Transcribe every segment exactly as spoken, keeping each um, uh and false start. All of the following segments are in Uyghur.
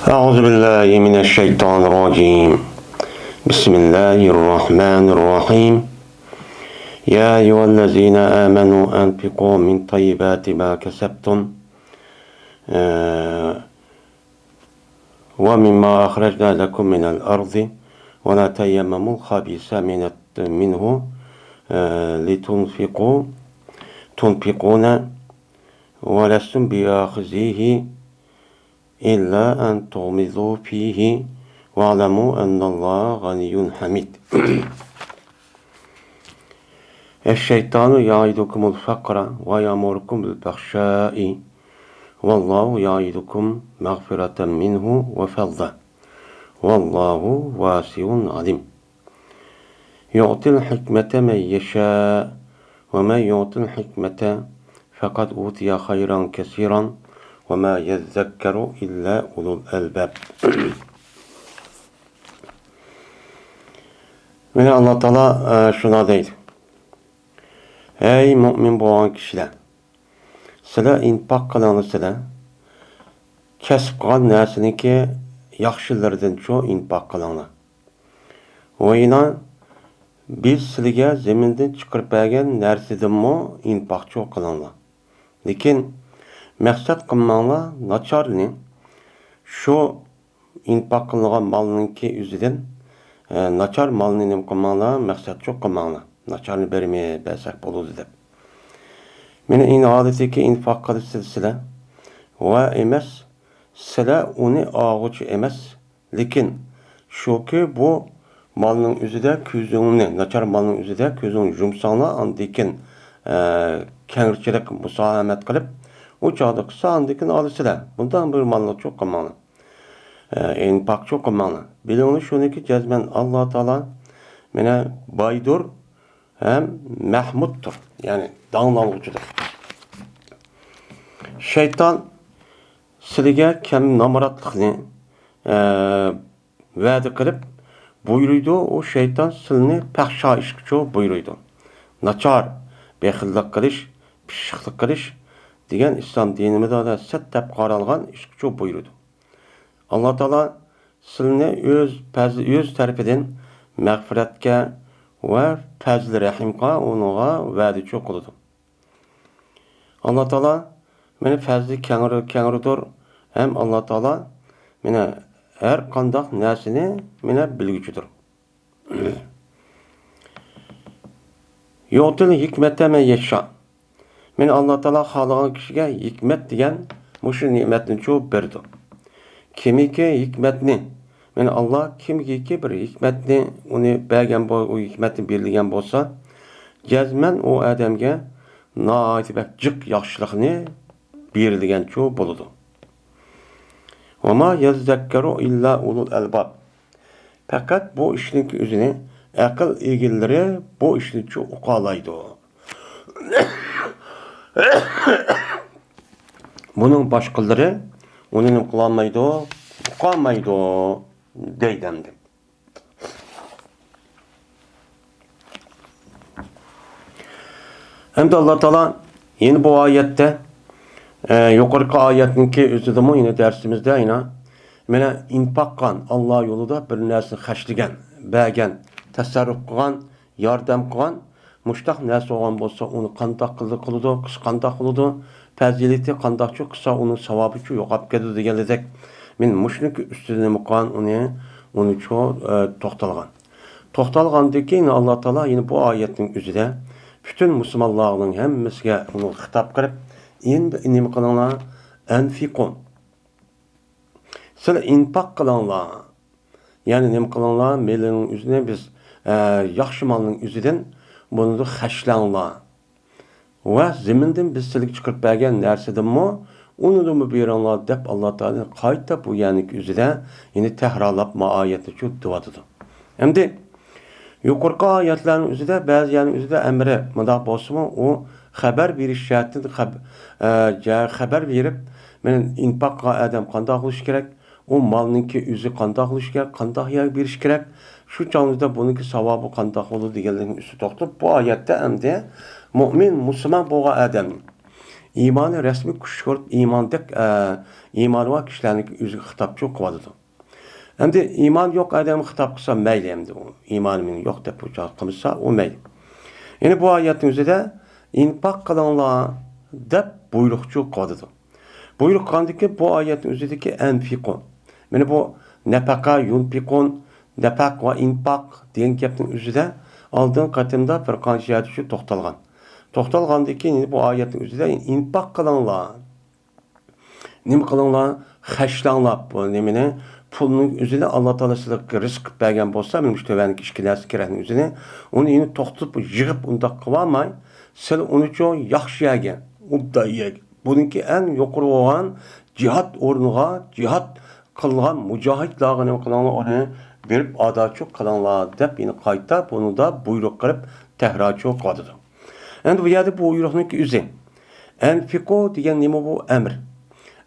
أعوذ بالله من الشيطان الرجيم. بسم الله الرحمن الرحيم. يا أيها الذين آمنوا أنفقوا من طيبات ما كسبتم، آه، ومما أخرجنا لكم من الأرض ولا تيمموا الخبيث من الط-، منه، آه، لتنفقوا، تنفقون ولستم بآخذيه إلا أن تغمضوا فيه واعلموا أن الله غني حميد. الشيطان يعدكم الفقر ويأمركم بالفحشاء والله يعدكم مغفرة منه وفضلا والله واسع عليم. يؤتي الحكمة من يشاء ومن يؤت الحكمة فقد أوتي خيرا كثيرا وما يذكر إلا أولو الألباب. مانا ئاللا تائالا، ئە، شۇنداق دەيدۇ: ھەي مۇئمىن بولغان كىشىلەر، سىلەر ئىنپاق قىلىڭلار، سىلەر كەسىپ قىلغان نەرسىنىڭكى ياخشىلىرىدىنچۇ ئىنپاق قىلىڭلار. ۋە يەنە بىز سىلىگە زېمىندىن چىقىرىپ بەرگەن نەرسىدىنمۇ ئىنپاقچۇ قىلىڭلار. لېكىن مەقسەت قىلماڭلار ناچارنى، شۇ ئىنپاق قىلىنغان مالنىڭكى ئۆزىدىن، ئە، ناچار مالنى نېمە قىلماڭلار، مەقسەتچۇ قىلماڭلار. ناچارنى بەرمەي بەرسەك بولىدۇ دەپ. مانا ئىن ھالىتىدىكى ئىنفاق قىلىسىز سىلەر ۋە ئەمەس، سىلەر ئۇنى ئالغۇچى ئەمەس. لېكىن شۇكى، بۇ مالنىڭ ئۆزىدە كۆزۈڭنى، ناچار مالنىڭ ئۆزىدە كۆزۈڭنى يۇمساڭلار، ئاندىن كېيىن، ئە، كەڭرىچىلىك مۇساھەمەت قىلىپ، ئۇ چاغدا قىلسا، ئاندىن كېيىن ئالىسىلەر. بۇنداق بىر مالنىچۇ قىلماڭلار. ئە، ئىنپاقچۇ قىلماڭلار. بىلىڭلار شۇنىكى، جەزمەن ئاللا تائالا مانا بايدۇر ھەم مەھمۇدتۇر، يەنى داڭلانغۇچىدۇر. شەيتان سىلىگە كەم نامراتلىقنى، ئە، ۋەدە قىلىپ بۇيرۇيدۇ. ئۇ شەيتان سىلىنى پەھشا ئىشقىچۇ بۇيرۇيدۇ. ناچار، بېخىللىق قىلىش، پىششىقلىق قىلىش دېگەن ئىسلام دىنىمىزدا سەت دەپ قارالغان ئىشقىچۇ بۇيرۇيدۇ. ئاللا تائالا سىلىنى ئۆز پەزلى، ئۆز تەرىپىدىن مەغپىرەتكە ۋە پەزلى رەھىمغا، ئۇنىڭغا ۋەدىچۇ قىلىدۇ. ئاللا تائالا مانا پەزلى كەڭرى، كەڭرىدۇر ھەم ئاللا تائالا مانا ھەر قانداق نەرسىنى مانا بىلگۈچىدۇر. يؤتىل ھىكمەتە مەن يەشا. مانا ئاللا تائالا خالىغان كىشىگە ھېكمەت دېگەن مۇشۇ نېمەتنىچۇ بېرىدۇ. كىمكى ھېكمەتنى، مانا ئاللا كىمگىكى بىر ھېكمەتنى ئۇنى بەرگەن بول-، ئۇ ھېكمەتنى بېرىلگەن بولسا، جەزمەن ئۇ ئادەمگە ناھايىتى بەك جىق ياخشىلىقنى بېرىلگەنچۇ بولىدۇ. ۋەما يەززەككەرۇ ئىللا ئۇلۇل ئەلباب. پەقەت بۇ ئىشنىڭكى ئۆزىنى ئەقىل ئىگىلىرى بۇ ئىشنىچۇ ئۇقالايدۇ. بۇنىڭ باشقىلىرى ئۇنى نېمە قىلالمايدۇ، ئۇقالمايدۇ دەيدۇ ئەمدى. ئەمدى ئاللا تائالا يەنە بۇ ئايەتتە، ئە، يۇقىرىقى ئايەتنىڭكى ئۆزىدىمۇ يەنە دەرسىمىزدە يەنە مانا ئىنپاق قىلغان، ئاللا يولىدا بىر نەرسىنى خەجلىگەن، بەرگەن، تەسەررۇپ قىلغان، ياردەم قىلغان، مۇشتاق نەرسە بولغان بولسا، ئۇنى قانداق قىلدى قىلىدۇ، قىلسا قانداق قىلىدۇ، پەزىلىتى قانداقچۇ قىلسا، ئۇنىڭ ساۋابىچۇ يوقاپ كېتىدۇ دېگەنلىدەك، مەن مۇشۇنىڭكى ئۈستىدە نېمە قىلغان، ئۇنى، ئۇنىچۇ، ئە، توختالغان. توختالغاندىن كېيىن، ئاللا تائالا يەنە بۇ ئايەتنىڭ ئۆزىدە پۈتۈن مۇسۇلمانلارنىڭ ھەممىسىگە ئۇنى خىتاب قىلىپ، ئېمدى نېمە قىلىڭلار؟ ئەنفىقۇ. سىلەر ئىنپاق قىلىڭلار. يەنى نېمە قىلىڭلار؟ مېلىنىڭ ئۆزىنى بىز، ئە، ياخشى مالنىڭ ئۆزىدىن بۇنىدا خەجلەڭلار. ۋە زېمىندىن بىز سىلىگە چىقىرىپ بەرگەن نەرسىدىنمۇ، ئۇنىدىنمۇ بېرىڭلار دەپ، ئاللا تائالا قايتا بۇ يەرنىڭكى ئۆزىدە يەنە تەھرارلاپ ما ئايەتنىچۇ دېۋاتىدۇ. ئەمدى يۇقىرىقى ئايەتلەرنىڭ ئۆزىدە، بەزى يەرنىڭ ئۆزىدە ئەمرى مۇنداق بولسىمۇ، ئۇ خەۋەر بېرىش جەھەتتىن خەب-، ئە، جە-، خەۋەر بېرىپ، مانا ئىنپاق قىلغان ئادەم قانداق قىلىشى كېرەك، ئۇ مالنىڭكى ئۆزى قانداق قىلىشى كېرەك، قانداق يەرگە بېرىشى كېرەك، شۇ چاغدا بۇنىڭكى ساۋابى قانداق بولىدۇ دېگەنلىكنىڭ ئۈستىدە توختىلىپ، بۇ ئايەتتە ئەمدى مۇئمىن، مۇسۇلمان بولغان ئادەمنى ئىمانى رەسمىي كۈچ كۆرۈپ، ئىماندەك، ئە، ئىمانى بار كىشىلەرنىڭكى ئۆزىگە خىتابچۇ قىلىۋاتىدۇ. ئەمدى ئىمانى يوق ئادەمگە خىتاب قىلسا مەيلى، ئەمدى ئۇ ئىمانى مېنىڭ يوق دەپ بۇ چاغ قىلمىسا ئۇ مەيلى. يەنى بۇ ئايەتنىڭ ئۆزىدە ئىنپاق قىلىڭلار دەپ بۇيرۇقچۇ قىلىۋاتىدۇ. بۇيرۇق قىلغاندىكىن بۇ ئايەتنىڭ ئۆزىدىكى ئەنفىقۇ. مانا بۇ نەپەقە، يۇنفىقۇن، نەپەق ۋە ئىنپاق دېگەن گەپنىڭ ئۆزىدە ئالدىنقى قېتىمدا بىر قانچە يەردە شۇ توختالغان. توختالغاندىن كېيىن بۇ ئايەتنىڭ ئۆزىدە ئىنپاق قىلىڭلار. نېمە قىلىڭلار؟ خەجلەڭلار بۇ نېمىنى، پۇلنىڭ ئۆزىنى ئاللا تائالا سىلەرگە رىزىق قىلىپ بەرگەن بولسا، مانا مۇشۇ تۆۋەندىكى ئىككى نەرسە كېرەكنىڭ ئۆزىنى، ئۇنى يەنە توختىتىپ يىغىپ ئۇنداق قىلىۋالماي، سىلەر ئۇنىچۇ ياخشى يەرگە، ئوبدان يەرگە، بۇنىڭكى ئەڭ يۇقىرى بولغان جىھاد ئورنىغا، جىھاد قىلغان مۇجاھىدلارغا نېمە قىلىڭلار، ئۇنى بېرىپ ئاداچۇ قىلىڭلار دەپ يەنە قايتا بۇنىڭدا بۇيرۇق قىلىپ تەھراچۇ قىلىۋاتىدۇ. ئەمدى بۇ يەردە بۇ بۇيرۇقنىڭكى ئۆزى. ئەنفىقۇ دېگەن نېمە بۇ؟ ئەمر.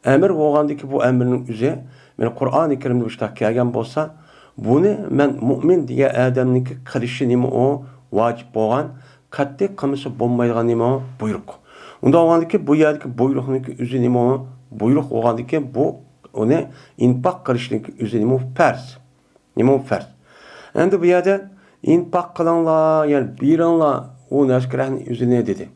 ئەمر بولغاندىكى بۇ ئەمرنىڭ ئۆزى، مانا قۇرئانى كەرىمدە مۇشۇنداق كەلگەن بولسا، بۇنى مەن مۇئمىن دېگەن ئادەمنىڭكى قىلىشى نېمە ئۇ؟ ۋاجىپ بولغان، قەتئىي قىلمىسا بولمايدىغان نېمە ئۇ؟ بۇيرۇق. ئۇنداق بولغاندىكى بۇ يەردىكى بۇيرۇقنىڭكى ئۆزى نېمە ئۇ؟ بۇيرۇق بولغاندىكى بۇ ئۇنى ئىنپاق قىلىشنىڭكى ئۆزى نېمە ئۇ؟ پەرز. نېمە ئۇ پەرز؟ ئەمدى بۇ يەردە ئىنپاق قىلىڭلار، يەنى بېرىڭلار ئۇ نەرسە كېرەكنى ئۆزىنى دېدى.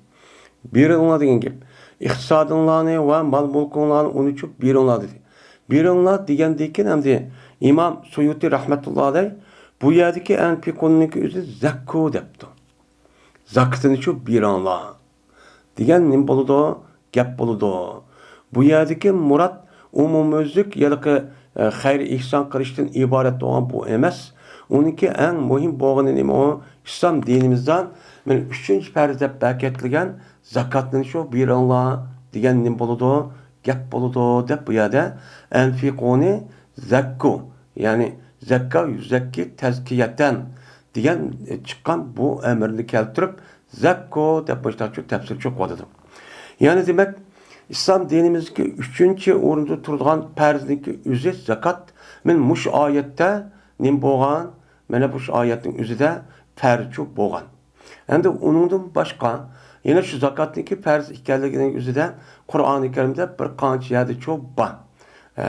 بېرىڭلار دېگەن گەپ. ئىقتىسادىڭلارنى ۋە مال-مۈلكۈڭلارنى ئۇنىچۇ بېرىڭلار دېدى. بېرىڭلار دېگەندىن كېيىن ئەمدى ئىمام سۇيۇتى رەھمەتۇللا ئەلەيھ بۇ يەردىكى ئەنفىقۇنىڭكى ئۆزى زەككۇ دەپتۇ. زاكىتىنىچۇ بېرىڭلار دېگەن نېمە بولىدۇ؟ گەپ بولىدۇ. بۇ يەردىكى مۇراد ئومۇميۈزلۈك ھېلىقى، ئە، خەير ئېھسان قىلىشتىن ئىبارەت بولغان بۇ ئەمەس. ئۇنىڭكى ئەڭ مۇھىم بولغىنى نېمە ئۇ؟ ئىسلام دىنىمىزدا مانا ئۈچىنچى پەرز دەپ بەكەتلىگەن زاكاتنىچۇ بېرىڭلار دېگەن نېمە بولىدۇ؟ گەپ بولىدۇ دەپ بۇ يەردە ئەنفىقۇنى زەككۇ، يەنى زەككا يۈزەككى تەزكىيەتەن دېگەن، ئە، چىققان بۇ ئەمىرنى كەلتۈرۈپ، زەككۇ دەپ مۇشۇنداقچۇ تەپسىرچۇ قىلىۋاتىدۇ. يەنى دېمەك، ئىسلام دىنىمىزدىكى ئۈچىنچى ئورۇندا تۇرىدىغان پەرزنىڭكى ئۆزى زاكات. مانا مۇشۇ ئايەتتە نېمە بولغان؟ مانا مۇشۇ ئايەتنىڭ ئۆزىدە پەرزچۇ بولغان. ئەمدى ئۇنىڭدىن باشقا، يەنە شۇ زاكاتنىڭكى پەرز ئىكەنلىكىنىڭ ئۆزىدە قۇرئانى كەرىمدە بىر قانچە يەردىچۇ بار. ئە،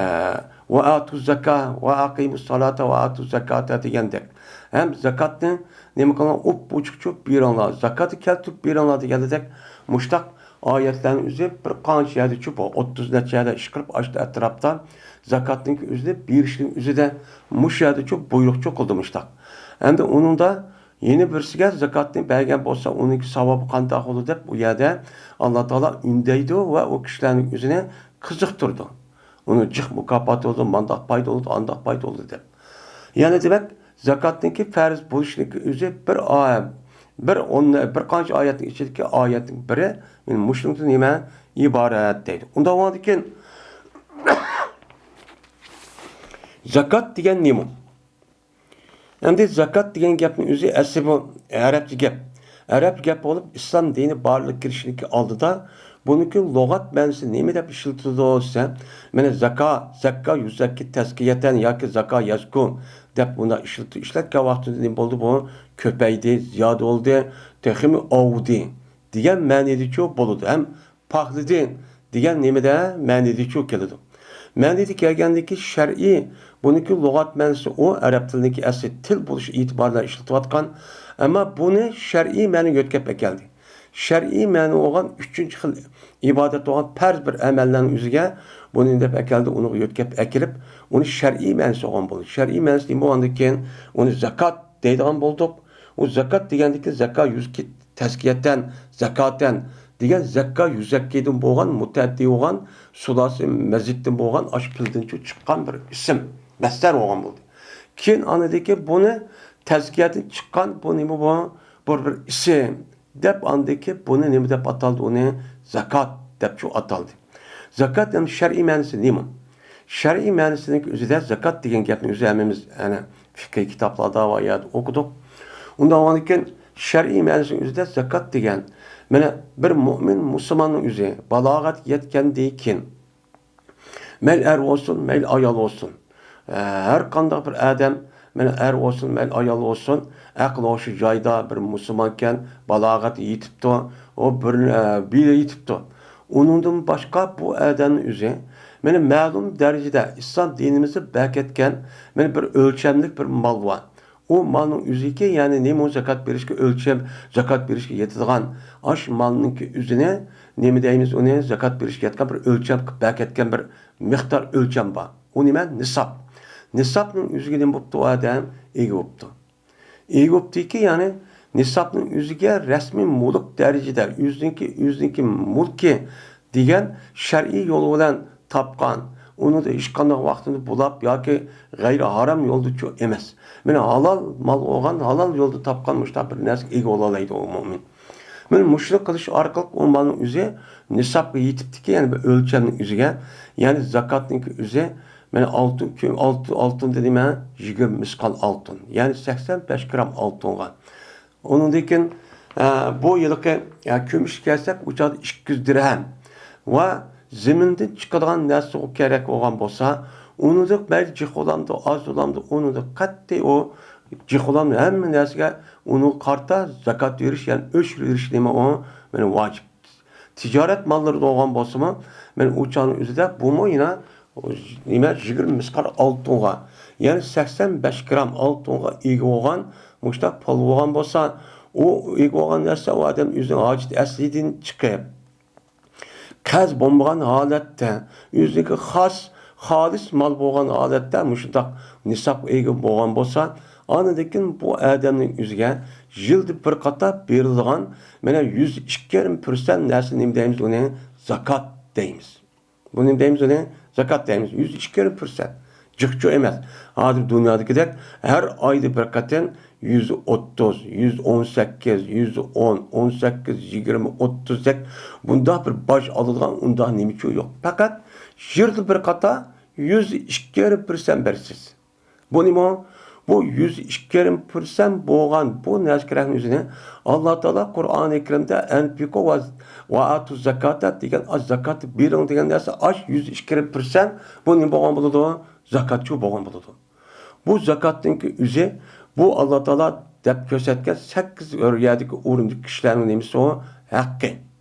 ۋە ئاتۇ زاكا، ۋە ئەقىمۇ سالاتا، ۋە ئاتۇ زاكاتا دېگەندەك. ھەم زاكاتنى نېمە قىلىڭ، ئوپئوچۇقچۇ بېرىڭلار، زاكاتنى كەلتۈرۈپ بېرىڭلار دېگەندەك مۇشتاق ئايەتلەرنىڭ ئۆزى بىر قانچە يەردىچۇ بار، ئوتتۇز نەچچە يەردە ئىشقىرىپ ئاشتا ئەتراپتا زاكاتنىڭكى ئۆزىنى بېرىشنىڭ ئۆزىدە مۇشۇ يەردىچۇ بۇيرۇقچۇ قىلدى مۇشتاق. ئەمدى ئۇنىڭدا يەنە بىرسىگە زاكاتنى بەرگەن بولسا، ئۇنىڭكى ساۋابى قانداق بولىدۇ دەپ، ئۇ يەردە ئاللا تائالا ئۈندەيدۇ ۋە ئۇ كىشىلەرنىڭ ئۆزىنى قىزىقتۇرىدۇ. ئۇنىڭ جىق مۇكاپاتى بولىدۇ، مانداق پايدا بولىدۇ، ئانداق پايدا بولىدۇ دەپ. يەنى دېمەك، زاكاتنىڭكى پەرز بولۇشىنىڭكى ئۆزى بىر ئاي-، بىر ئون، بىر قانچە ئايەتنىڭ ئىچىدىكى ئايەتنىڭ بىرى، مانا مۇشۇنىڭدىن نېمە ئىبارەت دەيدۇ. ئۇنداق بولغاندىكىن، زاكات دېگەن نېمە؟ ئەمدى زاكات دېگەن گەپنىڭ ئۆزى ئەسلى بۇ ئەرەبچە گەپ. ئەرەبچە گەپ بولۇپ، ئىسلام دىنى بارلىققا كېلىشىدىكى ئالدىدا بۇنىڭكى لۇغەت مەنىسى نېمە دەپ ئىشلىتىلىدۇ دېسە، مانا زاكا، زەككا يۈزەككى تەزكىيەتەن ياكى زاكا يەزكۇ دەپ بۇنداق ئىشلىتىپ، ئىشلەتكەن ۋاقتىدا نېمە بولدى بۇ؟ كۆپەيدى، زىيادە بولدى، تېخىمۇ ئاۋۇدى دېگەن مەنىدىچۇ بولىدۇ. ھەم پاخلىدى دېگەن نېمىدە مەنىدىچۇ كېلىدۇ. مەنىدە كەلگەندىكى شەرئىي، بۇنىڭكى لۇغەت مەنىسى ئۇ ئەرەب تىلىنىڭكى ئەسلى تىل بولۇش ئېتىبارى بىلەن ئىشلىتىۋاتقان، ئەمما بۇنى شەرئىي مەنىگە يۆتكەپ ئەكەلدى. شەرئىي مەنە بولغان ئۈچىنچى خىل ئىبادەت بولغان پەرز بىر ئەمەللەرنىڭ ئۆزىگە بۇنى دەپ ئەكەلدى، ئۇنىڭغا يۆتكەپ ئەكېلىپ، ئۇنى شەرئىي مەنىسى بولغان بولدى. شەرئىي مەنىسى نېمە بولغاندىكىن، ئۇنى زاكات دەيدىغان بولدۇق. ئۇ زاكات دېگەندىكى زاكا يۈزكى تەزكىيەتەن، زاكاتەن دېگەن زاكا يۈزەككىدىن بولغان، مۇتەئەددى بولغان، سۇلاسى مەزىدتىن بولغان، ئاشۇ پىلدىن چىققان بىر ئىسىم، مەسدەر بولغان بولدى. كېيىن ئاندىكى بۇنى تەزكىيەدىن چىققان بۇ نېمە بۇ؟ بۇ بىر ئىسىم دەپ ئاندىكى بۇنى نېمە دەپ ئاتالدى؟ ئۇنى زاكات دەپچۇ ئاتالدى. زاكات ئەمدى شەرئىي مەنىسى نېمە؟ شەرئىي مەنىسىنىڭ ئۆزىدە زاكات دېگەن گەپنى ئۆزى ھەممىمىز ئەنە فىقھىي كىتابلاردا ۋە يەردە ئوقۇدۇق. ئۇنداق بولغاندىكىن شەرئىي مەنىسىنىڭ ئۆزىدە زاكات دېگەن، مانا بىر مۆمىن مۇسۇلماننىڭ ئۆزى بالاغەتكە يەتكەندىن كېيىن، مەيلى ئەر بولسۇن، مەيلى ئايال بولسۇن، ھەر قانداق بىر ئادەم، مانا ئەر بولسۇن، مەيلى ئايال بولسۇن، ئەقلى ھوشى جايىدا بىر مۇسۇلمانكەن، بالاغەتكە يېتىپتۇ، ئۇ بىر، بىر يېتىپتۇ. ئۇنىڭدىن باشقا بۇ ئادەمنىڭ ئۆزى مانا مەلۇم دەرىجىدە ئىسلام دىنىمىزدا بەركەتكەن مانا بىر ئۆلچەملىك بىر مال بار. ئۇ مالنىڭ ئۆزىكى، يەنى نېمە، زاكات بېرىشكە ئۆلچەم، زاكات بېرىشكە يېتىدىغان ئاش مالنىڭكى ئۆزىنى نېمە دەيمىز، ئۇنى زاكات بېرىشكە يەتكەن بىر ئۆلچەم قىلىپ بەركەتكەن بىر مىقدار، ئۆلچەم بار. ئۇ نېمە؟ نىساب. نىسابنىڭ ئۆزىگە نېمە بوپتۇ؟ ئۇ ئادەم ئىگە بوپتۇ. ئىگە بوپتىكى، يەنى نىسابنىڭ ئۆزىگە رەسمىي مۇلك دەرىجىدە ئۆزىنىڭكى، ئۆزىنىڭكى مۇلكى دېگەن شەرئىي يول بىلەن تاپقان، ئۇنىڭدا ھېچقانداق ۋاقتىدا بۇلاپ ياكى غەيرىي ھارام يولدىچۇ ئەمەس. مانا ھالال مال بولغان، ھالال يولدا تاپقان مۇشۇنداق بىر نەرسىگە ئىگە بولالايدۇ ئۇ مۆمىن. مانا مۇشۇنى قىلىش ئارقىلىق ئۇ مالنىڭ ئۆزى نىسابقا يېتىپتىكەن، يەنى بىر ئۆلچەمنىڭ ئۆزىگە، يەنى زاكاتنىڭكى ئۆزى، مانا ئالتۇن، ئالتۇن، ئالتۇن دېدىم مەن، يىگىرمە مىسقال ئالتۇن، يەنى سەكسەن بەش گرام ئالتۇنغا. ئۇنىڭدىن كېيىن، ئە، بۇ يىلقى، ئە، كۈمۈشكە كەلسەك، ئۇ چاغدا ئىككى يۈز دىرھەم ۋە زېمىندىن چىقىدىغان نەرسە كېرەك بولغان بولسا، ئۇنىڭدا مەيلى جىق بولامدۇ، ئاز بولامدۇ، ئۇنىڭدا قەتئىي ئۇ جىق بولامدۇ، ھەممە نەرسىگە ئۇنىڭغا قارىتا زاكات بېرىش، يەنى ئۆچۈرۈۋېرىش نېمە ئۇ، مانا ۋاجىپ. تىجارەت ماللىرى بولغان بولسىمۇ، مانا ئۇ چاغنىڭ ئۆزىدە بۇمۇ يەنە، نېمە، يىگىرمە مىسقال ئالتۇنغا، يەنى سەكسەن بەش گرام ئالتۇنغا ئىگە بولغان مۇشۇنداق پۇل بولغان بولسا، ئۇ ئىگە بولغان نەرسە ئۇ ئادەم ئۆزىنىڭ ھاجىتى ئەسلىدىن چىقىپ، قەرز بولمىغان ھالەتتە، ئۆزىنىڭكى خاس، خالىس مال بولغان ھالەتتە مۇشۇنداق نىسابقا ئىگە بولغان بولسا، ئاندىن كېيىن بۇ ئادەمنىڭ ئۆزىگە يىلدا بىر قاتا بېرىلىدىغان مانا يۈز ئىككى يېرىم پىرسەنت نەرسە نېمە دەيمىز ئۇنى؟ زاكات دەيمىز. بۇ نېمە دەيمىز ئۇنى؟ زاكات دەيمىز. يۈز ئىككى يېرىم پىرسەنت. جىقچۇ ئەمەس. ھازىر دۇنيادىكىدەك ھەر ئايدا بىر قېتىم يۈز ئوتتۇز، يۈز ئون سەككىز، يۈز ئون، ئون سەككىز، يىگىرمە، ئوتتۇز دەك بۇنداق بىر باج ئالىدىغان ئۇنداق نېمىچۇ يوق. پەقەت يىلدا بىر قاتا يۈز ئىككى يېرىم پىرسەنت بېرىسىز. بۇ نېمە؟ بۇ يۈز ئىككى يېرىم پىرسەنت بولغان بۇ نەرسە كېرەكنىڭ ئۆزىنى ئاللا تائالا قۇرئانى كەرىمدە «ئەنفىقۇ ۋە، ۋە ئاتۇ زاكاتە» دېگەن، ئاش زاكاتنى بېرىڭ دېگەن نەرسە، ئاش يۈز ئىككى يېرىم پىرسەنت بۇ نېمە بولغان بولىدۇ؟ زاكاتچۇ بولغان بولىدۇ. بۇ زاكاتنىڭكى ئۆزى، بۇ ئاللا تائالا دەپ كۆرسەتكەن سەككىز يەردىكى ئورۇندىكى كىشىلەرنىڭ نېمىسى ئۇ؟ ھەققى.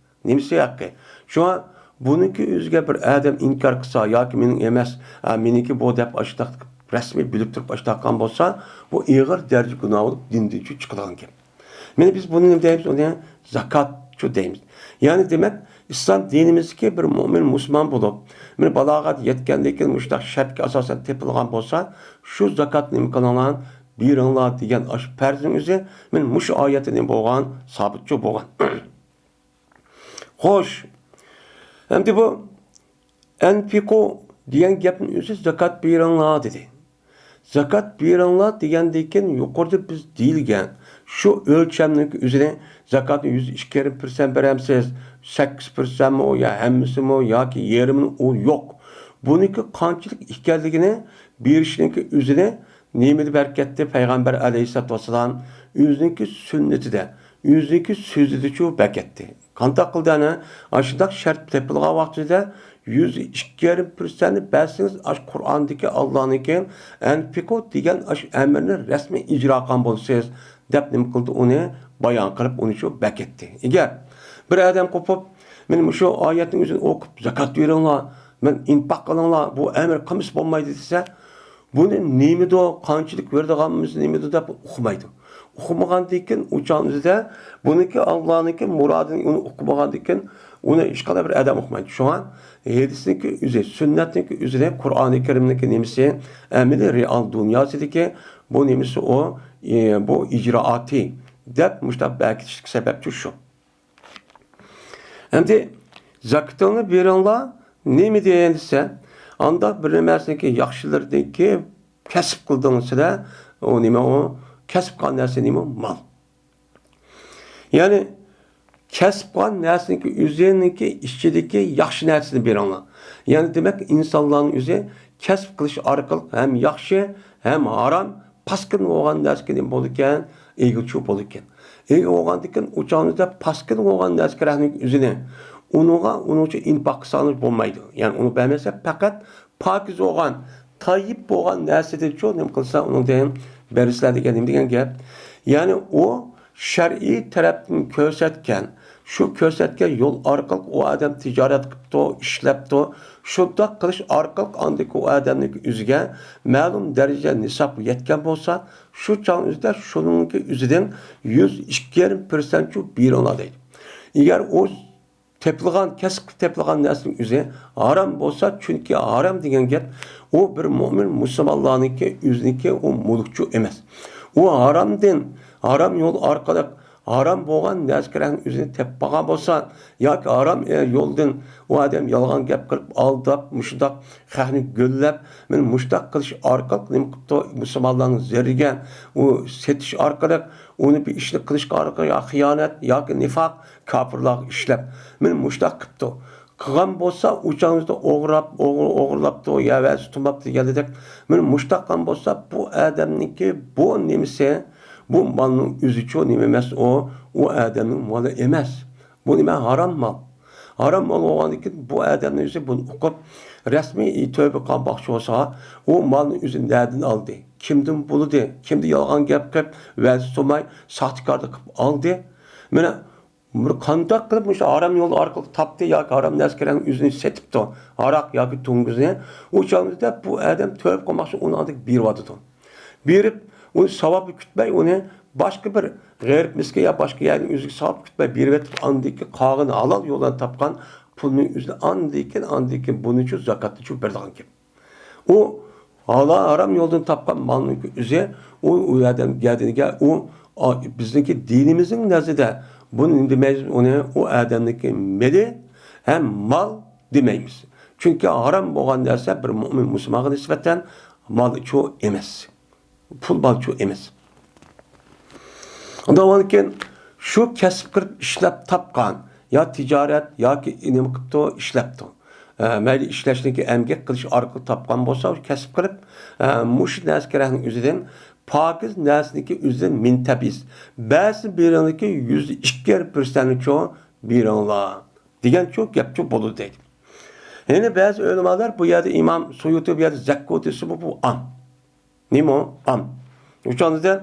نېمىسى ھەققى؟ شۇڭا بۇنىڭكى ئۆزىگە بىر ئادەم ئىنكار قىلسا ياكى مېنىڭ ئەمەس، ھە، مېنىڭكى بۇ دەپ ئاشۇنداق رەسمىي بىلىپ تۇرۇپ ئاشۇنداق قىلغان بولسا، بۇ ئېغىر دەرىجە گۇناھ بولۇپ دىندىنچۇ چىقىدىغان گەپ. مانا بىز بۇنى نېمە دەيمىز؟ ئۇنى زاكاتچۇ دەيمىز. يەنى دېمەك، ئىسلام دىنىمىزدىكى بىر مۆمىن مۇسۇلمان بولۇپ، مانا بالاغەت يەتكەندىن كېيىن مۇشۇنداق شەرتكە ئاساسەن تېپىلغان بولسا، شۇ زاكات نېمە قىلىڭلار، بېرىڭلار دېگەن ئاشۇ پەرزنىڭ ئۆزى مانا مۇشۇ ئايەتتە نېمە بولغان؟ سابىتچۇ بولغان. خوش. ئەمدى بۇ «ئەنفىقۇ» دېگەن گەپنىڭ ئۆزى «زاكات بېرىڭلار» دېدى. «زاكات بېرىڭلار» دېگەندىن كېيىن يۇقىرىدا بىز دېيىلگەن شۇ ئۆلچەمنىڭ ئۆزىنى، زاكاتنى يۈز ئىككى يېرىم پىرسەنت بېرەمسىز، سەككىز پىرسەنتمۇ يا ھەممىسىمۇ ياكى يېرىمىنى، ئۇ يوق. بۇنىڭكى قانچىلىك ئىكەنلىكىنى، بېرىشنىڭكى ئۆزىنى نېمىدە بەركەتتى؟ پەيغەمبەر ئەلەيھىسسالاتۇ ۋەسسالام ئۆزىنىڭكى سۈننىتىدە، ئۆزىنىڭكى سۆزىدىچۇ بەركەتتى. قانداق قىلدى ئەنە؟ ئاشۇنداق شەرت تېپىلغان ۋاقتىدا يۈز ئىككى يېرىم پىرسەنتنى بەرسىڭىز، ئاشۇ قۇرئاندىكى، ئاللانىڭكى «ئەنفىقۇ» دېگەن ئاشۇ ئەمرنى رەسمىي ئىجرا قىلغان بولىسىز، دەپ نېمە قىلدى؟ ئۇنى بايان قىلىپ، ئۇنى شۇ بەركەتتى. ئەگەر بىر ئادەم قوپۇپ، مانا مۇشۇ ئايەتنىڭ ئۆزىنى ئوقۇپ، «زاكات بېرىڭلار، مانا ئىنپاق قىلىڭلار، بۇ ئەمر قىلمىسا بولمايدۇ» دېسە، بۇنى نېمىدۇ، قانچىلىك بېرىدىغانمىز، نېمىدۇ دەپ ئۇقمايدۇ. ئۇقمىغاندىن كېيىن ئۇ چاغنىڭ ئۆزىدە بۇنىڭكى، ئاللانىڭكى مۇرادىنى ئۇنى ئۇقمىغاندىن كېيىن ئۇنى ھېچقانداق بىر ئادەم ئۇقمايدۇ. شۇڭا ھەدىسنىڭكى ئۆزى، سۈننەتنىڭكى ئۆزىنى، قۇرئانى كەرىمنىڭكى نېمىسى، ئەمەلىي رېئال دۇنياسىدىكى بۇ نېمىسى ئۇ، ئى، بۇ ئىجرائاتى دەپ مۇشۇنداق بەركىتىشلىك سەۋەبچۇ شۇ. ئەمدى زاكىتىڭنى بېرىڭلار، نېمە دېگەن دېسە، ئانداق بىر نېمەسىنىڭكى ياخشىلىرىنىڭكى كەسىپ قىلدىڭ سىلەر، ئۇ نېمە ئۇ؟ كەسىپ قىلغان نەرسە نېمە؟ مال. يەنى كەسىپ قىلغان نەرسىنىڭكى ئۆزىنىڭكى ئىچىدىكى ياخشى نەرسىنى بېرىڭلار. يەنى دېمەك، ئىنسانلارنىڭ ئۆزى كەسىپ قىلىش ئارقىلىق ھەم ياخشى، ھەم ھارام، پاسكىنا بولغان نەرسىگە نېمە بولىدىكەن؟ ئىگىچۇ بولىدىكەن. ئىگە بولغاندىكىن ئۇ چاغنىڭدا پاسكىنا بولغان نەرسە كېرەكنىڭ ئۆزىنى ئۇنىڭغا، ئۇنىڭ ئۈچۈن ئىنپاق قىلساڭلار بولمايدۇ. يەنى ئۇنى بەرمەسە، پەقەت پاكىز بولغان، تايىپ بولغان نەرسىدىنچۇ نېمە قىلسا، ئۇنىڭدىن بېرىسىلەر دېگەن نېمە دېگەن گەپ؟ يەنى ئۇ شەرئىي تەرەپتىن كۆرسەتكەن، شۇ كۆرسەتكەن يول ئارقىلىق ئۇ ئادەم تىجارەت قىپتۇ، ئىشلەپتۇ. شۇنداق قىلىش ئارقىلىق ئاندىكى ئۇ ئادەمنىڭكى ئۆزىگە مەلۇم دەرىجە نىساب يەتكەن بولسا، شۇ چاغنىڭ ئۆزىدە شۇنىڭكى ئۆزىدىن يۈز ئىككى يېرىم پىرسەنتچۇ بېرىڭلار دەيدۇ. ئەگەر ئۇ تېپىلغان، كەسىپ قىلىپ تېپىلغان نەرسىنىڭ ئۆزى ھارام بولسا، چۈنكى ھارام دېگەن گەپ ئۇ بىر مۆمىن مۇسۇلمانلارنىڭكى ئۆزىنىڭكى ئۇ مۈلۈكچۇ ئەمەس. ئۇ ھارامدىن، ھارام يول ئارقىلىق ھارام بولغان نەرسە-كېرەكنىڭ ئۆزىنى تېپىپ قالغان بولسا، ياكى ھارام، ئە، يولدىن ئۇ ئادەم يالغان گەپ قىلىپ، ئالداپ، مۇشۇنداق خەقنى گۆللەپ، مانا مۇشۇنداق قىلىش ئارقىلىق نېمە قىپتۇ، مۇسۇلمانلارنىڭ زېرىگە ئۇ سېتىش ئارقىلىق، ئۇنى بىر ئىشنى قىلىشقا ئارقىلىق يا خىيانەت ياكى نىفاق، كاپىرلارغا ئىشلەپ، مانا مۇشۇنداق قىپتۇ. قىلغان بولسا، ئۇ چاغنىڭدا ئوغرىلاپ، ئوغرى-، ئوغرىلاپتۇ، يا ۋەسى تۇماپتۇ دېگەندەك، مانا مۇشۇنداق قىلغان بولسا، بۇ ئادەمنىڭكى بۇ نېمىسى، بۇ مالنىڭ ئۆزىچۇ نېمە ئەمەس ئۇ، ئۇ ئادەمنىڭ مالى ئەمەس. بۇ نېمە؟ ھارام مال. ھارام مال بولغاندىن كېيىن بۇ ئادەمنىڭ ئۆزى بۇنى ئۇقۇپ، رەسمىي تۆۋە قىلماقچى بولسا، ئۇ مالنىڭ ئۆزى نەدىن ئالدى؟ كىمدىن بولىدى؟ كىمدە يالغان گەپ قىلىپ، ۋەسى تۇماي، ساختىكارلىق قىلىپ ئالدى؟ مانا بىر قانداق قىلىپ مۇشۇ ھارام يول ئارقىلىق تاپتى ياكى ھارام نەرسە-كېرەكنىڭ ئۆزىنى سېتىپتۇ، ھاراق ياكى توڭگۇزنى، ئۇ چاغدا بۇ ئادەم تۆۋە قىلماقچى ئۇنى ئاندىن بېرىۋاتىدۇ. بېرىپ، ئۇنى ساۋابنى كۈتمەي، ئۇنى باشقا بىر غېرىب مىسكىن يا باشقا يەرنىڭ ئۆزىگە ساۋاب كۈتمەي بېرىۋېتىپ، ئاندىن كېيىن قالغان ھالال يولدىن تاپقان پۇلنى ئۆزىنى ئاندىن كېيىن، ئاندىن كېيىن بۇنىچۇ زاكاتنىچۇ بېرىدىغان گەپ. ئۇ ھالا-، ھارام يولدىن تاپقان مالنىڭكى ئۆزى، ئۇ، ئۇ ئادەم گەدىنىگە، ئۇ، ئا، بىزنىڭكى دىنىمىزنىڭ نەزىرىدە بۇنى نېمە دېمەيمىز؟ ئۇنى ئۇ ئادەمنىڭكى مېلى ھەم مال دېمەيمىز. چۈنكى ھارام بولغان نەرسە بىر مۆمىن مۇسۇلمانغا نىسبەتەن مالچۇ ئەمەس. پۇل مالچۇ ئەمەس. ئۇنداق بولغاندىكىن شۇ كەسىپ قىلىپ ئىشلەپ تاپقان يا تىجارەت ياكى نېمە قىپتۇ، ئىشلەپتۇ. ئە، مەيلى ئىشلەشنىڭكى ئەمگەك قىلىش ئارقىلىق تاپقان بولسا، شۇ كەسىپ قىلىپ، ئە، مۇشۇ نەرسە-كېرەكنىڭ ئۆزىدىن پاكىز نەرسىنىڭكى ئۆزىدىن مىن تەبىئىز، بەزى بىرىڭلىكى يۈز ئىككى يېرىم پىرسەنتنىچۇ بېرىڭلار دېگەنچۇ گەپچۇ بولىدۇ دەيدۇ. يەنە بەزى ئۆلىمالار بۇ يەردە ئىمام سۇيۇتى بۇ يەردە زەككۇ دېسە بۇ، بۇ ئام. نېمە ئۇ؟ ئام. ئۇ چاغدا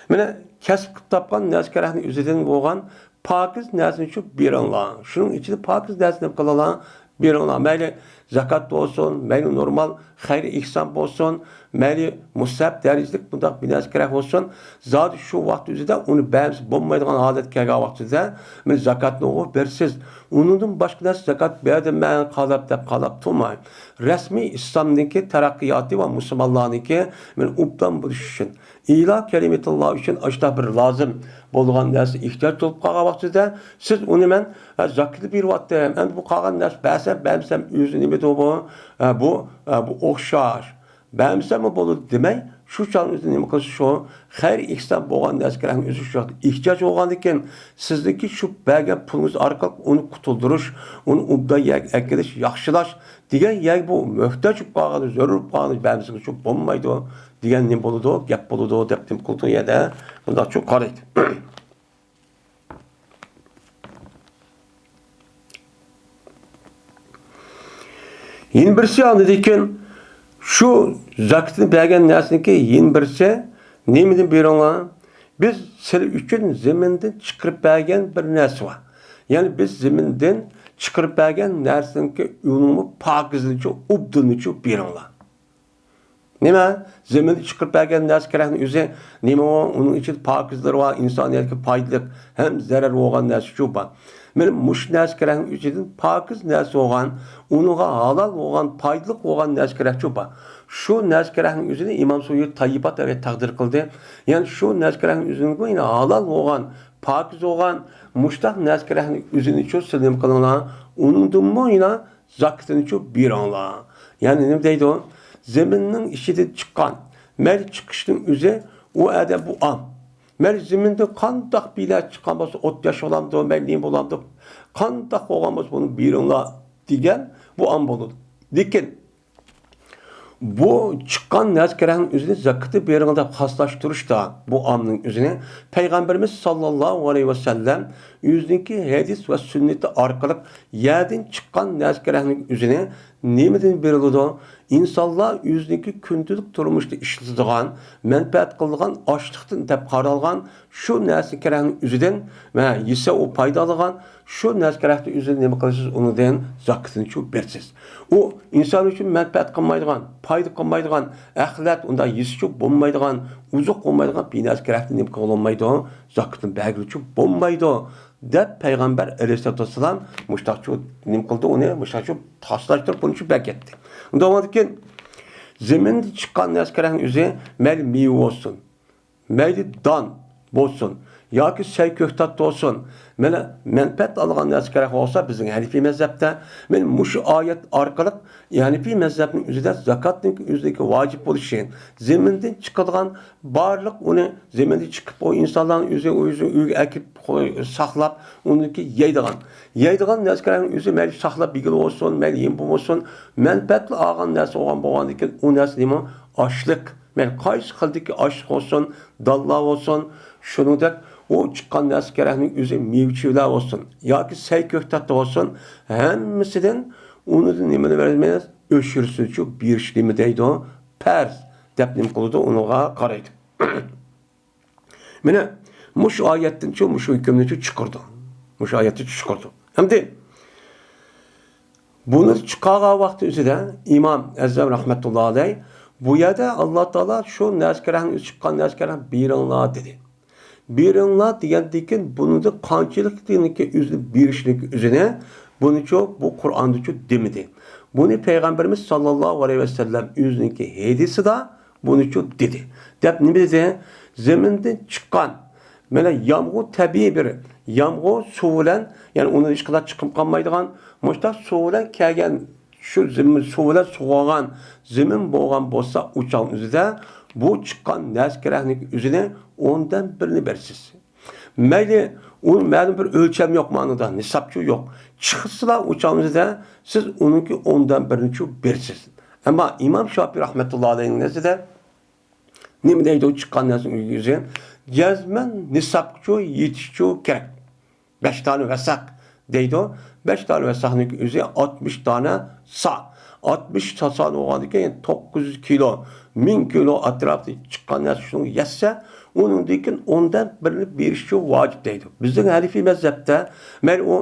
مانا كەسىپ قىلىپ تاپقان نەرسە-كېرەكنىڭ ئۆزىدىن بولغان پاكىز نەرسىنىچۇ بېرىڭلار. شۇنىڭ ئىچىدە پاكىز نەرسىنى قىلىڭلار، بېرىڭلار. مەيلى زاكات بولسۇن، مەيلى نورمال خەير-ئېھسان بولسۇن، مەيلى مۇستەھەب دەرىجىلىك بۇنداق بىر نەرسە-كېرەك بولسۇن. زادى شۇ ۋاقىت ئۆزىدە ئۇنى بەرمىسە بولمايدىغان ھالەتكە كەلگەن ۋاقتىدا، مانا زاكاتنى ئۇ بېرىسىز. ئۇنىڭدىن باشقا نەرسە زاكات بەردىم مەن، قالاپ دەپ قالاپ تۇرماي. رەسمىي ئىسلامنىڭكى تەرەققىياتى ۋە مۇسۇلمانلارنىڭكى مانا ئوبدان بولۇشى ئۈچۈن، ئىلا كەلىمىتۇللا ئۈچۈن ئاشۇنداق بىر لازىم بولغان نەرسە، ئېھتىياج بولۇپ قالغان ۋاقتىدا، سىز ئۇنى مەن، ھە، زاكىتى بېرىۋاتتىم، ئەمدى بۇ قالغان نەرسە بەرسەم، بەرمىسەم ئۆزى نېمە دەيدۇ بۇ؟ ھە، بۇ، ھە، بۇ ئوخشاش. بەرمىسەممۇ بولىدۇ دېمەي، شۇ چاغنىڭ ئۆزىدە نېمە قىلسا شۇ خەير-ئېھسان بولغان نەرسە-كېرەكنىڭ ئۆزى شۇ ۋاقىت ئېھتىياج بولغاندىكىن، سىزنىڭكى شۇ بەرگەن پۇلىڭىز ئارقىلىق ئۇنى قۇتۇلدۇرۇش، ئۇنى ئوبدان يەرگە ئەكېلىش، ياخشىلاش دېگەن يەرگە بۇ مۆھتاج بولۇپ قالغان، زۆرۈر بولۇپ قالغان بەرمىسىڭىز شۇ بولمايدۇ دېگەن نېمە بولىدۇ، گەپ بولىدۇ دەپ نېمە قىلىدۇ يەردە مۇنداقچۇ قارايدۇ. يەنە بىرسى ئاندىن كېيىن شۇ زاكىتىنى بەرگەن نەرسىنىڭكى يەنە بىرسى نېمىدىن بېرىڭلار؟ بىز سىلەر ئۈچۈن زېمىندىن چىقىرىپ بەرگەن بىر نەرسە بار. يەنى بىز زېمىندىن چىقىرىپ بەرگەن نەرسىنىڭكى ئۇنىڭمۇ پاكىزىنىچۇ، ئوبدىنىچۇ بېرىڭلار. نېمە؟ زېمىندا چىقىرىپ بەرگەن نەرسە-كېرەكنىڭ ئۆزى نېمە ئۇ؟ ئۇنىڭ ئىچىدە پاكىزلىرى بار، ئىنسانىيەتكە پايدىلىق ھەم زەرەر بولغان نەرسىچۇ بار. مانا مۇشۇ نەرسە-كېرەكنىڭ ئىچىدىن پاكىز نەرسە بولغان، ئۇنىڭغا ھالال بولغان، پايدىلىق بولغان نەرسە-كېرەكچۇ بار. شۇ نەرسە-كېرەكنىڭ ئۆزىنى ئىمام سۇيۇتى تەييىبات دەپ تەقدىر قىلدى. يەنى شۇ نەرسە-كېرەكنىڭ ئۆزىنىڭكى يەنە ھالال بولغان، پاكىز بولغان مۇشۇنداق نەرسە-كېرەكنىڭ ئۆزىنىچۇ سىلەر نېمە قىلىڭلار؟ ئۇنىڭدىنمۇ يەنە زاكىتىنىچۇ بېرىڭلار. يەنى نېمە دەيدۇ؟ زېمىننىڭ ئىچىدىن چىققان، مەيلى چىقىشنىڭ ئۆزى ئۇ ئادەم بۇ ئام. مەيلى زېمىندىن قانداق بىلەت چىققان بولسا، ئوت ياش بولامدۇ، مەيلى نېمە بولامدۇ، قانداق بولغان بولسا بۇنى بېرىڭلار دېگەن بۇ ئام بولىدۇ. لېكىن بۇ چىققان نەرسە-كېرەكنىڭ ئۆزىنى زاكىتى بېرىڭ دەپ خاسلاشتۇرۇشتا بۇ ئامنىڭ ئۆزىنى پەيغەمبىرىمىز ساللاللاھۇ ئەلەيھى ۋەسەللەم ئۆزىنىڭكى ھەدىس ۋە سۈننىتى ئارقىلىق يەردىن چىققان نەرسە-كېرەكنىڭ ئۆزىنى نېمىدىن بېرىلىدۇ؟ ئىنسانلار ئۆزىنىڭكى كۈندىلىك تۇرمۇشتا ئىشلىتىدىغان، مەنپەئەت قىلىدىغان ئاشلىقتىن دەپ قارالغان شۇ نەرسە كېرەكنىڭ ئۆزىدىن ۋە يېسە ئۇ پايدا ئالىدىغان شۇ نەرسە كېرەكنىڭ ئۆزىدىن نېمە قىلىسىز؟ ئۇنىڭدىن زاكىتىنىچۇ بېرىسىز. ئۇ ئىنسان ئۈچۈن مەنپەئەت قىلمايدىغان، پايدا قىلمايدىغان، ئەخلەت، ئۇنداق يېسىچۇ بولمايدىغان، ئوزۇق بولمايدىغان بىر نەرسە كېرەكنى نېمە قىلىۋالمايدۇ؟ زاكىتىنى بەرگىلىچۇ بولمايدۇ، دەپ پەيغەمبەر ئەلەيھىسسالاتۇ ۋەسسالام مۇشتاقچۇ نېمە قىلدى؟ ئۇنى مۇشتاقچۇ خاسلاشتۇرۇپ، بۇنىچۇ بەرگەتتى. ئۇنداق بولغاندىكىن، زېمىندىن چىققان نەرسە كېرەكنىڭ ئۆزى، مەيلى مېۋە بولسۇن، مەيلى دان بولسۇن ياكى سەي كۆكتات بولسۇن، مانا مەنپەئەت ئالغان نەرسە كېرەك بولسا، بىزنىڭ ھەنىفىي مەزھەپتە، مانا مۇشۇ ئايەت ئارقىلىق ھەنىفىي مەزھەپنىڭ ئۆزىدە زاكاتنىڭ ئۆزىدىكى ۋاجىپ بولۇشى، زېمىندىن چىقىدىغان بارلىق ئۇنى زېمىندىن چىقىپ، ئۇ ئىنسانلارنىڭ ئۆزى، ئۆزى ئۆيگە ئەكىپ قوي-، ساقلاپ، ئۇنىڭكى يەيدىغان، يەيدىغان نەرسە كېرەكنىڭ ئۆزى، مەيلى ساقلاپ يېگىلى بولسۇن، مەيلى يېمە بولمىسۇن، مەنپەئەتلا ئالغان نەرسە بولغان، بولغاندىن كېيىن ئۇ نەرسە نېمە؟ ئاشلىق. مەيلى قايسى خىلدىكى ئاشلىق بولسۇن، دانلار بولسۇن، شۇنىڭدەك ئۇ چىققان نەرسە كېرەكنىڭ ئۆزى مېۋە-چېۋىلەر بولسۇن ياكى سەي كۆكتاتتا بولسۇن، ھەممىسىدىن ئۇنىدىن نېمىنى بېرىمىز؟ ئۆشۈرسىنچۇ بېرىش نېمە دەيدۇ؟ پەرز دەپ نېمە قىلىدۇ؟ ئۇنىڭغا قارايدۇ. مانا مۇشۇ ئايەتتىنچۇ مۇشۇ ھۆكۈمنىچۇ چىقىرىدۇ. مۇشۇ ئايەتتىنچۇ چىقىرىدۇ. ئەمدى بۇنى چىقارغان ۋاقتى ئۆزىدە ئىمام ئەزەم رەھمەتۇللا ئەلەي بۇ يەردە ئاللا تائالا شۇ نەرسە كېرەكنى ئۆزى چىققان نەرسە كېرەكنى بېرىڭلار دېدى. بېرىڭلار دېگەندىن كېيىن بۇنىڭدا قانچىلىكنىكى ئۆزىنى بېرىشنىكى ئۆزىنى بۇنىچۇ بۇ قۇرئاندىچۇ دېمىدى. بۇنى پەيغەمبىرىمىز ساللاللاھۇ ئەلەيھى ۋەسەللەم ئۆزىنىڭكى ھەدىسىدا بۇنىچۇ دېدى. دەپ نېمە دېدى؟ زېمىندىن چىققان، مانا يامغۇر تەبىئىي بىر يامغۇر سۇ بىلەن، يەنى ئۇنىڭ ھېچقانداق چىقىم قالمايدىغان، مۇشۇنداق سۇ بىلەن كەلگەن، شۇ زېمىن سۇ بىلەن سۇغارغان زېمىن بولغان بولسا، ئۇ چاغنىڭ ئۆزىدە بۇ چىققان نەرسە كېرەكنىڭ ئۆزىنى ئوندىن بىرىنى بېرىسىز. مەيلى، ئۇ مەلۇم بىر ئۆلچەم يوق مانىدا، نىسابچۇ يوق. چىقسىلا ئۇ چاغنىڭ ئۆزىدە سىز ئۇنىڭكى ئوندىن بىرىنىچۇ بېرىسىز. ئەمما ئىمام شاپىي رەھمەتۇللا ئەلەيھنىڭ نەزىرىدە نېمە دەيدۇ؟ چىققان نەرسىنىڭ ئۆزى جەزمەن نىسابچۇ يېتىشچۇ كېرەك. بەش دانە ۋەسەق دەيدۇ. بەش دانە ۋەسەقنىڭ ئۆزى ئاتمىش دانە سا. ئاتمىش سا سان بولغاندىكىن، يەنى توققۇز يۈز كىلو، مىڭ كىلو ئەتراپىدا چىققان نەرسە شۇنىڭغا يەتسە، ئۇنىڭدىن كېيىن ئوندىن بىرنى بېرىشچۇ ۋاجىپ دەيدۇ. بىزنىڭ ھەنىفىي مەزھەپتە، مەيلى ئۇ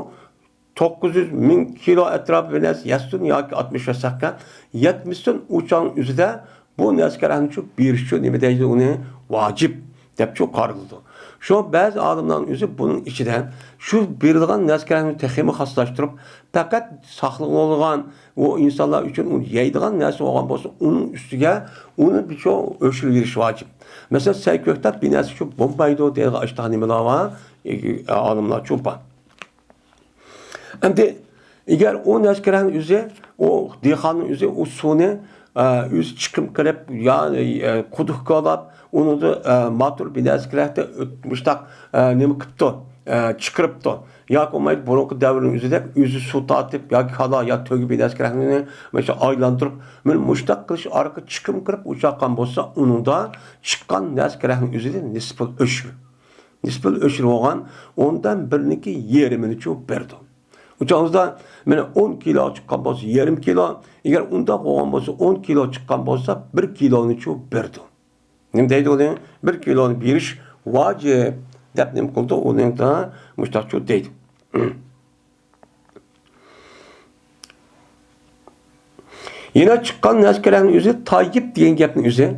توققۇز يۈز، مىڭ كىلو ئەتراپى بىر نەرسە يەتسۇن ياكى ئاتمىش ۋەسەقكە يەتمىسۇن، ئۇ چاغنىڭ ئۆزىدە بۇ نەرسە كېرەكنىچۇ بېرىشچۇ نېمە دەيدۇ، ئۇنى ۋاجىپ دەپچۇ قارىلىدۇ. شۇ بەزى ئالىملارنىڭ ئۆزى بۇنىڭ ئىچىدە شۇ بېرىلغان نەرسە كېرەكنى تېخىمۇ خاسلاشتۇرۇپ، پەقەت ساقلىق بولغان ئۇ ئىنسانلار ئۈچۈن ئۇنى يەيدىغان نەرسە بولغان بولسا، ئۇنىڭ ئۈستىگە ئۇنى بىچۇ ئۆشۈرۈۋېرىش ۋاجىپ. مەسىلەن، سەي كۆكتات بىر نەرسىچۇ بولمايدۇ دەيدىغان ئاشتاق نېمىلەر بار، ئالىملارچۇ بار. ئەمدى ئەگەر ئۇ نەرسە كېرەكنىڭ ئۆزى، ئۇ دېھقاننىڭ ئۆزى ئۇ سۇنى، ئە، ئۆزى چىقىم قىلىپ، يا، ئە، قۇدۇق كولاپ، ئۇنىڭدا، ئە، ماتور بىر نەرسە كېرەكتە، مۇشتاق، ئە، نېمە قىپتۇ، ئە، چىقىرىپتۇ. ياكى بولمايدۇ بۇرۇنقى دەۋرنىڭ ئۆزىدەك ئۆزى سۇ تارتىپ ياكى كالا يا تۆگە بىر نەرسە كېرەكنى مۇشۇ ئايلاندۇرۇپ، مانا مۇشتاق قىلىش ئارقىلىق چىقىم قىلىپ ئۇچاققان بولسا، ئۇنىڭدا چىققان نەرسە كېرەكنىڭ ئۆزىدىن نىسپۇل ئۆشۈر. نىسپىل ئۆشۈر بولغان ئوندىن بىرنىڭكى يېرىمىنىچۇ بېرىدۇ. ئۇ چاغىمىزدا مانا ئون كىلو چىققان بولسا يېرىم كىلو، ئەگەر ئۇنداق بولغان بولسا ئون كىلو چىققان بولسا بىر كىلونىچۇ بېرىدۇ. نېمە دەيدۇ ئۇنى؟ بىر كىلونى بېرىش ۋاجىپ دەپ نېمە قىلىدۇ؟ ئۇنى مۇشتاقچۇ دەيدۇ. يەنە چىققان نەرسە كېرەكنىڭ ئۆزى تايىپ دېگەن گەپنىڭ ئۆزى.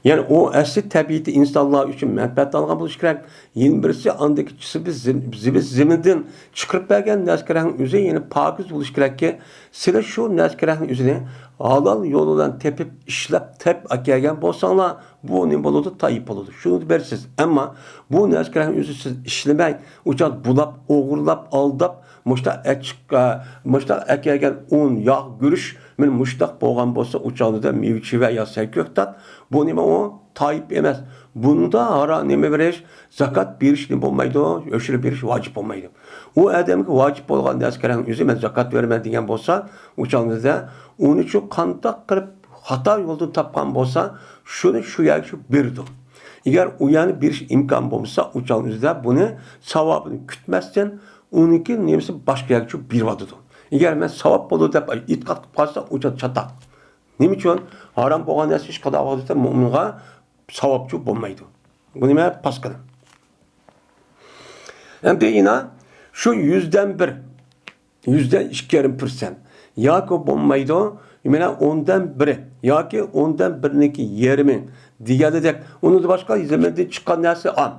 يەنى ئۇ ئەسلى تەبىئىتى ئىنسانلار ئۈچۈن مەنپەئەت ئالغان بولۇشى كېرەك. يەنە بىرسى ئاندىكى سىز بىز زېم-، زېمىن-، زېمىندىن چىقىرىپ بەرگەن نەرسە كېرەكنىڭ ئۆزى يەنە پاكىز بولۇشى كېرەككى، سىلەر شۇ نەرسە كېرەكنىڭ ئۆزىنى ھالال يولى بىلەن تېپىپ، ئىشلەپ، تېپىپ ئەكەلگەن بولساڭلار، بۇ نېمە بولىدۇ؟ تايىپ بولىدۇ. شۇنى بېرىسىز. ئەمما بۇ نەرسە كېرەكنىڭ ئۆزى سىز ئىشلىمەي، ئۇ چاغ بۇلاپ، ئوغرىلاپ، ئالداپ، مۇشتاق ئەچىق-، ئە، مۇشتاق ئەكەلگەن ئۇن، ياغ، گۈرۈچ، مانا مۇشتاق بولغان بولسا، ئۇ چاغدا مېۋە-چېۋە يا سەي كۆكتات، بۇ نېمە ئۇ؟ تايىپ ئەمەس. بۇندا ھارا نېمە بېرىش؟ زاكات بېرىش نېمە بولمايدۇ؟ ئۆشۈر بېرىش ۋاجىپ بولمايدۇ. ئۇ ئادەمگە ۋاجىپ بولغان نەرسە كېرەكنىڭ ئۆزى، مەن زاكات بېرىمەن دېگەن بولسا، ئۇ چاغدا ئۇنىچۇ قانداق قىلىپ خاتا يولدىن تاپقان بولسا، شۇنى شۇ يەرگە شۇ بېرىدۇ. ئەگەر ئۇ يەرنى بېرىش ئىمكان بولمىسا، ئۇ چاغنىڭ ئۆزىدە بۇنى ساۋابىنى كۈتمەستىن، ئۇنىڭكى نېمىسى باشقا يەرگە شۇ بېرىۋاتىدۇ. ئەگەر مەن ساۋاب بولىدۇ دەپ ئېتىقاد قىلىپ قالسا، ئۇ چاغ چاتاق. نېمە ئۈچۈن؟ ھارام بولغان نەرسە ھېچقانداق ۋاقىتتا مۆمىنغا ساۋابچۇ بولمايدۇ. بۇ نېمە؟ پاسكىنا. ئەمدى يەنە شۇ يۈزدىن بىر، يۈزدىن ئىككى يېرىم پىرسەنت ياكى بولمايدۇ، مانا ئوندىن بىرى ياكى ئوندىن بىرنىڭكى يېرىمى دېگەندەك، ئۇنىڭدىن باشقا زېمىندىن چىققان نەرسە ئام.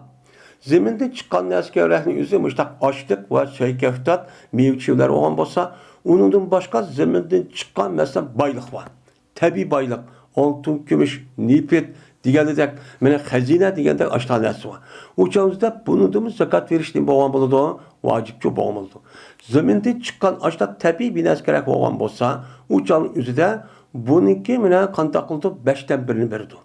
زېمىندىن چىققان نەرسىگە رەھنە ئۆزى مۇشتاق ئاشلىق ۋە سەي-كەفتات، مېۋە-چېۋىلەر بولغان بولسا، ئۇنىڭدىن باشقا زېمىندىن چىققان، مەسىلەن، بايلىق بار. تەبىئىي بايلىق، ئالتۇن، كۈمۈش، نېفىت دېگەندەك، مانا خەزىنە دېگەندەك ئاشۇنداق نەرسە بار. ئۇ چاغدا بۇنىڭدىمۇ زاكات بېرىش نېمە بولغان بولىدۇ؟ ۋاجىپچۇ بولغان بولىدۇ. زېمىندىن چىققان ئاشۇنداق تەبىئىي بىر نەرسە كېرەك بولغان بولسا، ئۇ چاغنىڭ ئۆزىدە بۇنىڭكى مانا قانداق قىلىدۇ؟ بەشتىن بىرىنى بېرىدۇ.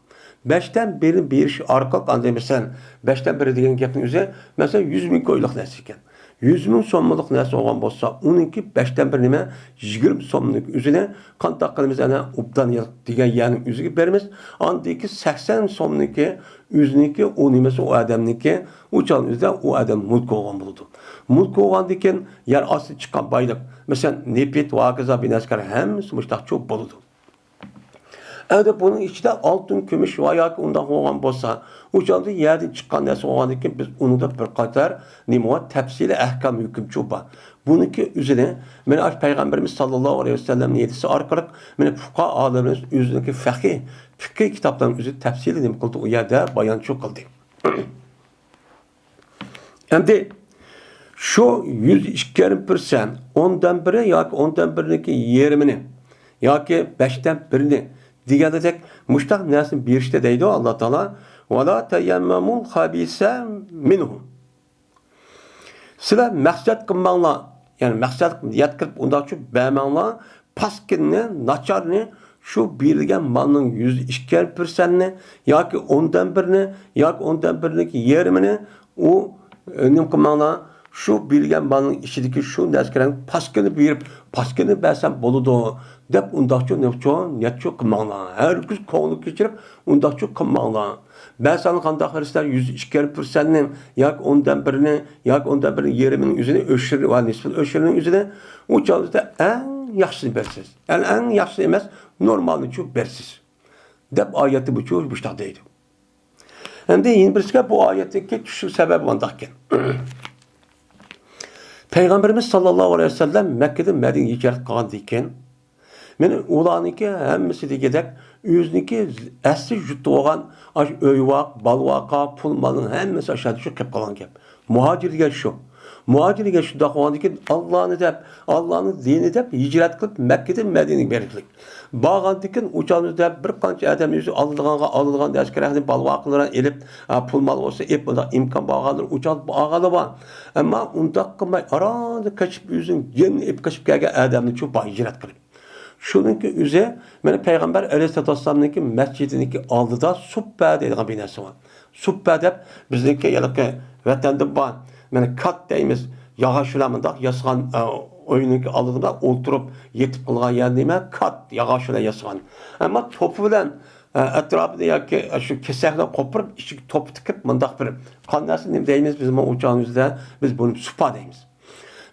بەشتىن بىرىنى بېرىش ئارقىلىق، ئاندىن مەسىلەن، بەشتىن بىرى دېگەن گەپنىڭ ئۆزى، مەسىلەن، يۈز مىڭ كويلۇق نەرسە ئىكەن. يۈز مىڭ سوملۇق نەرسە بولغان بولسا، ئۇنىڭكى بەشتىن بىرى نېمە؟ يىگىرمە سومنىڭ ئۆزىنى قانداق قىلىمىز؟ ئەنە ئوبدان دېگەن يەرنىڭ ئۆزىگە بېرىمىز. ئاندىن كېيىن سەكسەن سومنىڭكى ئۆزىنىڭكى، ئۇ نېمىسى، ئۇ ئادەمنىڭكى، ئۇ چاغنىڭ ئۆزىدە ئۇ ئادەم مۈلك بولغان بولىدۇ. مۈلك بولغاندىن كېيىن يەر ئاستىدىن چىققان بايلىق، مەسىلەن، نېفىت ۋە ھاكازا بىر نەرسىلەر ھەممىسى مۇشتاقچۇ بولىدۇ. ئەمدى بۇنىڭ ئىچىدە ئالتۇن، كۈمۈش ۋە ياكى ئۇنداق بولغان بولسا، ئۇ چاغدا يەردىن چىققان نەرسە بولغاندىن كېيىن، بىز ئۇنىڭدا بىر قاتار نېمە بار؟ تەپسىلىي ئەھكام، ھۆكۈمچۇ بار. بۇنىڭكى ئۆزىنى، مانا ئاشۇ پەيغەمبىرىمىز ساللاللاھۇ ئەلەيھى ۋەسەللەمنىڭ ھەدىسى ئارقىلىق، مانا پۇقاھا ئالىملىرىمىز ئۆزىنىڭكى فەقىھ، پىقھىي كىتابلارنىڭ ئۆزىدە تەپسىلىي نېمە قىلدى؟ ئۇ يەردە بايانچۇ قىلدى. ئەمدى شۇ يۈز ئىككى يېرىم پىرسەنت، ئوندىن بىرى ياكى ئوندىن بىرنىڭكى يېرىمىنى ياكى بەشتىن بىرىنى دېگەندەك مۇشتاق نەرسىنى بېرىشتە دەيدۇ ئاللا تائالا، «ۋەلا تەيەممەمۇل خەبىسە مىنھۇ.» سىلەر مەقسەت قىلماڭلار، يەنى مەقسەت يەتكۈزۈپ ئۇنداقچۇ بەرمەڭلار، پاسكىنىنى، ناچارنى، شۇ بېرىلگەن مالنىڭ يۈز ئىككى پىرسەنتىنى ياكى ئوندىن بىرىنى ياكى ئوندىن بىرنىڭكى يېرىمىنى ئۇ، ئە، نېمە قىلماڭلار، شۇ بېرىلگەن مالنىڭ ئىچىدىكى شۇ نەرسىلەرنى پاسكىنا بېرىپ، پاسكىنا بەرسەم بولىدۇ دەپ ئۇنداقچۇ نېمىچۇ نىيەتچۇ قىلماڭلار. ھەرگىز كۆڭلى كېچىرىپ ئۇنداقچۇ قىلماڭلار. بەزىلەر قانداق قىلىسىلەر، يۈز ئىككى پىرسەنتنى ياكى ئوندىن بىرىنى ياكى ئوندىن بىرنىڭ يېرىمىنىڭ ئۆزىنى، ئۆشۈرنى ۋە نىسفىل ئۆشۈرنىڭ ئۆزىنى، ئۇ چاغدا ئەڭ ياخشىسىنى بېرىسىز. يەنى ئەڭ ياخشىسى ئەمەس، نورمالنىچۇ بېرىسىز دەپ ئايەتتە بۇچۇ مۇشتاق دەيدۇ. ئەمدى يەنە بىرسىگە بۇ ئايەتتىكى چۈشۈش سەۋەبى مۇنداق ئىكەن. پەيغەمبىرىمىز ساللاللاھۇ ئەلەيھى ۋەسەللەم مەككىدىن مەدىنىگە ھىجرەت قىلغاندىن كېيىن، مانا ئۇلارنىڭكى ھەممىسى دېگۈدەك ئۆزىنىڭكى ئەسلى يۇرتى بولغان ئاشۇ ئۆي-ۋاق، بال-باقا، پۇل-مالنىڭ ھەممىسى ئاشۇ يەردە شۇ قېلىپ قالغان گەپ. مۇھاجىر دېگەن شۇ. مۇھاجىر دېگەن شۇنداق بولغاندىن كېيىن، ئاللانى دەپ، ئاللانىڭ دىنى دەپ ھىجرەت قىلىپ مەككىدىن مەدىنىگە بەرگىلىك. بارغاندىن كېيىن ئۇ چاغدا بىر قانچە ئادەم ئۆزى ئالىدىغانغا ئالىدىغان ئەسكەرەكنى بال-باقىلىرىنى ئېلىپ، ھە، پۇل-مال بولسا ئېلىپ، بۇنداق ئىمكان بارغانلار ئۇ چاغدا بارغانلار بار. ئەمما ئۇنداق قىلماي، ئاراندا قېچىپ، ئۆزىنىڭ جېنىنى ئېلىپ قېچىپ كەلگەن ئادەمنى شۇ بار ھىجرەت قىلىپ. شۇنىڭكى ئۆزى، مانا پەيغەمبەر ئەلەيھىسسالاتۇ ۋەسسالامنىڭكى مەسچىتىنىڭكى ئالدىدا سۇپپە دەيدىغان بىر نەرسە بار. سۇپپە دەپ بىزنىڭكى ھېلىقى ۋەتەندە بار، مانا كات دەيمىز، ياغاچ بىلەن مۇنداق ياسىغان، ئە، ئۆينىڭكى ئالدىدا ئولتۇرۇپ يېتىپ قىلغان يەر نېمە؟ كات، ياغاچ بىلەن ياسىغان. ئەمما توپا بىلەن، ئە، ئەتراپىدا ياكى شۇ كېسەكنى قوپۇرۇپ، ئىچىگە توپا تىكىپ، مۇنداق بىر قان نەرسە نېمە دەيمىز؟ بىز مانا ئۇ چاغنىڭ ئۆزىدە بىز بۇنى سۇپا دەيمىز.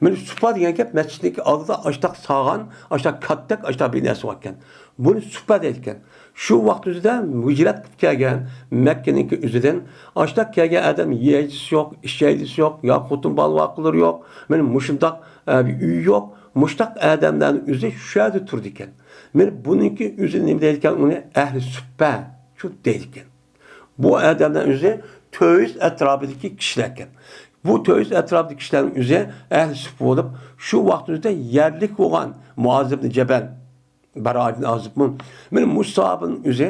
مانا سۇپا دېگەن گەپ مەسچىتنىڭكى ئالدىدا ئاشتاق سالغان، ئاشتاق كاتتەك، ئاشتاق بىر نەرسە باركەن. بۇنى سۇپا دەيدىكەن. شۇ ۋاقىت ئۆزىدە ھىجرەت قىلىپ كەلگەن مەككىنىڭكى ئۆزىدىن ئاشتاق كەلگەن ئادەم يەيدىسى يوق، ئىچەيدىسى يوق، يا خوتۇن بالا-ۋاقىلىرى يوق، مانا مۇشۇنداق، ئە، بىر ئۆيى يوق، مۇشۇنداق ئادەملەرنىڭ ئۆزى شۇ يەردە تۇرىدىكەن. مانا بۇنىڭكى ئۆزى نېمە دەيدىكەن؟ ئۇنى ئەھلى سۇپپە شۇ دەيدىكەن. بۇ ئادەملەر ئۆزى تۆت يۈز ئەتراپىدىكى كىشىلەركەن. بۇ تۆت يۈز ئەتراپىدىكى كىشىلەرنىڭ ئۆزى ئەھلى سۇپپا بولۇپ، شۇ ۋاقىتنىڭ ئۆزىدە يەرلىك بولغان مۇئاز ئىبن جەبەل، بارا ئىبن ئازىبمۇ، مانا مۇشۇ ساھابىنىڭ ئۆزى،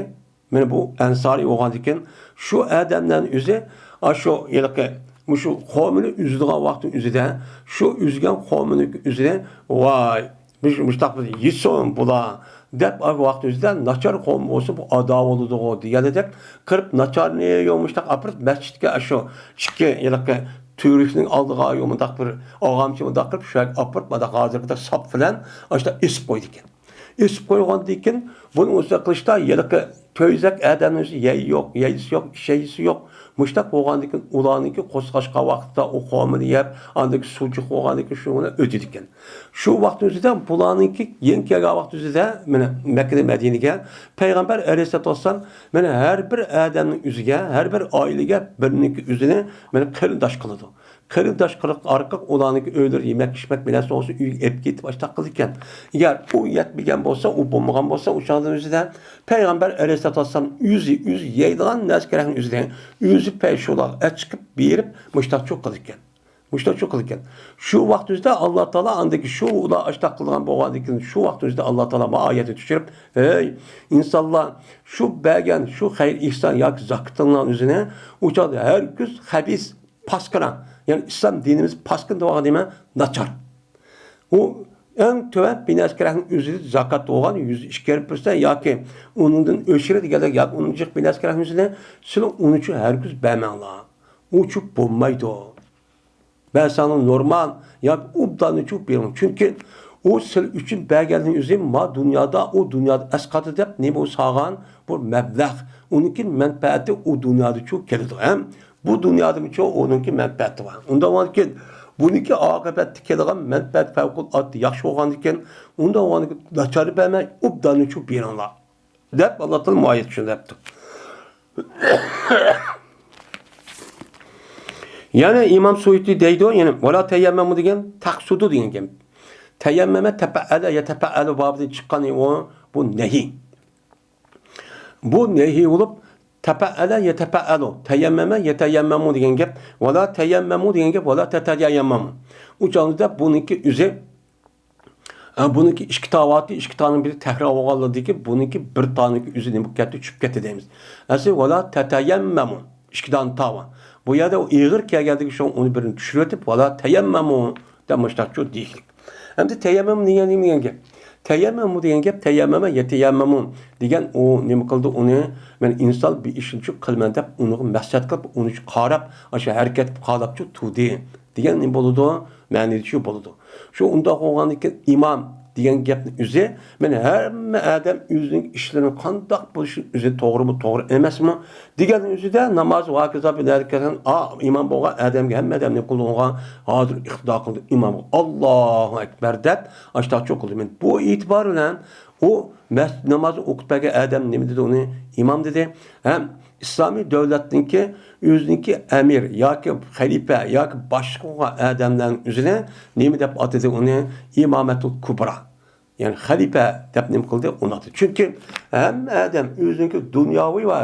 مانا بۇ ئەنسارىي بولغاندىكىن، شۇ ئادەملەرنىڭ ئۆزى، ئاشۇ ھېلىقى، مۇشۇ خورمىنى ئۈزىدىغان ۋاقىتنىڭ ئۆزىدە، شۇ ئۈزگەن خورمىنىڭ ئۆزىنى، ۋاي، مۇش-، مۇشتاق بىر يېسۇن بۇلار دەپ، ئۇ ۋاقىت ئۆزىدە ناچار قوم بولسا، بۇ ئادا بولىدىغۇ دېگەندەك قىلىپ، ناچارنى يو مۇشتاق ئاپىرىپ، مەسچىتكە، ئاشۇ ئىككى ھېلىقى تۈۋرۈكنىڭ ئالدىغا يو مۇنداق بىر ئاغامچە مۇنداق قىلىپ، شۇ يەرگە ئاپىرىپ، مۇنداق ھازىرقىدەك ساپ بىلەن ئاشۇنداق ئېسىپ قويىدىكەن. ئېسىپ قويغاندىن كېيىن، بۇنى ئۇستا قىلىشتا ھېلىقى كۆيزەك ئادەمنىڭ ئۆزى يەي يوق، يەيسى يوق، ئىچەيسى يوق. مۇشتاق بولغاندىن كېيىن ئۇلارنىڭكى قورسىقى ئاچقان ۋاقتىدا ئۇ خورمىنى يەپ، ئاندىن كېيىن سۇچۇق بولغاندىن كېيىن شۇ بىلەن ئۆتىدىكەن. شۇ ۋاقىتنىڭ ئۆزىدە بۇلارنىڭكى يېڭى كەلگەن ۋاقىت ئۆزىدە مانا مەككىدىن مەدىنىگە پەيغەمبەر ئەلەيھىسسالاتۇ ۋەسسالام مانا ھەر بىر ئادەمنىڭ ئۆزىگە، ھەر بىر ئائىلىگە بىرىنىڭكى ئۆزىنى مانا قېرىنداش قىلىدۇ. قېرىنداش قىلىق ئارقىلىق ئۇلارنىڭكى ئۆيلىرى يېمەك-ئىچمەك بىلەن سوغۇسى ئۆيگە ئېلىپ كېتىپ ئاشتاق قىلىدىكەن. ئەگەر ئۇ يەتمىگەن بولسا، ئۇ بولمىغان بولسا، ئۇ چاغدا ئۆزىدە پەيغەمبەر ئەلەيھىسسالاتۇ ۋەسسالام ئۆزى، ئۆزى يەيدىغان نەرسە كېرەكنى ئۆزىدە، ئۆزى پەي شۇلارغا ئەچىقىپ بېرىپ مۇشتاق چوق قىلىدىكەن. مۇشتاق چوق قىلىدىكەن. شۇ ۋاقىت ئۆزىدە ئاللا تائالا ئاندىكى شۇ ئۇلار ئاشتاق قىلغان بولغاندىن كېيىن شۇ ۋاقىت ئۆزىدە ئاللا تائالا ما ئايەتنى چۈشۈرۈپ، ھەي ئىنسانلار، شۇ بەرگەن شۇ خەير ئېھسان ياكى زاكىتىڭلارنىڭ ئۆزىنى ئۇ چاغدا ھەرگىز خەبىس پاسكىنا، يەنى ئىسلام دىنىمىز پاسكىنا دېگەن نېمە؟ ناچار. ئۇ ئەڭ تۆۋەن بىنەسكىرەكنىڭ ئۆزى زاكات بولغان يۈز ئىككى يېرىم پىرسەنت ياكى ئۇنىڭدىن ئۆشرە دېگەندەك ياكى ئۇنىڭدىن جىق بىنەسكىرەكنىڭ ئۆزىنى سىلەر ئۇنىچۇ ھەرگىز بەرمەڭلار. ئۇچۇ بولمايدۇ. بەرسەڭلار نورمال ياكى ئوبداننىچۇ بېرىڭ. چۈنكى ئۇ سىلەر ئۈچۈن بەرگەننىڭ ئۆزى ما دۇنيادا، ئۇ دۇنيادا ئەسقاتىدۇ دەپ نېمە سالغان بۇ مەبلەغ. ئۇنىڭكى مەنپەئەتى ئۇ دۇنيادىچۇ كېلىدۇ. ھەم بۇ دۇنيادىمۇچۇ ئۇنىڭكى مەنپەئەتى بار. ئۇنداق بولغاندىكىن، بۇنىڭكى ئاقىۋەتتە كېلىدىغان مەنپەئەت پەۋقۇلئاددە ياخشى بولغاندىكىن، ئۇنداق بولغاندىكىن ناچار بەرمەي، ئوبداننىچۇ بېرىڭلار، دەپ ئاللا تائالا مۇ ئايەت شۇنداق دەپتۇ. يەنە ئىمام سۇيۇتى دەيدۇ، يەنە ۋەلا تەيەممەمۇ دېگەن تەقسۇدۇ دېگەن گەپ. تەيەممەمە تەپەئەلە يەتەپەئەلۇ بابىدىن چىققان ئۇ، بۇ نەھى. بۇ نەھى بولۇپ، تەپەئەلە يەتەپەئەلۇ، تەيەممەمە يەتەيەممەمۇ دېگەن گەپ، ۋەلا تەيەممەمۇ دېگەن گەپ، ۋەلا تەتەيەممەمۇ. ئۇ چاغدا بۇنىڭكى ئۆزى، ئە، بۇنىڭكى ئىككى تاۋاتى، ئىككى تانىڭ بىرى تەكرار بولغانلىقىدىن بۇنىڭكى بىر تانىڭكى ئۆزى نېمە بولۇپ كەتتى؟ چۈشۈپ كەتتى دەيمىز. ئەسلى ۋەلا تەتەيەممەمۇ، ئىككى دانە تا بار. بۇ يەردە ئېغىر كەلگەندىكى شۇڭا ئۇنى بىرىنى چۈشۈرۈۋېتىپ، ۋەلا تەيەممەمۇ دەپ مۇشتاقچۇ دېيىشلىك. ئەمدى تەيەممەم دېگەن نېمە دېگەن گەپ؟ تەيەممەمۇ دېگەن گەپ، تەيەممەمە يەتەيەممەمۇ دېگەن ئۇ نېمە قىلدى؟ ئۇنى مەن ئىنسان بىر ئىشنى شۇ قىلىمەن دەپ، ئۇنىڭغا مەقسەت قىلىپ، ئۇنى شۇ قاراپ، ئاشۇ ھەرىكەت قىلىپ قالاپچۇ تۇردى دېگەن نېمە بولىدۇ؟ مەنىسى شۇ بولىدۇ. شۇ ئۇنداق بولغاندىن كېيىن ئىمام دېگەن گەپنى ئۆزى، مەن ھەممە ئادەم ئۆزىنىڭ ئىشلىرىنىڭ قانداق بولۇشى ئۆزى توغرىمۇ، توغرا ئەمەسمۇ؟ دېگەن ئۆزىدە ناماز ۋاكىزا بىلەن كەلگەن، ئا، ئىمام بولغان ئادەمگە ھەممە ئادەم نېمە قىلىدۇ ئۇنىڭغا؟ ھازىر ئىقتىدا قىلدى ئىمامغا، ئاللاھۇ ئەكبەر دەپ، ئاشتاق چوقۇلدى. مەن بۇ ئېتىبار بىلەن ئۇ مەس-، نامازنى ئوقۇپ بەرگەن ئادەم نېمە دېدى ئۇنى؟ ئىمام دېدى. ھەم ئىسلامىي دۆلەتنىڭكى ئۆزىنىڭكى ئەمىر ياكى خەلىپە ياكى باشلىق بولغان ئادەملەرنىڭ ئۆزىنى نېمە دەپ ئاتىدى ئۇنى؟ ئىمامەتۇل كۇبرا. يەنى خەلىپە دەپ نېمە قىلدى؟ ئۇنداقتى. چۈنكى ھەممە ئادەم ئۆزىنىڭكى دۇنياۋى ۋە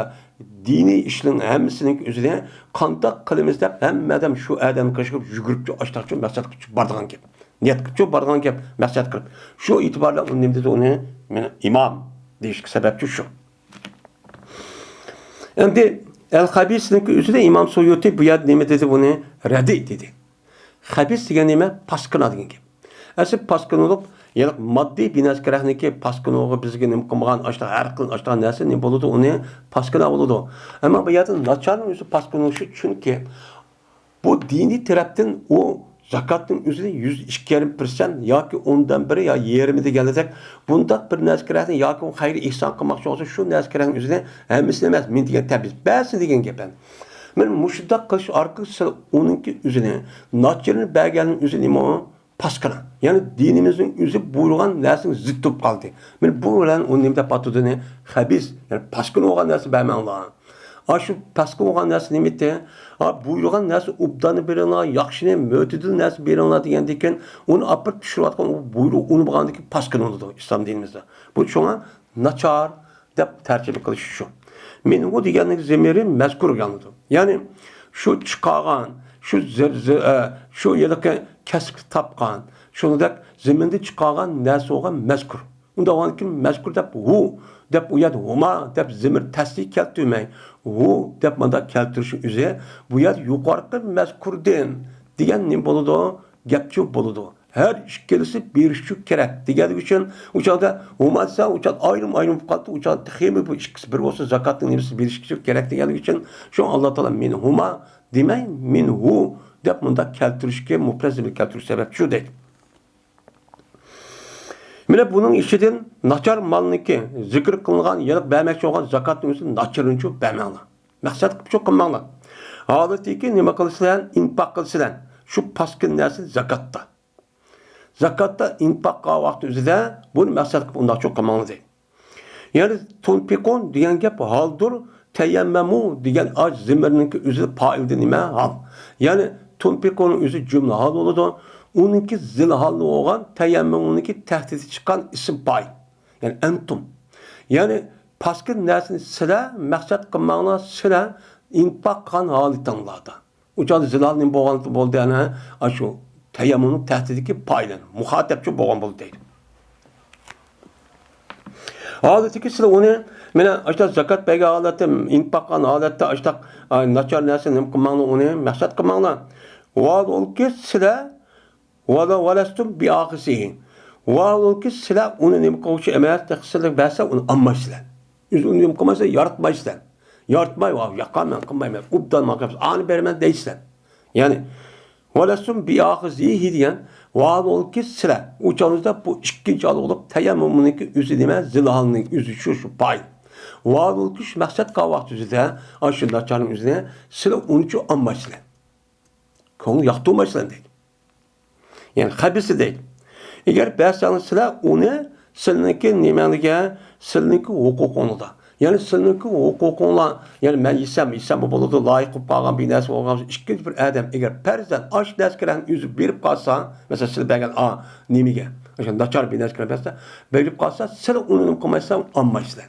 دىنىي ئىشنىڭ ھەممىسىنىڭ ئۆزىنى قانداق قىلىمىز دەپ ھەممە ئادەم شۇ ئادەمنى قىلىشقا يۈگۈرۈپچۇ، ئاشتاقچۇ مەقسەت قىلىپچۇ بارىدىغان گەپ. نىيەت قىلىپچۇ بارىدىغان گەپ، مەقسەت قىلىپ. شۇ ئېتىبار بىلەن ئۇ نېمە دېدى ئۇنى؟ مېنى ئىمام دېيىشكە سەۋەبچۇ شۇ. ئەمدى ئەل خەبىسنىڭكى ئۆزىدە ئىمام سۇيۇتى بۇ يەردە نېمە دېدى بۇنى؟ رەدى دېدى. خەبىس دېگەن نېمە؟ پاسكىنا دېگەن گەپ. ئەسلى پاسكىنىلىق، يەنى ماددىي بىنەسكىرەكنىكى پاسكىنىلىقى بىزگە نېمە قىلمىغان، ئاشتا ھەر خىل ئاشتا نەرسە نېمە بولىدۇ، ئۇنى پاسكىنا بولىدۇ. ئەمما بۇ يەردە ناچارنىڭ ئۆزى پاسكىنىلىشى، چۈنكى بۇ دىنىي تەرەپتىن ئۇ زاكاتنىڭ ئۆزىنى يۈز ئىككى يېرىم پىرسەنت ياكى ئوندىن بىرى يا يېرىمى دېگەنلىدەك، بۇنداق بىر نەرسە كېرەكنى ياكى ئۇ خەير ئېھسان قىلماقچى بولسا، شۇ نەرسە كېرەكنىڭ ئۆزىنى ھەممىسىنى ئەمەس، مېنى دېگەن تەبىئىي بەرسە دېگەن گەپ. مەن مۇشۇنداق قىلىش ئارقىلىق سىلەر ئۇنىڭكى ئۆزىنى، ناچىرىنى بەرگەننىڭ ئۆزى نېمە ئۇ؟ پاسكىنا. يەنى دىنىمىزنىڭ ئۆزى بۇيرۇغان نەرسىنىڭ زىتى بولۇپ قالدى. مەن بۇ بىلەن ئۇنى نېمە دەپ ئاتىدىنى؟ خەبىس، يەنى پاسكىنا بولغان نەرسە بەرمەڭلار. ئاشۇ پاسكىنا بولغان نەرسە نېمىتى؟ ھا، بۇيرۇغان نەرسە ئوبداننى بېرىڭلار، ياخشىنى، مۆتىدىل نەرسە بېرىڭلار دېگەندىن كېيىن، ئۇنى ئاپىرىپ چۈشۈرۈۋاتقان ئۇ بۇيرۇق ئۇنى بولغاندىن كېيىن پاسكىنا بولىدۇ ئىسلام دىنىمىزدا. بۇ شۇڭا ناچار دەپ تەرجىمە قىلىش شۇ. مىنھۇ دېگەننىڭ زېمىرى مەزكۇرغا يانىدۇ. يەنى شۇ چىقارغان، شۇ زىر-، زىر-، ئە، شۇ ھېلىقى كەسىپكە تاپقان، شۇنىڭدەك زېمىندىن چىقارغان نەرسە بولغان مەزكۇر. ئۇنداق بولغاندىكىن مەزكۇر دەپ ھۇ دەپ ئۇ يەردە ھۇما دەپ زېمىر تەسلىي كەلتۈرمەي، ھۇ دەپ مۇنداق كەلتۈرۈشنىڭ ئۆزى بۇ يەردە يۇقىرىقى مەزكۇردىن دېگەن نېمە بولىدۇ؟ گەپچۇ بولىدۇ. ھەر ئىككىلىسى بېرىشى كېرەك دېگەنلىكى ئۈچۈن، ئۇ چاغدا ھۇما دېسە، ئۇ چاغدا ئايرىم-ئايرىم بولۇپ قالدى. ئۇ چاغدا تېخىمۇ بۇ ئىككىسى بىر بولسا، زاكاتنىڭ نېمىسى بېرىشى كېرەك دېگەنلىكى ئۈچۈن، شۇڭا ئاللا تائالا مىنھۇما دېمەي، مىنھۇ دەپ مۇنداق كەلتۈرۈشكە، مۇپرەت زېمىر كەلتۈرۈشكە سەۋەبچۇ دەيدۇ. مانا بۇنىڭ ئىچىدىن ناچار مالنىڭكى، زىكىر قىلىنغان، يەنە بەرمەكچى بولغان زاكاتنىڭ ئۆزىنى ناچىرىنچۇ بەرمەڭلار. مەقسەت قىلىپ چوق قىلماڭلار. ھالىتىكى نېمە قىلىسىلەر؟ ئىنپاق قىلىسىلەر. شۇ پاسكىنا نەرسىنى زاكاتتا. زاكاتتا ئىنپاق قىلغان ۋاقتى ئۆزىدە بۇنى مەقسەت قىلىپ ئۇنداق چوق قىلماڭلار دەيدۇ. يەنى تۇنپىقۇن دېگەن گەپ ھالدۇر، تەيەممەمۇ دېگەن ئاش زىمىرنىڭكى ئۆزى پائىلدە نېمە؟ ھال. يەنى تۇنپىقۇننىڭ ئۆزى جۈملە ھال بولىدۇ. ئۇنىڭكى زىل ھالى بولغان تەيەممەمۇنىڭكى تەھتىدە چىققان ئىسىم پائىل. يەنى ئەنتۇم. يەنى پاسكىنا نەرسىنى سىلەر مەقسەت قىلماڭلار، سىلەر ئىنپاق قىلغان ھالىتىڭلاردا. ئۇ چاغدا زىلال نېمە بولغان بولدى؟ ئەنە ئاشۇ تەيەممۇمنىڭ تەھتىدىكى پائىلەن مۇخاتەپچۇ بولغان بولدى دەيدۇ. ھالىتىكى سىلەر ئۇنى، مانا ئاشۇنداق زاكات بەرگەن ھالەتتە، ئىنپاق قىلغان ھالەتتە ئاشۇنداق، ئاي، ناچار نەرسە نېمە قىلماڭلار، ئۇنى مەقسەت قىلماڭلار. ۋاھالبۇلكى سىلەر، ۋەلەستۇم بىئاخىزىھى. ۋاھالبۇلكى سىلەر ئۇنى نېمە قىلغۇچى ئەمەس، تېخى سىلەر بەرسە ئۇنى ئالمايسىلەر. ئۆزى ئۇنى نېمە قىلمايسىلەر، ياراتمايسىلەر. ياراتماي، ۋاھ، ياقا، مەن قىلمايمەن، ئوبدان ماڭا ئانى بېرىمەن دەيسىلەر. يەنى، ۋەلەستۇم بىئاخىزىھى دېگەن، ۋاھالبۇلكى سىلەر، ئۇ چاغدا بۇ ئىككىنچى ھال بولۇپ، تەيەممۇمنىڭكى ئۆزى نېمە؟ زىلالنىڭ ئۆزى شۇ، شۇ پائىل. ۋاھالبۇلكى شۇ مەقسەت قىلغان ۋاقتى ئۆزىدە، ئاشۇ ناچارنىڭ ئۆزىنى سىلەر ئۇنىچۇ ئالمايسىلەر. كۆڭۈل ياقتۇرمايسىلەر دەيدۇ. يەنى خەبىسى دەيدۇ. ئەگەر بەرسەڭلار سىلەر ئۇنى سىلىنىڭكى نېمەڭلىگە، سىلىنىڭكى ھوقۇقۇڭلاردا. يەنى سىلىنىڭكى ھوقۇقۇڭلار، يەنى مەن يېسەم، يېسەم بولىدۇ، لايىق بولۇپ قالغان بىر نەرسە بولغان بولسا، ئىككىنچى بىر ئادەم ئەگەر پەرزەن ئاش نەرسىكىرەڭ ئۆزى بېرىپ قالسا، مەسىلەن، سىلەر بەرگەن ئا نېمىگە، ئاشۇ ناچار بىر نەرسىكىرەڭ بەرسە، بېرىپ قالسا، سىلەر ئۇنى نېمە قىلمايسىلەر، ئالمايسىلەر.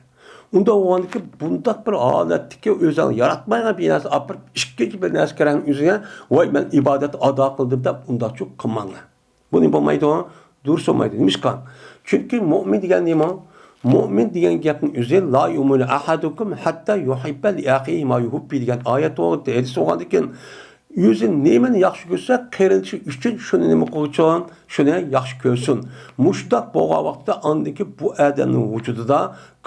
ئۇنداق بولغاندىكىن بۇنداق بىر ھالەتتىكى ئۆزۈڭ ياراتمايدىغان بىر نەرسە ئاپىرىپ، ئىككىنچى بىر نەرسىكىرەڭ ئۆزىگە، ۋاي، مەن ئىبادەت ئادا قىلدىم دەپ ئۇنداقچۇ قىلماڭلار. بۇنى بولمايدۇ، دۇرۇس بولمايدۇ. نېمىشقا؟ چۈنكى مۇئمىن دېگەن نېمە؟ مۇئمىن دېگەن گەپنىڭ ئۆزى، لا يۇئمىنۇ ئەھەدۇكۇم ھەتتا يۇھىببە لىئەخىھى ما يۇھىببۇ دېگەن ئايەت بولغان، ھەدىس بولغاندىكىن، ئۆزى نېمىنى ياخشى كۆرسە، قېرىندىشى ئۈچۈن شۇنى نېمە قىلغۇچۇ؟ شۇنى ياخشى كۆرسۇن. مۇشۇنداق بولغان ۋاقىتتا ئاندىن كېيىن بۇ ئادەمنىڭ ۋۇجۇدىدا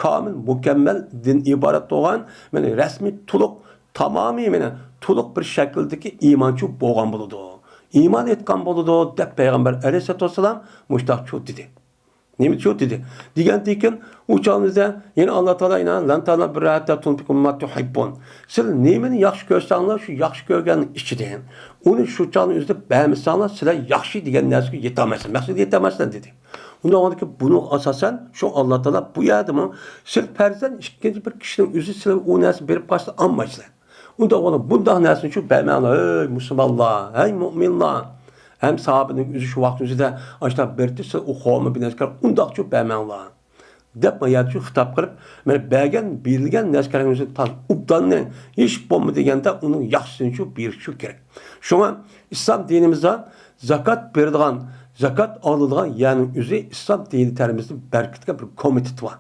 كامىل، مۇكەممەل دىن ئىبارەت بولغان، مانا رەسمىي، تولۇق، تامامىي، مانا تولۇق بىر شەكىلدىكى ئىمانچى بولغان بولىدۇ. ئىمان ئېيتقان بولىدۇ، دەپ پەيغەمبەر ئەلەيھىسسالاتۇ ۋەسسالام مۇشۇنداقچۇ دېدى. نېمىچۇ دېدى. دېگەندىن كېيىن ئۇ چاغىمىزدا يەنە ئاللا تائالا، يەنە، لەن تەنالۇل بىررە ھەتتا تۇنفىقۇ مىمما تۇھىببۇن. سىز نېمىنى ياخشى كۆرسەڭلار، شۇ ياخشى كۆرگەن ئىچىدىن ئۇنى شۇ چاغنىڭ ئۆزىدە بەرمىسەڭلار، سىلەر ياخشى دېگەن نەرسىگە يېتەلمەيسىلەر، مەقسەتكە يېتەلمەيسىلەر دېدى. ئۇنداق بولغاندىكىن بۇنىڭغا ئاساسەن شۇ ئاللا تائالا بۇ يەردىمۇ سىز پەرزەن ئىككىنچى بىر كىشىنىڭ ئۆزى سىلەرگە ئۇ نەرسىنى بېرىپ قالسا ئالمايسىلەر. ئۇنداق بولۇپ، بۇنداق نەرسىنى شۇ بەرمەڭلار، ھەي مۇسۇلمانلار، ھەي مۇئمىنلار. ھەم ساھابىنىڭ ئۆزى شۇ ۋاقىتنىڭ ئۆزىدە ئاشۇنداق بېرىپتۇ، سىلەر ئۇ قومى بىر نەرسىگە ئۇنداقچۇ بەرمەڭلار، دەپ ما يەردە شۇ خىتاب قىلىپ، مانا بەرگەن، بېرىلگەن نەرسىگە قارىغاندا تاز ئوبداننى ھېچ بولمىدى دېگەندە ئۇنىڭ ياخشىسىنى شۇ بېرىش شۇ كېرەك. شۇڭا ئىسلام دىنىمىزدا زاكات بېرىدىغان، زاكات ئالىدىغان يەرنىڭ ئۆزى ئىسلام دىنى تەرىپىمىزدىن بەركىتكەن بىر كومىتېت بار.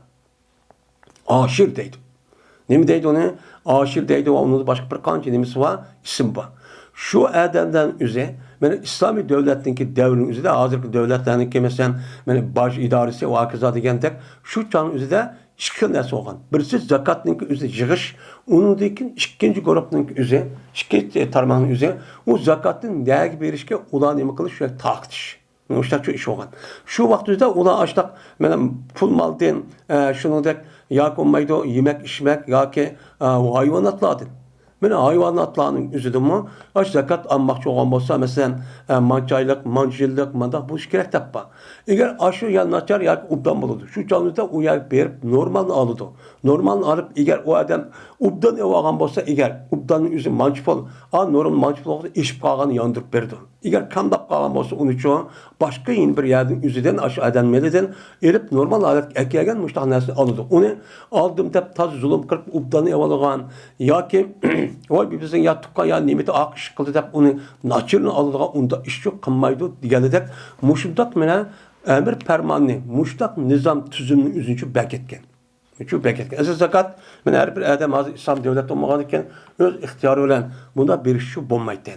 ئاشىر دەيدۇ. نېمە دەيدۇ ئۇنى؟ ئاشىر دەيدۇ ۋە ئۇنىڭدا باشقا بىر قانچە نېمىسى بار، ئىسمى بار. شۇ ئادەملەرنىڭ ئۆزى، مانا ئىسلامىي دۆلەتنىڭكى دەۋرىنىڭ ئۆزىدە، ھازىرقى دۆلەتلەرنىڭكى، مەسىلەن، مانا باج ئىدارىسى ۋە ھاكازا دېگەندەك، شۇ چاغنىڭ ئۆزىدە ئىككى خىل نەرسە بولغان. بىرسى زاكاتنىڭكى ئۆزى يىغىش، ئۇنىڭدىن كېيىن ئىككىنچى گۇرۇپنىڭكى ئۆزى، ئىككىنچى تارماقنىڭ ئۆزى، ئۇ زاكاتنى نەگە بېرىشكە ئۇلار نېمە قىلىش، شۇ تارقىتىش. مۇشۇنداق شۇ ئىش بولغان. شۇ ۋاقىت ئۆزىدە ئۇلار ئاشتاق، مانا، پۇل مالدىن، ئە، شۇنىڭدەك ياكى بولمايدۇ، يېمەك ئىچمەك ياكى، ئە، ھايۋاناتلاردىن. مانا ھايۋاناتلارنىڭ ئۆزىدىنمۇ ئاشۇ زاكات ئالماقچى بولغان بولسا، مەسىلەن، ئە، مانچە ئايلىق، مانچە يىللىق مانداق بولۇشى كېرەك دەپ بار. ئەگەر ئاشۇ يا ناچار ياكى ئوبدان بولىدۇ. شۇ چاغدا ئۇ يەرگە بېرىپ نورمالنى ئالىدۇ. نورمالنى ئالىپ، ئەگەر ئۇ ئادەم ئوبدان ئېلىۋالغان بولسا، ئەگەر ئوبداننىڭ ئۆزى مانچە پۇل، ئا، نورمال مانچە پۇل بولغاندا ئېشىپ قالغاننى ياندۇرۇپ بېرىدۇ. ئەگەر كامداپ قالغان بولسا، ئۇنىچۇ باشقا يەنە بىر يەردىن ئۆزىدىن، ئاشۇ ئادەم مېلىدىن ئېلىپ، نورمال ھالەتكە ئەكەلگەن مۇشۇنداق نەرسىنى ئالىدۇ. ئۇنى ئالدىم دەپ تازا زۇلۇم قىلىپ، ئوبداننى ئېلىۋالغان ياكى، ۋاي، بىزنىڭ يا تۇغقان يا نېمىدە ئاق ئىش قىلدى دەپ، ئۇنى ناچىرىنى ئالىدىغان ئۇنداق ئىشچۇ قىلمايدۇ دېگەنلىدەك، مۇشۇنداق مانا ئەمىر پەرماننى، مۇشۇنداق نىزام تۈزۈمنى ئۆزىنىچۇ بەركەتكەن. شۇ بەركەتكەن. ئەسلى زاكات، مانا ھەر بىر ئادەم ھازىر ئىسلام دۆلەت بولمىغاندىكىن ئۆز ئىختىيارى بىلەن بۇنداق بېرىشچۇ بولمايتتى.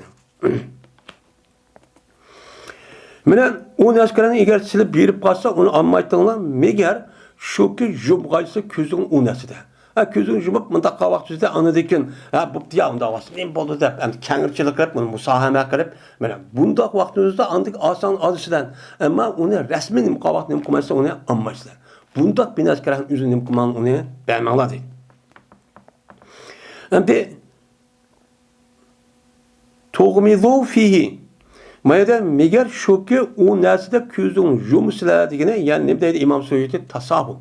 مانا ئۇ نەرسىلەرنى ئەگەر سىلەر بېرىپ قالسا، ئۇنى ئالمايتتىڭلار. مەگەر شۇكى، يۇمغايسا كۆزۈڭ ئۇ نەرسىدە. ھە، كۆزۈڭنى يۇمۇپ مۇنداق قىلغان ۋاقتىڭىزدا ئاندىن كېيىن، ھە، بوپتۇ يا، ئۇنداق ۋاقىت نېمە بولدى دەپ، ئەمدى كەڭرىچىلىك قىلىپ، بۇنى مۇساھەمە قىلىپ، مانا بۇنداق ۋاقتىڭىزدا ئاندىن ئاسان ئالىسىلەر. ئەمما ئۇنى رەسمىي نېمە قىلغان ۋاقىت نېمە قىلمايسىلەر، ئۇنى ئالمايسىلەر. بۇنداق بىناسىكەرەكنى ئۆزىنى نېمە قىلماڭ، ئۇنى بەرمەڭلار دەيدۇ. ئەمدى تۇغمىزۇ فىھى. ما يەردە مەگەر شۇكى ئۇ نەرسىدە كۆزۈڭ يۇمىسىلەر دېگىنى، يەنى نېمە دەيدۇ ئىمام سۇيۇتى؟ تاساھۇل.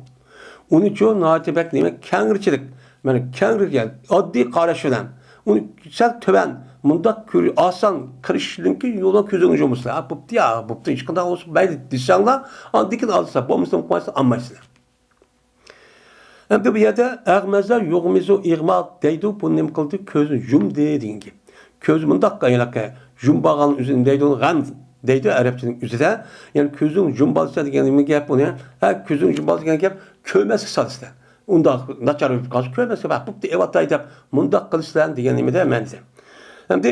ئۇنىچۇ ناھايىتى بەك نېمە كەڭرىچىلىك، مانا كەڭرى، يەنى ئاددىي قاراش بىلەن ئۇنى سەل تۆۋەن، مۇنداق كۆر-، ئاسان كىرىشنىڭكى يولىدا كۆزۈڭ يۇمىسىلەر. ھە، بوپتۇ يا، بوپتۇ، ھېچقانداق بولسا مەيلى دېسەڭلار، ئاندىن كېيىن ئالىسىلەر، بولمىسا قويسا ئالمايسىلەر. ئەمدى بۇ يەردە ئەغمەزە يۇغمىزۇ ئىغما دەيدۇ، بۇ نېمە قىلدى؟ كۆزىنى يۇمدى دېگەن گەپ. كۆزى مۇنداق ھېلىقى يۇمۇپ ئالغان ئۆزىنى دەيدۇ، غەمز دەيدۇ ئەرەبچىنىڭ ئۆزىدە. يەنى كۆزۈڭ يۇمۇپ ئالسا دېگەن نېمە گەپ بۇنى؟ ھە، كۆزۈڭ يۇمۇپ ئالسا دېگەن گەپ كۆرمەسكە سالىسىلەر. ئۇنداق ناچار بولۇپ قالسا كۆرمەسكە، ۋاھ، بوپتۇ، ئەۋاتاي دەپ مۇنداق قىلىسىلەر دېگەن نېمىدە مەنىسى. ئەمدى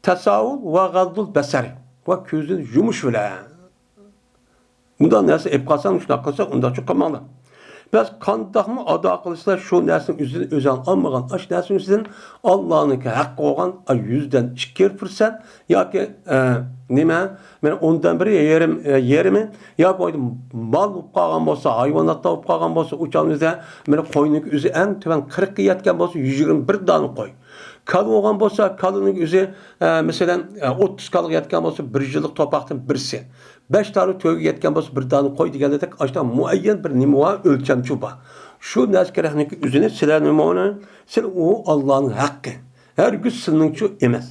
تەساھۇل ۋە غەززۇل بەسەرى ۋە كۆزىنى يۇمۇش بىلەن. مۇنداق نەرسە ئېلىپ قالساڭ، شۇنداق قىلسا، ئۇنداقچۇ قىلماڭلار. بەس قانداقمۇ ئادا قىلسىلەر، شۇ نەرسىنىڭ ئۆزىدىن ئۆزۈڭ ئالمىغان ئاش نەرسىنىڭ ئۆزىدىن ئاللانىڭكى ھەققى بولغان ئاي يۈزدىن ئىككى پىرسەنت ياكى، ئە، نېمە، مانا ئوندىن بىرى، يېرىم، ئە، يېرىمى ياكى بولمىسا مال بولۇپ قالغان بولسا، ھايۋاناتلار بولۇپ قالغان بولسا، ئۇ چاغنىڭ ئۆزىدە مانا قوينىڭكى ئۆزى ئەڭ تۆۋەن قىرىققا يەتكەن بولسا، يۈز يىگىرمە بىر دانە قوي. كالا بولغان بولسا، كالىنىڭ ئۆزى، ئە، مەسىلەن، ئە، ئوتتۇز كالىغا يەتكەن بولسا، بىر يىللىق تورپاقتىن بىرسى. بەش دانە تۆگە يەتكەن بولسا، بىر دانە قوي دېگەندەك، ئاشۇنداق مۇئەييەن بىر نېمە بار، ئۆلچەمچۇ بار. شۇ نەرسە كېرەكنىڭكى ئۆزىنى سىلەر نېمە ئۇنى؟ سىلەر ئۇ ئاللانىڭ ھەققى. ھەرگىز سىلىنىڭچۇ ئەمەس.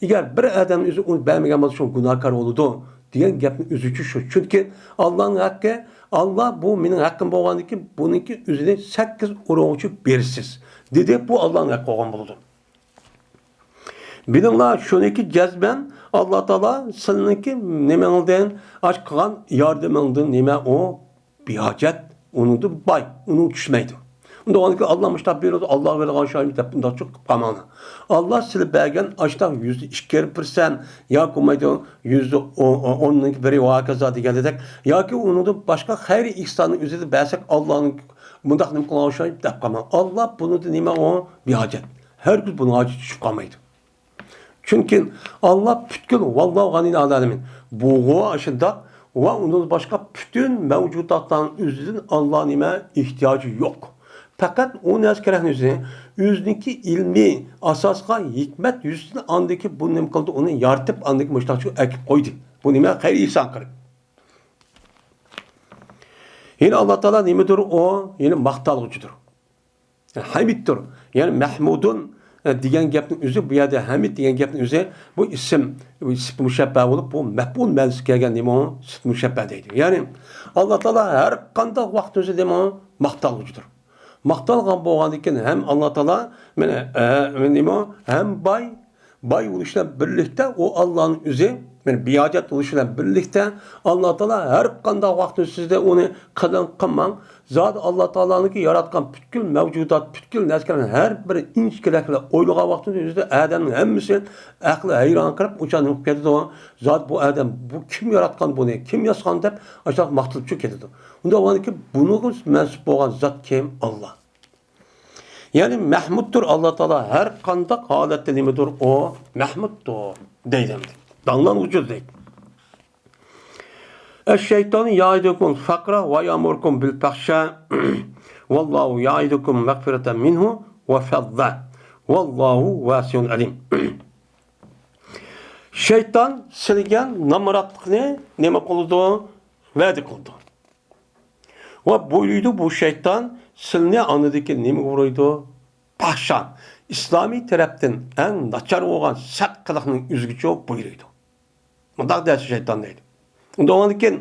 ئەگەر بىر ئادەم ئۆزى ئۇنى بەرمىگەن بولسا، شۇ گۇناھكار بولىدۇ دېگەن گەپنىڭ ئۆزىچۇ شۇ. چۈنكى ئاللانىڭ ھەققى، ئاللا بۇ مېنىڭ ھەققىم بولغاندىن كېيىن، بۇنىڭكى ئۆزىنى سەككىز ئورۇنغىچۇ بېرىسىز، دېدى. بۇ ئاللانىڭ ھەققى بولغان بولىدۇ. بىلىڭلار، شۇنىكى جەزمەن ئاللا تائالا سىلىنىڭكى نېمىڭىزدىن ئاش قىلغان ياردىمىڭدىن نېمە ئۇ بىھاجەت، ئۇنىڭدىن باي، ئۇنىڭ چۈشمەيدۇ. ئۇنداق بولغاندىكىن ئاللا مۇشتاق بېرىدۇ، ئاللا بېرىدىغان شايىم دەپ ئۇنداق چىقىپ قالماڭلار. ئاللا سىلى بەرگەن ئاشتاق يۈزدە ئىككى پىرسەنت ياكى بولمايدۇ، يۈزدە ئون، ئوننىڭ بىرى ۋە ھاكازا دېگەندەك، ياكى ئۇنىڭدىن باشقا خەير ئېھساننى ئۆزىدە بەرسەك، ئاللانىڭ مۇنداق نېمە قىلغان ئوخشايدۇ دەپ قالماڭ. ئاللا بۇنىڭدىن نېمە ئۇ بىھاجەت. ھەرگىز بۇنىڭ ھاجىتى چۈشۈپ قالمايدۇ. چۈنكى ئاللا پۈتكۈل، ۋاللاھۇ غەنىييۇن ئەنىل ئالەمىن. بۇغۇ ئاشۇنداق ۋە ئۇنىڭدىن باشقا پۈتۈن مەۋجۇداتلارنىڭ ئۆزىدىن ئاللا نېمە ئېھتىياجى يوق. پەقەت ئۇ نەرسە كېرەكنى ئۆزى، ئۆزىنىڭكى ئىلمىي ئاساسقا ھېكمەت يۈزىسىدىن ئاندىكى بۇ نېمە قىلدى، ئۇنى يارىتىپ ئاندىكى مۇشۇنداقچە ئەكىپ قويدى. بۇ نېمە خەير ئېھسان قىلىپ. يەنى ئاللا تائالا نېمىدۇر ئۇ، يەنى ماختالغۇچىدۇر. ھەمىدتۇر. يەنى مەھمۇدۇن، ئە، دېگەن گەپنىڭ ئۆزى، بۇ يەردە ھەمىد دېگەن گەپنىڭ ئۆزى، بۇ ئىسىم، بۇ سىپىت مۇشەببە بولۇپ، بۇ مەپئۇل مەنىسىگە كەلگەن نېمە ئۇ؟ سىپىت مۇشەببە دەيدۇ. يەنى ئاللا تائالا ھەر قانداق ۋاقىت ئۆزى نېمە ئۇ؟ ماختالغۇچىدۇر. ماختالغان بولغاندىن كېيىن ھەم ئاللا تائالا، مانا، ئە، نېمە ئۇ؟ ھەم باي، باي بولۇش بىلەن بىرلىكتە ئۇ ئاللانىڭ ئۆزى، يەنى بىھاجەت بولۇش بىلەن بىرلىكتە ئاللا تائالا ھەر قانداق ۋاقىتتا سىزدە ئۇنى قىلىڭ قىلماڭ، زادى ئاللا تائالانىڭكى ياراتقان پۈتكۈل مەۋجۇدات، پۈتكۈل نەرسىلەرنىڭ ھەر بىر ئىنچىكىلەك بىلەن ئويلىغان ۋاقتىدا ئۆزىدە ئادەمنىڭ ھەممىسى ئەقلى ھەيران قېلىپ ئۇچان قېتىدۇ. زادى بۇ ئادەم، بۇ كىم ياراتقان بۇنى، كىم ياسىغان دەپ ئاشۇنداق ماختىلىپچۇ كېتىدۇ. ئۇنداق بولغاندىكىن بۇنىڭغا مەنسۇپ بولغان زات كىم؟ ئاللا. يەنى مەھمۇدتۇر ئاللا تائالا، ھەر قانداق ھالەتتە نېمىدۇر ئۇ؟ مەھمۇدتۇر دەيدۇ. داڭلانغۇچىدۇر دەيدۇ. الشيطان يعدكم الفقر ويأمركم بالفحشاء والله يعدكم مغفرة منه وفضلا والله واسع عليم. شەيتان سىلىگە نامراتلىقنى نېمە قىلىدۇ؟ ۋەدە قىلىدۇ. ۋە بۇيرۇيدۇ، بۇ شەيتان سىلىنى ئاندىكى نېمىگە بۇيرۇيدۇ؟ پاھشا، ئىسلامىي تەرەپتىن ئەڭ ناچار بولغان سەت قىلىقنىڭ ئۆزىگىچۇ بۇيرۇيدۇ. مۇنداق دەيسە شەيتان دەيدۇ. ئۇنداق بولغاندىكىن،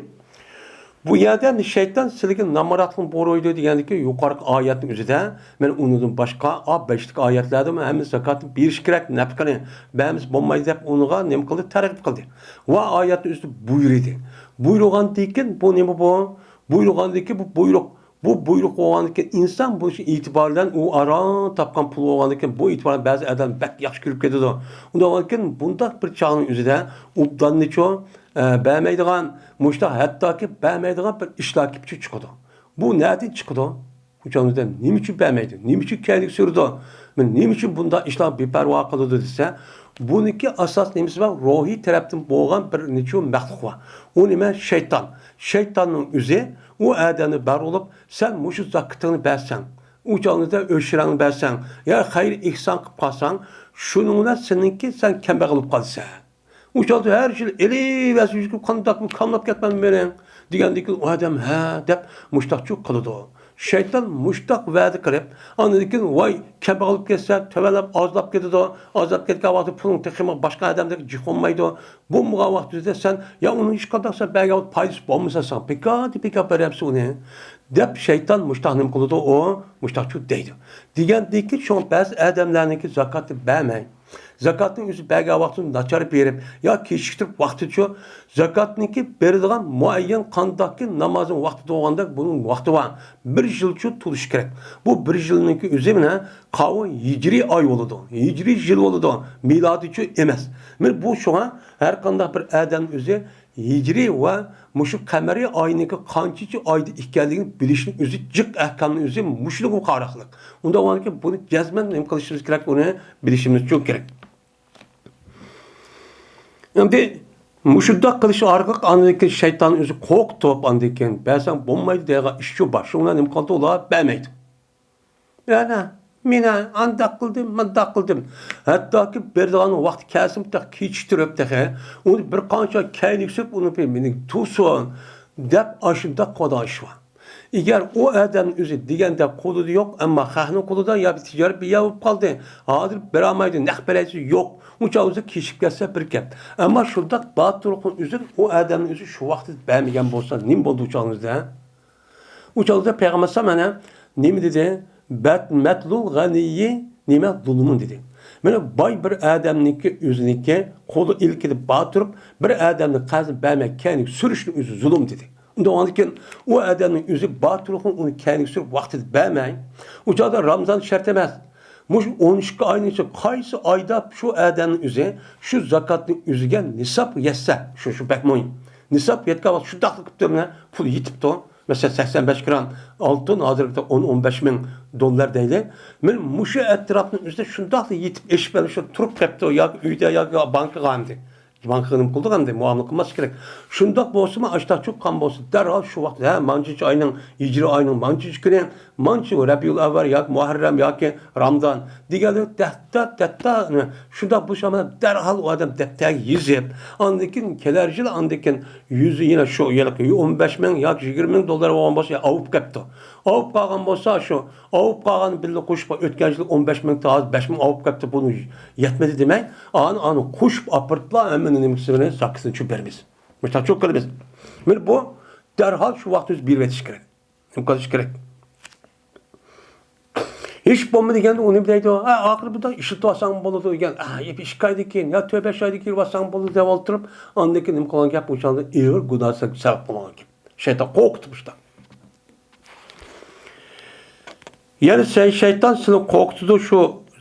بۇ يەردە شەيتان سىلىگە نامراتلىقنى بۇيرۇيدۇ دېگەندىكى يۇقىرىقى ئايەتنىڭ ئۆزىدە، مەن ئۇنىڭدىن باشقا، ئا، بەشلىك ئايەتلەردىمۇ ھەممە زاكاتنى بېرىش كېرەك، نەپىقىنى بەرمىسە بولمايدۇ دەپ ئۇنىڭغا نېمە قىلدى؟ تەرغىب قىلدى. ۋە ئايەتنىڭ ئۆزىدە بۇيرۇدى. بۇيرۇغاندىن كېيىن بۇ نېمە بۇ؟ بۇيرۇغاندىن كېيىن بۇ بۇيرۇق. بۇ بۇيرۇق بولغاندىن كېيىن ئىنسان بۇ ئىشى ئېتىبار بىلەن ئۇ ئاران تاپقان پۇل بولغاندىن كېيىن بۇ ئېتىبار بىلەن بەزى ئادەم بەك ياخشى كۈلۈپ كېتىدۇ. ئۇنداق بولغاندىن كېيىن بۇنداق بىر چاغنىڭ ئۆزىدە ئوبداننىچۇ، ئە، بەرمەيدىغان، مۇشۇنداق ھەتتاكى بەرمەيدىغان بىر ئىشلار كېلىپ چىقىدۇ. بۇ نەدىن چىقىدۇ؟ ئۇ چاغدا نېمە ئۈچۈن بەرمەيدۇ؟ نېمە ئۈچۈن كەينىگە سۈرىدۇ؟ مانا نېمە ئۈچۈن بۇنداق ئىشلارغا بىپەرۋا قىلىدۇ دېسە، بۇنىڭكى ئاساس نېمىسى بار؟ روھىي تەرەپتىن بولغان بىر نېچۈن مەخلۇق بار. ئۇ نېمە؟ شەيتان. شەيتاننىڭ ئۆزى ئۇ ئادەمنى بەر بولۇپ، سەن مۇشۇ زاكىتىڭنى بەرسەڭ، ئۇ چاغدا ئۆشرەڭنى بەرسەڭ، يا خەير ئېھسان قىلىپ قالساڭ، شۇنىڭ بىلەن سېنىڭكى سەن كەمبەغەل بولۇپ قالىسەن. ئۇ چاغدا ھەر يىل ئېلىۋەرسە، يۈزۈپ قانداق كاملاپ كەتمەن مېنىڭ دېگەندىكىن ئۇ ئادەم ھە دەپ مۇشتاقچۇ قىلىدۇ. شەيتان مۇشتاق ۋەدە قىلىپ، ئاندىن كېيىن ۋاي كەمبەغەل بولۇپ كەتسە، تۆۋەنلەپ ئازلاپ كېتىدۇ. ئازلاپ كەتكەن ۋاقتى پۇلۇڭ تېخىمۇ باشقا ئادەمدەك جىق بولمايدۇ. بولمىغان ۋاقتىدا سەن يا ئۇنى ھېچقانداق سەن بەرگەن پايدىسى بولمىسا ساڭا بىكار بىكار بېرەمسەن ئۇنى دەپ شەيتان مۇشتاق نېمە قىلىدۇ ئۇ مۇشتاقچۇ دەيدۇ. دېگەندىكىن شۇڭا بەزى ئادەملەرنىڭكى زاكاتنى بەرمەي، زاكاتنى ئۆزى بەرگەن ۋاقتىدا ناچار بېرىپ يا كېچىكتۈرۈپ ۋاقتىچۇ، زاكاتنىڭكى بېرىدىغان مۇئەييەن قانداقكى نامازنىڭ ۋاقتىدا بولغاندەك بۇنىڭ ۋاقتى بار. بىر يىلچۇ تولۇشى كېرەك. بۇ بىر يىلنىڭكى ئۆزى مانا قاۋۇ ھىجرىي ئاي بولىدۇ. ھىجرىي يىل بولىدۇ. مىلادىيچۇ ئەمەس. مانا بۇ شۇڭا ھەر قانداق بىر ئادەم ئۆزى ھىجرىي ۋە مۇشۇ قەمەرىي ئاينىڭكى قانچىنچى ئايدا ئىكەنلىكىنى بىلىشنىڭ ئۆزى جىق ئەھكامنىڭ ئۆزى مۇشۇنىڭغا قاراقلىق. ئۇنداق بولغاندىكىن بۇنى جەزمەن نېمە قىلىشىمىز كېرەك؟ ئۇنى بىلىشىمىز ئۈچۈن كېرەك. ئەمدى مۇشۇنداق قىلىش ئارقىلىق ئاندىن كېيىن شەيتان ئۆزى قورقۇتۇپ، ئاندىن كېيىن بەرسەڭ بولمايدۇ دەيدىغان ئىشچۇ بار. شۇنىڭ بىلەن نېمە قىلدى؟ ئۇلار بەرمەيدۇ. يەنە مېنى ئانداق قىلدىم، مۇنداق قىلدىم. ھەتتاكى بېرىدىغان ۋاقتى كەلسىمۇ تېخى كېچىكتۈرۈپ تېخى ئۇنى بىر قانچە كەينىگە سۈرۈپ ئۇنى بىر مېنى تۇرسۇن دەپ ئاشۇنداق قىلىدىغان ئىش بار. ئەگەر ئۇ ئادەمنىڭ ئۆزى دېگەندەك قولىدا يوق، ئەمما خەقنىڭ قولىدا يا بىر تىجارەت بىر يەر بولۇپ قالدى، ھازىر بېرەلمەيدۇ، نەق بېرەيسىز يوق، ئۇنچە ئۆزى كېچىكىپ كەتسە بىر گەپ. ئەمما شۇنداق باتۇرلۇقنىڭ ئۆزى ئۇ ئادەمنىڭ ئۆزى شۇ ۋاقتىدا بەرمىگەن بولسا نېمە بولدى ئۇ چاغىڭىزدا؟ ئۇ چاغدا پەيغەمبەر ئەلەيھىسسالام مانا نېمە دېدى؟ بەت مەتلۇل غەنىيي نېمە زۇلۇمۇن دېدى. مانا باي بىر ئادەمنىڭكى ئۆزىنىڭكى قولى ئىلكىدە بار تۇرۇپ، بىر ئادەمنىڭ قەرزىنى بەرمەي كەينىگە سۈرۈشنىڭ ئۆزى زۇلۇم دېدى. ئۇنداق بولغاندىكىن ئۇ ئادەمنىڭ ئۆزى بار تۇرۇپ ئۇنى كەينىگە سۈرۈپ ۋاقتىدا بەرمەي، ئۇ چاغدا رامزان شەرت ئەمەس. مۇشۇ ئون ئىككى ئاينىڭ ئىچىدە قايسى ئايدا شۇ ئادەمنىڭ ئۆزى شۇ زاكاتنى ئۆزىگە نىساب يەتسە، شۇ، شۇ بەك مۇھىم. نىساب يەتكەن ۋاقىت شۇنداقلا قىپتۇ مانا پۇل يېتىپتۇ. مەسىلەن، سەكسەن بەش گرام ئالتۇن، ھازىرقى ئون، ئون بەش مىڭ دوللار دەيلى. مانا مۇشۇ ئەتراپنىڭ ئۆزىدە شۇنداقلا يېتىپ ئېشىپ، مانا شۇ تۇرۇپ قېپتۇ، ياكى ئۆيدە، ياكى بانكىغا ئەمدى. بانكىغا نېمە قىلدۇق ئەمدى؟ مۇئامىلە قىلماسلىق كېرەك. شۇنداق بولسىمۇ، ئاشتاق چوققان بولسا، دەرھال شۇ ۋاقىتتا، ھە، مانچىنچى ئاينىڭ، ھىجرىي ئاينىڭ مانچىنچى كۈنى، مانچە رەبىئۇل ئەۋۋەل ياكى مۇھەررەم ياكى رامىزان دېگەنلەر دەتتا، دەتتا، شۇنداق بولسا، دەرھال ئۇ ئادەم دەپتەرگە يېزىپ، ئاندىن كېيىن كېلەر يىل، ئاندىن كېيىن يۈزى يەنە شۇ يىلقى ئون بەش مىڭ ياكى يىگىرمە مىڭ دوللار بولغان بولسا، يا ئاۋۇپ كەپتۇ. ئاۋۇپ قالغان بولسا، شۇ ئاۋۇپ قالغان بىللە قوشۇپ، ئۆتكەن يىل ئون بەش مىڭ، ھازىر بەش مىڭ ئاۋۇپ كەپتۇ، بۇنى يەتمىدى دېمەي، ئانى، ئانى قوشۇپ ئاپىرىپلا، ھەممىنى نېمىسىنى، زاكىسىنى چۈشۈرۈپ بېرىمىز. مۇشۇنداق چوق قىلىمىز. مانا بۇ دەرھال شۇ ۋاقىتتا بېرىۋېتىش كېرەك. نېمە قىلىش كېرەك؟ ھېچ بولمىدى دېگەندە ئۇ نېمە دەيدۇ؟ ھە، ئاخىرى بۇنداق ئىشلىتىۋالساڭ بولىدۇ دېگەن. ھە، بىر ئىككى ئايدىن كېيىن، يا تۆت بەش ئايدىن كېيىن بارساڭ بولىدۇ دەپ ئولتۇرۇپ، ئاندىن كېيىن نېمە قىلغان گەپ؟ ئۇ چاغدا ئېغىر گۇناھ سەۋەب بولغان گەپ. شەيتان قورقۇتۇپ مۇشۇنداق. يەنە شەي-، شەيتان سېنى قورقۇتىدۇ شۇ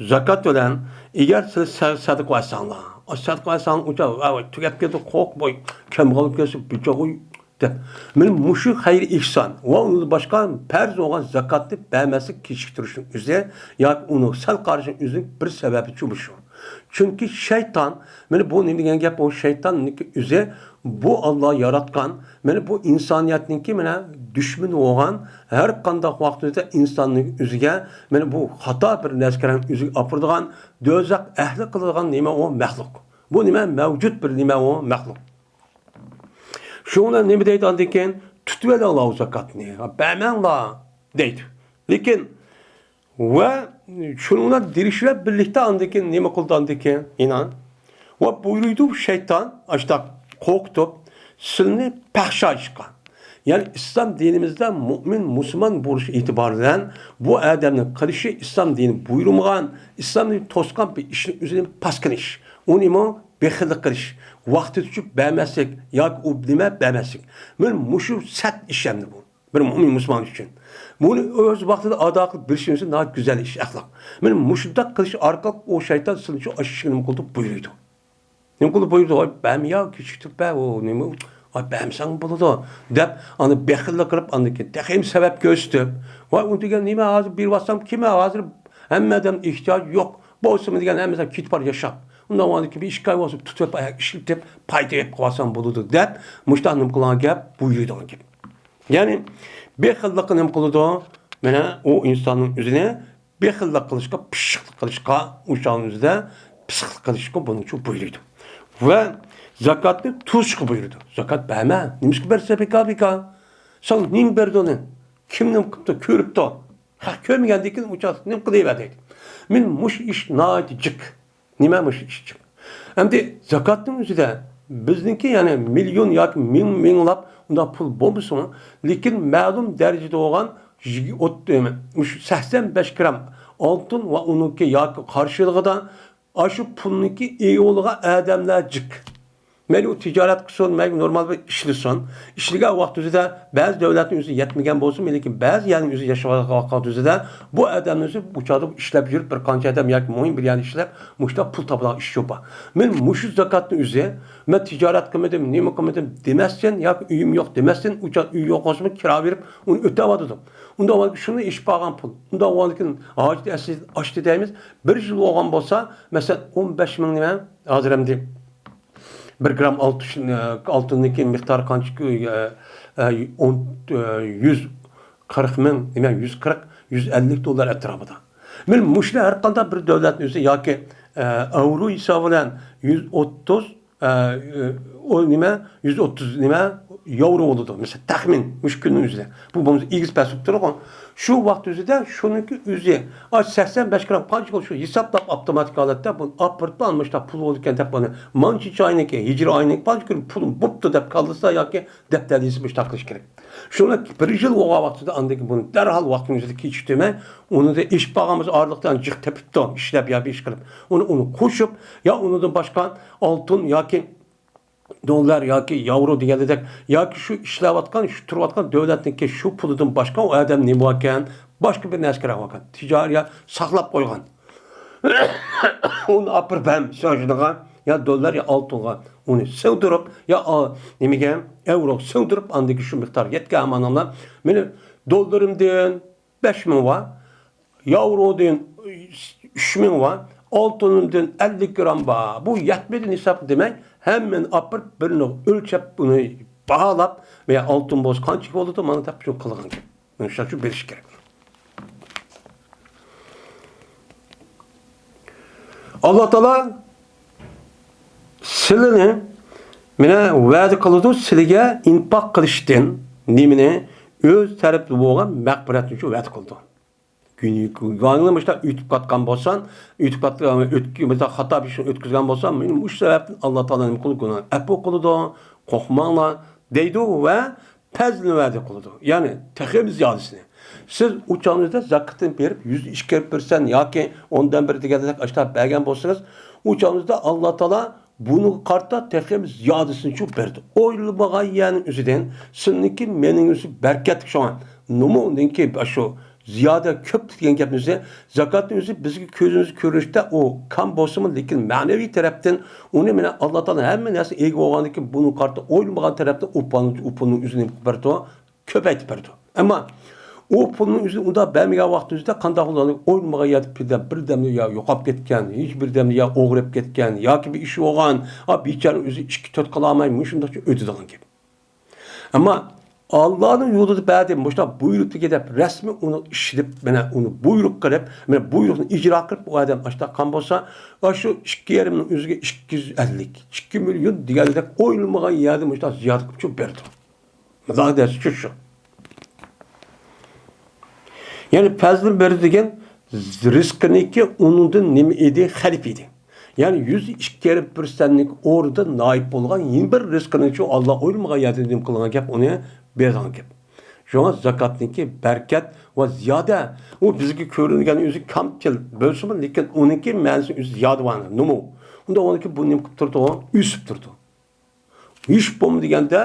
زاكات بىلەن. ئەگەر سىلەر سە-، سەدىقە بەرسەڭلار، ئاشۇ سەدىقە بەرسەڭلار، ئۇ چاغ، ۋاي، ۋاي، تۈگەپ كېتىدۇ، قورق، ۋاي، كەمبەغەل بولۇپ كەتسە، بىچارە، ۋاي، دەپ. مانا مۇشۇ خەير ئېھسان ۋە ئۇنىڭدىن باشقا پەرز بولغان زاكاتنى بەرمەسلىك، كېچىكتۈرۈشنىڭ ئۆزى ياكى ئۇنى سەل قارىشنىڭ ئۆزىنىڭ بىر سەۋەبى شۇ. چۈنكى شەيتان، مانا بۇ نېمە دېگەن گەپ؟ ئۇ شەيتاننىڭكى ئۆزى بۇ ئاللا ياراتقان، مانا بۇ ئىنسانىيەتنىڭكى مانا دۈشمىنى بولغان، ھەر قانداق ۋاقتىدا ئىنساننىڭ ئۆزىگە مانا بۇ خاتا بىر نەرسىگە ئۆزىگە ئاپىرىدىغان، دوزاخ ئەھلى قىلىدىغان نېمە ئۇ؟ مەخلۇق. بۇ نېمە؟ مەۋجۇت بىر نېمە ئۇ؟ مەخلۇق. شۇڭا نېمە دەيدۇ ئاندىن كېيىن؟ تۇتۇۋېلىڭلار ئۇ زاكاتنى، بەرمەڭلار دەيدۇ. لېكىن ۋە شۇنىڭ بىلەن دېيىش بىلەن بىرلىكتە ئاندىن كېيىن نېمە قىلدى ئاندىن كېيىن؟ ئىنان. ۋە بۇيرۇيدۇ شەيتان، ئاشتاق قورقۇتۇپ، سىلىنى پەھشا ئىشقا. يەنى ئىسلام دىنىمىزدە مۇئمىن، مۇسۇلمان بولۇش ئېتىبارى بىلەن بۇ ئادەمنىڭ قىلىشى ئىسلام دىنى بۇيرۇمىغان، ئىسلام دىنى توسقان بىر ئىشنى ئۆزىنى پاسكىنا ئىش. ئۇنىمۇ بېخىللىق قىلىش، ۋاقتى تۈگۈپ بەرمەسلىك ياكى ئۇ نېمە بەرمەسلىك. مانا مۇشۇ سەت ئىش ئەمدى بۇ. بىر مۇئمىن مۇسۇلمان ئۈچۈن. بۇنى ئۆز ۋاقتىدا ئادا قىلىپ بېرىشىمىز ناھايىتى گۈزەل ئىش، ئەخلاق. مانا مۇشۇنداق قىلىش ئارقىلىق ئۇ شەيتان سىلىنى شۇ ئاشۇ ئىشنى نېمە قىلدى؟ بۇيرۇيدۇ. نېمە قىلدى؟ بۇيرۇيدۇ. ۋاي، بەرمە يا، كېچىكتۈرۈپ بەر، ئۇ نېمە، ئاي، بەرمىسەڭ بولىدۇ، دەپ، ئانا بېخىللىق قىلىپ، ئاندىن كېيىن تېخىمۇ سەۋەب كۆرسىتىپ، ۋاي، ئۇ دېگەن نېمە، ھازىر بېرىۋاتسام كېمە، ھازىر ھەممە ئادەم ئېھتىياجى يوق، بولسىمۇ دېگەن ھەممە ئادەم كېتىپ بار ياشاپ. ئۇنداق بولغاندىن كېيىن بىر ئىككى ئاي بولسا تۇتۇپ ئىشلىتىپ، پايدا ئېلىپ قالساڭ بولىدۇ، دەپ، مۇشۇنداق نېمە قىلغان گەپ، بۇيرۇيدىغان گەپ. يەنى، بېخىللىققا نېمە قىلىدۇ؟ مانا، ئۇ ئىنساننىڭ ئۆزىنى بېخىللىق قىلىشقا، پىششىقلىق قىلىشقا، ئۇ چاغنىڭ ئۆزىدە پىسخىقلىق قىلىشقا بۇنىڭ ئۈچۈن بۇيرۇيدۇ. ۋە زاكاتنى توسۇشقا بۇيرۇيدۇ. زاكات بەرمە، نېمىشقا بەرسە بىكار، بىكار. ساڭا نېمە بەردى ئۇنى؟ كىم نېمە قىپتۇ، كۆرۈپتۇ؟ خەق كۆرمىگەندىن كېيىن ئۇ چاغ نېمە قىلىۋەر دەيدۇ. مېنىڭ مۇشۇ ئىش ناھايىتى جىق. نېمە مۇشۇ ئىش جىق؟ ئەمدى زاكاتنىڭ ئۆزىدە بىزنىڭكى، يەنى مىليون ياكى مىڭ، مىڭلاپ ئۇنداق پۇل بولمىسىمۇ، لېكىن مەلۇم دەرىجىدە بولغان يىگىرمە، ئوتتۇز، مۇشۇ سەكسەن بەش گرام ئالتۇن ۋە ئۇنىڭكى ياكى قارشىلىقىدا ئاشۇ پۇلنىڭكى ئىگە بولغان ئادەملەر جىق. مەيلى ئۇ تىجارەت قىلسۇن، مەيلى نورمال بىر ئىشلىسۇن. ئىشلىگەن ۋاقتى ئۆزىدە بەزى دۆلەتنىڭ ئۆزى يەتمىگەن بولسىمۇ، لېكىن بەزى يەرنىڭ ئۆزى ياشاۋاتقان ۋاقتى ئۆزىدە بۇ ئادەمنىڭ ئۆزى بۇ چاغدا ئىشلەپ يۈرۈپ، بىر قانچە ئادەم ياكى مۇھىم بىر يەرنى ئىشلەپ، مۇشۇنداق پۇل تاپىدىغان ئىش يوق. مەن مۇشۇ زاكاتنىڭ ئۆزى، مەن تىجارەت قىلمىدىم، نېمە قىلمىدىم دېمەستىن ياكى ئۆيۈم يوق دېمەستىن، ئۇ چاغ ئۆي يوق بولسىمۇ، كىرا بېرىپ ئۇنى ئۆتەۋاتىدۇ. ئۇنداق بولغاندىكىن شۇنى ئېشىپ بارغان پۇل. ئۇنداق بولغاندىكىن ھاجىتى ئەسلى ئاشتى دەيمىز. بىر يىل بولغان بولسا، مەسىلەن، ئون بەش مىڭ نېمە، ھازىر ئەمدى بىر گرام ئالتۇن، ئالتۇننىڭكى مىقدارى قانچە؟ ئون، يۈز قىرىق مىڭ، نېمە، يۈز قىرىق، يۈز ئەللىك دوللار ئەتراپىدا. مەن مۇشۇنى ھەر قانداق بىر دۆلەتنىڭ ئۆزى ياكى، ئاۋرو ھېسابى بىلەن يۈز ئوتتۇز، ئۇ نېمە، يۈز ئوتتۇز نېمە، ياۋرو بولىدۇ. مەسىلەن، تەخمىن مۇشۇ كۈننىڭ ئۆزىدە. بۇ بولمىسا ئېگىز پەس بولۇپ تۇرىدىغۇ. شۇ ۋاقىت ئۆزىدە شۇنىڭكى ئۆزى، ئاش سەكسەن بەش گرام قانچە بولدى، شۇ ھېسابلاپ ئاپتوماتىك ھالەتتە بۇنى ئاپىرىپ، مانا مۇشۇنداق پۇل بولىدىكەن دەپ، مانا مانچە چاينىڭكى، ھىجرىي ئاينىڭكى پانچە كۈن پۇلۇم بوپتۇ دەپ كاللىسا ياكى دەپتەردە يېزىپ مۇشۇنداق قىلىش كېرەك. شۇنىڭ بىر يىل بولغان ۋاقتىدا ئاندىن كېيىن بۇنى دەرھال ۋاقتىنىڭ ئۆزىدە كېچىكتۈرمەي، ئۇنىڭدا ئېشىپ بارغان بولسا ئارىلىقتا جىق تېپىپتۇ، ئىشلەپ يا بىر ئىش قىلىپ، ئۇنى، ئۇنى قوشۇپ، يا ئۇنىڭدىن باشقا ئالتۇن ياكى دوللار ياكى ياۋرو دېگەندەك، ياكى شۇ ئىشلەۋاتقان، شۇ تۇرۇۋاتقان دۆلەتنىڭكى شۇ پۇلىدىن باشقا ئۇ ئادەم نېمە باركەن، باشقا بىر نەرسە كېرەك باركەن، تىجارىي يا ساقلاپ قويغان. ئۇنى ئاپىرىپ ھەم شياڭشىنغا يا دوللار يا ئالتۇنغا ئۇنى سىڭدۈرۈپ، يا ئا-، نېمىگە، ئەۋروغا سىڭدۈرۈپ، ئاندىن كېيىن شۇ مىقدار يەتكەن ئامانلار، مېنىڭ دوللىرىمدىن بەش مىڭ بار، ياۋرودىن ئۈچ مىڭ بار، ئالتۇنۇمدىن ئەللىك گرام بار. بۇ يەتمىدى ھېساب دېمەي، ھەممىنى ئاپىرىپ، بىرنى ئۆلچەپ، ئۇنى باھالاپ، ۋە ئالتۇن بولسا قانچە بولىدۇ، مانا دەپ شۇ قىلغان گەپ. مانا شۇ بېرىش كېرەك. ئاللا تائالا سىلىنى، مانا، ۋەدە قىلىدۇ، سىلىگە ئىنپاق قىلىشتىن نېمىنى؟ ئۆز تەرىپىدىن بولغان مەغپىرەتنى شۇ ۋەدە قىلىدۇ. گۇناھىڭنى مۇشۇنداق ئۆتۈپ قاتقان بولساڭ، ئۆتۈپ قات-، ئۆتكى-، مۇشۇنداق خاتا بىر ئىشنى ئۆتكۈزگەن بولساڭ، مانا مۇشۇ سەۋەبتىن ئاللا تائالا نېمە قىلىدۇ؟ گۇناھنى ئەپۇ قىلىدۇ، قورقماڭلار دەيدۇ ۋە پەزلىنى ۋەدە قىلىدۇ. يەنى تېخىمۇ زىيادىسىنى. سىز ئۇ چاغىڭىزدا زاكىتىنى بېرىپ، يۈزدە ئىككى پىرسەنت ياكى ئوندىن بىر دېگەندەك ئاشۇنداق بەرگەن بولسىڭىز، ئۇ چاغىڭىزدا ئاللا تائالا بۇنىڭغا قارىتا تېخىمۇ زىيادىسىنى شۇ بەردى. ئويلىمىغان يەرنىڭ ئۆزىدىن سىلىنىڭكى مېنىڭ ئۆزى بەرىكەتلىك شۇڭا. نومۇنىڭكى شۇ زىيادە كۆپ دېگەن گەپنىڭ ئۆزى، زاكاتنىڭ ئۆزى بىزگە كۆزىمىزگە كۆرۈنۈشتە ئۇ كام بولسىمۇ، لېكىن مەنىۋى تەرەپتىن ئۇنى مانا ئاللا تائالا ھەممە نەرسە ئىگە بولغاندىن كېيىن بۇنىڭغا قارىتا ئويلىمىغان تەرەپتىن ئۇ پۇلنىڭ، ئۇ پۇلنىڭ ئۆزىنى بېرىدۇ. كۆپەيتىپ بېرىدۇ. ئەمما ئۇ پۇلنىڭ ئۆزىنى ئۇنداق بەرمىگەن ۋاقتىمىزدا قانداق بولىدۇ؟ ئويلىمىغان يەردە بىردەم، بىردەمدە يا يوقاپ كەتكەن، ھېچ بىردەمدە يا ئوغرىپ كەتكەن ياكى بىر ئىشى بولغان، ئا، بىچارە ئۆزى ئىككى تۆت قىلالماي مۇشۇنداقچە ئۆتىدىغان گەپ. ئەمما ئاللانىڭ يولىدا بەردى، مۇشۇنداق بۇيرۇقتىكى دەپ رەسمىي ئۇنى ئىشلىتىپ، مانا ئۇنى بۇيرۇق قىلىپ، مانا بۇيرۇقنى ئىجرا قىلىپ، ئۇ ئادەم ئاشۇنداق قىلغان بولسا، ئاشۇ ئىككى يېرىمنىڭ ئۆزىگە ئىككى يۈز ئەللىك، ئىككى مىليون دېگەندەك ئويلىمىغان يەردە مۇشۇنداق زىيادە قىلىپ چوپ بېرىدۇ. مۇنداق دەرسى شۇ، شۇ. يەنى پەزلىنى بېرىدۇ دېگەن رىزقىنىڭكى ئۇنىڭدىن نېمە ئىدى؟ خەلىپە ئىدى. يەنى يۈز ئىككى يېرىم پىرسەنتنىڭ ئورنىدا نايىب بولغان يەنە بىر رىزقىنى شۇ ئاللا ئويلىمىغان يەردىن نېمە قىلغان گەپ، ئۇنى بېرىدىغان گەپ. شۇڭا زاكاتنىڭكى بەرىكەت ۋە زىيادە، ئۇ بىزگە كۆرۈنگەن ئۆزى كامچىل بولسىمۇ، لېكىن ئۇنىڭكى مەنىسى ئۆزى زىيادە بار، نومۇ. ئۇنداق بولغاندىكىن بۇ نېمە قىلىپ تۇرىدۇ؟ ئۆسۈپ تۇرىدۇ. ھېچ بولمىدى دېگەندە،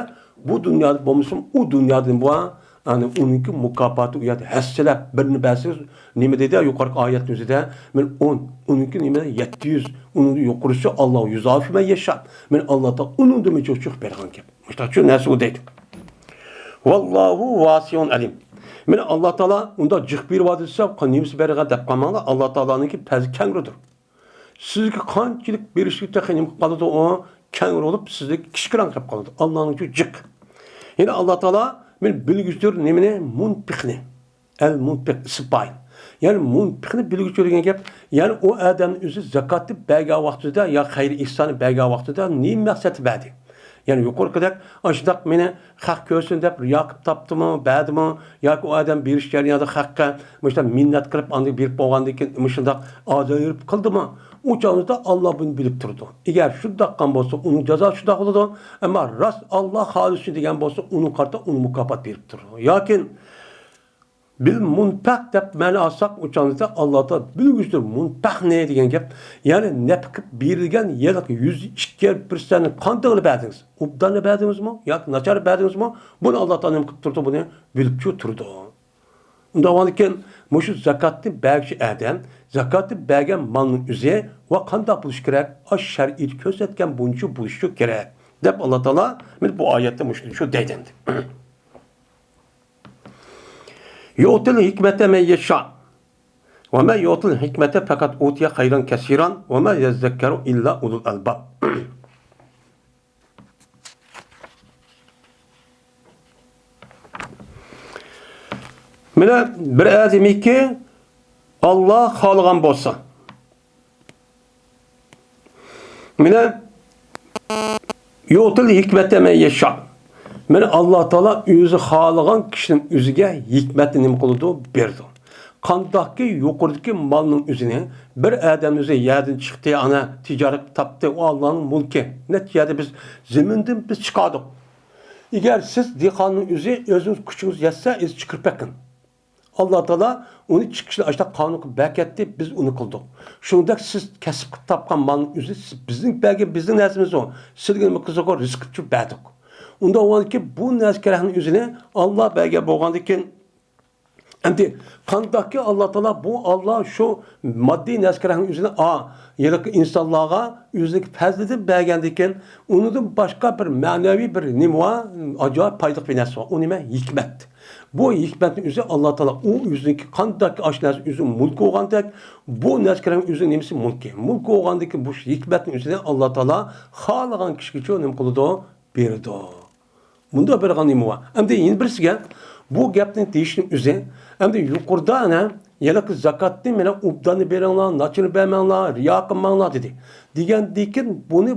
بۇ دۇنيادا بولمىسىمۇ، ئۇ دۇنيادىن بار، يەنى ئۇنىڭكى مۇكاپاتى ئۇ يەردە ھەسسىلەپ، بىرنى بەرسىڭىز، نېمە دېدى يۇقىرىقى ئايەتنىڭ ئۆزىدە، مەن ئون، ئۇنىڭكى نېمە يەتتە يۈز، ئۇنىڭدىن يۇقىرىسى ئاللا يۈز ئالتمىش مىڭ ياشاپ، مەن ئاللا تائالا ئۇنىڭدىنمۇ جۇق جۇق بېرىدىغان گەپ. ئىتاچۇ نەسۇ دەيدۇ. ۋاللاھۇ ۋاسىئۇن ئەلىم. مانا ئاللا تائالا ئۇنداق جىق بېرىۋاتىدۇ دېسە، نېمىسى بەرگەن دەپ قالماڭلار، ئاللا تائالانىڭكى پەزلى كەڭرىدۇر. سىزگە قانچىلىك بېرىشكە تېخى نېمە قىلىپ قالىدۇ، ئۇ كەڭرى بولۇپ، سىزگە كىچىكرەك قىلىپ قالىدۇ. ئاللانىڭكى جىق. يەنە ئاللا تائالا مانا بىلگۈچىدۇر نېمىنى؟ مۇنپىقنى. ئەل مۇنپىق ئىسىم پائىل. يەنى مۇنپىقنى بىلگۈچى دېگەن گەپ، يەنى ئۇ ئادەمنىڭ ئۆزى زاكاتنى بەرگەن ۋاقتىدا يا خەير ئېھساننى بەرگەن ۋاقتىدا نېمە مەقسەتتە بەردى؟ يەنى يۇقىرىقىدەك ئاشۇنداق مېنى خەق كۆرسۇن دەپ رىيا قىلىپ تاپتىمۇ، بەردىمۇ؟ ياكى ئۇ ئادەم بېرىش جەريانىدا خەققە مۇشۇنداق مىننەت قىلىپ، ئاندىن بېرىپ بولغاندىن كېيىن مۇشۇنداق ئازايرىپ قىلدىمۇ؟ ئۇ چاغدا ئاللا بۇنى بىلىپ تۇرىدۇ. ئەگەر شۇنداق قىلغان بولسا، ئۇنىڭ جازاسى شۇنداق بولىدۇ. ئەمما راست ئاللا خالىسۇن دېگەن بولسا، ئۇنىڭغا قارىتا ئۇنى مۇكاپات بېرىپ تۇرىدۇ. ياكىن بىل مۇنپەق دەپ مەنە ئالساق، ئۇ چاغدا ئاللا تائالا بىلگۈچىدۇر مۇنپەقنى دېگەن گەپ. يەنى نەپقە بېرىلگەن يىللىق يۈز ئىككى پىرسەنتنى قانداقلا بەردىڭىز؟ ئوبدانلا بەردىڭىزمۇ ياكى ناچار بەردىڭىزمۇ؟ بۇنى ئاللا تائالا نېمە قىلىپ تۇرىدۇ؟ بۇنى بىلىپچۇ تۇرىدۇ. ئۇنداق بولغاندىكىن، مۇشۇ زاكاتنى بەرگۈچى ئادەم زاكاتنى بەرگەن مالنىڭ ئۆزى ۋە قانداق بولۇشى كېرەك؟ ئاشۇ شەرىئەت كۆرسەتكەن بويىچە بولۇشى كېرەك، دەپ ئاللا تائالا مانا بۇ ئايەتتە مۇشۇنى شۇ دەيدۇ ئەمدى. يؤتى الحكمة من يشاء ومن يؤت الحكمة فقد أوتي خيرا كثيرا وما يذكر إلا أولو الألباب. مانا بىر ئادەمكى ئاللا خالىغان بولسا، مانا يؤتى الحكمة من يشاء. مانا ئاللا تائالا ئۆزى خالىغان كىشىنىڭ ئۆزىگە ھېكمەتنى نېمە قىلىدۇ؟ بېرىدۇ. قانداقكى يۇقىرىدىكى مالنىڭ ئۆزىنى بىر ئادەم ئۆزى يەردىن چىقتى، ئانا تىجارەت تاپتى، ئۇ ئاللانىڭ مۇلكى. نەچچە يەردە بىز زېمىندىن بىز چىقاردۇق. ئەگەر سىز دېھقاننىڭ ئۆزى ئۆزىڭىز كۈچىڭىز يەتسە، ئۆزى چىقىرىپ بەرگىن. ئاللا تائالا ئۇنى چىقىشنى ئاشۇنداق قانۇنغا بەركەتتى، بىز ئۇنى قىلدۇق. شۇنىڭدەك سىز كەسىپ قىلىپ تاپقان مالنىڭ ئۆزى سىز، بىزنىڭ بەرگەن بىزنىڭ نەرسىمىزغۇ، سىزگە نېمە قىلساقۇ، رىزقىچۇ بەردۇق. ئۇنداق بولغاندىكىن بۇ نەرسە كېرەكنىڭ ئۆزىنى ئاللا بەرگەن بولغاندىكىن، ئەمدى قانداقكى ئاللا تائالا، بۇ ئاللا شۇ ماددىي نەرسە كېرەكنىڭ ئۆزىنى ئا، ھېلىقى ئىنسانلارغا ئۆزىنىڭكى پەزلىدىن بەرگەندىكىن، ئۇنىڭدىن باشقا بىر مەنىۋى بىر نېمە بار؟ ئاجايىپ پايدىلىق بىر نەرسە بار. ئۇ نېمە؟ ھېكمەت. بۇ ھېكمەتنىڭ ئۆزى ئاللا تائالا ئۇ ئۆزىنىڭكى قانداقكى ئاشۇ نەرسە ئۆزى مۇلكى بولغاندەك، بۇ نەرسە كېرەكنىڭ ئۆزىنىڭ نېمىسى؟ مۇلكى. مۇلكى بولغاندىكىن بۇ ھېكمەتنىڭ ئۆزىنى ئاللا تائالا خالىغان كىشىگىچۇ نېمە قىلىدۇ؟ بېرىدۇ. مۇنداق بىر نېمە بار. ئەمدى يەنە بىرسىگە بۇ گەپنى دېيىشنىڭ ئۆزى، ئەمدى يۇقىرىدا ئەنە ھېلىقى زاكاتنى مانا ئوبداننى بېرىڭلار، ناچىنى بەرمەڭلار، رىيا قىلماڭلار دېدى. دېگەندىكىن بۇنى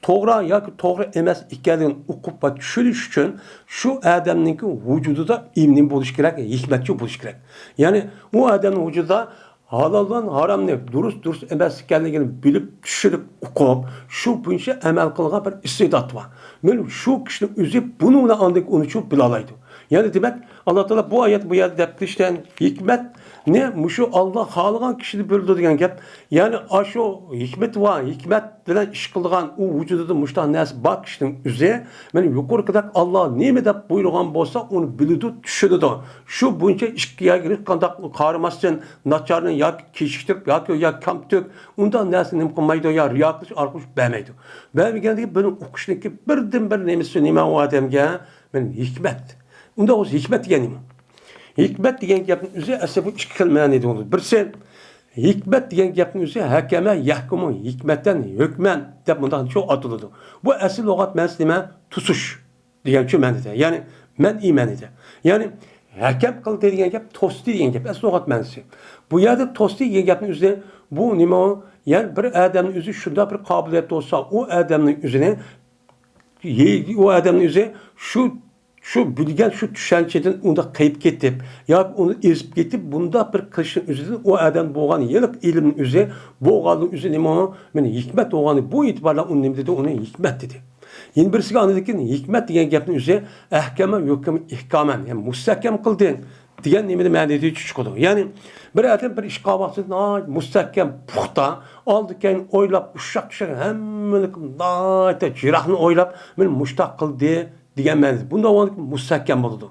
توغرا ياكى توغرا ئەمەس ئىكەنلىكىنى ئۇقۇپ ۋە چۈشىنىش ئۈچۈن شۇ ئادەمنىڭكى ۋۇجۇدىدا ئىلمىي بولۇش كېرەك، ھېكمەتچى بولۇش كېرەك. يەنى ئۇ ئادەمنىڭ ۋۇجۇدىدا ھالال بىلەن ھارامنى دۇرۇس، دۇرۇس ئەمەس ئىكەنلىكىنى بىلىپ، چۈشىنىپ، ئۇقۇپ، شۇ بويىچە ئەمەل قىلغان بىر ئىستېدات بار. مانا شۇ كىشىنىڭ ئۆزى بۇنىڭ بىلەن ئاندىن كېيىن ئۇنى شۇ بىلالايدۇ. يەنى دېمەك، ئاللا تائالا بۇ ئايەت، بۇ يەردە دەپ كېلىشتىن، ھېكمەتنى مۇشۇ ئاللا خالىغان كىشىنى بىلىدۇ دېگەن گەپ. يەنى ئاشۇ ھېكمىتى بار، ھېكمەت بىلەن ئىش قىلىدىغان، ئۇ ۋۇجۇدىدا مۇشۇنداق نەرسە بار كىشىنىڭ ئۆزى، مانا يۇقىرىقىدەك ئاللا نېمە دەپ بۇيرۇغان بولسا، ئۇنى بىلىدۇ، چۈشىنىدۇ. شۇ بويىچە ئىككى يەرگە ھېچقانداق قارىماستىن، ناچارنى ياكى كېچىكتۈرۈپ ياكى يا كەمتۈك، ئۇنداق نەرسە نېمە قىلمايدۇ، يا رىيا قىلىش ئارقىلىق بەرمەيدۇ. بەرمىگەندىكىن بۇنى ئۇقۇشنىڭكى بىردىنبىر نېمىسى نېمە ئۇ ئادەمگە؟ مانا ھېكمەت. ئۇنداق بولسا ھېكمەت دېگەن نېمە؟ ھېكمەت دېگەن گەپنىڭ ئۆزى ئەسلى بۇ ئىككى خىل مەنىدە بولىدۇ. بىرسى، ھېكمەت دېگەن گەپنىڭ ئۆزى ھەكەمە يەھكۇمۇ ھېكمەتەن ھۆكمەن دەپ مۇنداق شۇ ئاتىلىدۇ. بۇ ئەسلى لۇغەت مەنىسى نېمە؟ توسۇش دېگەن شۇ مەنىدە. يەنى مەنئى مەنىدە. يەنى ھەكەم قىلدى دېگەن گەپ توستى دېگەن گەپ. ئەسلى لۇغەت مەنىسى. بۇ يەردە توستى دېگەن گەپنىڭ ئۆزى بۇ نېمە ئۇ؟ يەنى بىر ئادەمنىڭ ئۆزى شۇنداق بىر قابىلىيەت بولسا، ئۇ ئادەمنىڭ ئۆزىنى، ئۇ ئادەمنىڭ ئۆزى شۇ شۇ بىلگەن شۇ چۈشەنچىدىن ئۇنداق قېيىپ كېتىپ ياكى ئۇنى ئېزىپ كېتىپ، بۇنداق بىر قىلىشنىڭ ئۆزىدىن ئۇ ئادەم بولغان ھېلىقى ئىلىمنىڭ ئۆزى، بولغاننىڭ ئۆزى نېمە ئۇ؟ مانا ھېكمەت بولغانى بۇ ئېتىباردا ئۇنى نېمە دېدى؟ ئۇنى ھېكمەت دېدى. يەنە بىرسىگە ئاندىن كېيىن ھېكمەت دېگەن گەپنىڭ ئۆزى ئەھكەمە يۇھكىمۇ ئىھكامەن، يەنى مۇستەھكەم قىلدى دېگەن نېمىدە مەنىدە چىقىدۇ. يەنى بىر ئادەم بىر ئىش قىلغان ۋاقتىدا ناھايىتى مۇستەھكەم، پۇختا، ئالدى كەينى ئويلاپ، ئۇششاق چۈششەك ھەممىنى ناھايىتى يىراقنى ئويلاپ، مانا مۇشتاق قىلدى دېگەن مەنىدە. بۇنداق بولغاندىكىن مۇستەھكەم بولىدۇ.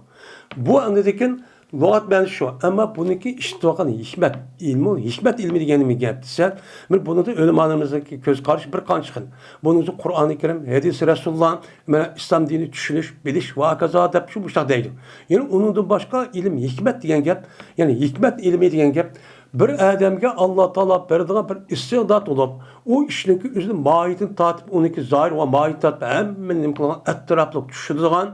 بۇ ئاندىن كېيىن لۇغەت مەنىسى شۇ. ئەمما بۇنىڭكى ئىشلىتىۋاتقان ھېكمەت ئىلمى، ھېكمەت ئىلمى دېگەن نېمە گەپ دېسە، بىر بۇنىڭدا ئۆلىمالىرىمىزنىڭكى كۆز قارىشى بىر قانچە خىل. بۇنىڭدا قۇرئانى كەرىم، ھەدىسى رەسۇلۇللا، مانا ئىسلام دىنى چۈشىنىش، بىلىش ۋە ھاكازا دەپ شۇ مۇشۇنداق دەيدۇ. يەنى ئۇنىڭدىن باشقا ئىلىم، ھېكمەت دېگەن گەپ، يەنى ھېكمەت ئىلمى دېگەن گەپ، بىر ئادەمگە ئاللا تائالا بېرىدىغان بىر ئىستىئدات بولۇپ، ئۇ ئىشنىڭكى ئۆزىنىڭ ماھىيىتىنى تارتىپ، ئۇنىڭكى زاھىر ۋە ماھىيىتىنى تارتىپ، ھەممىنى نېمە قىلغان، ئەتراپلىق چۈشىنىدىغان،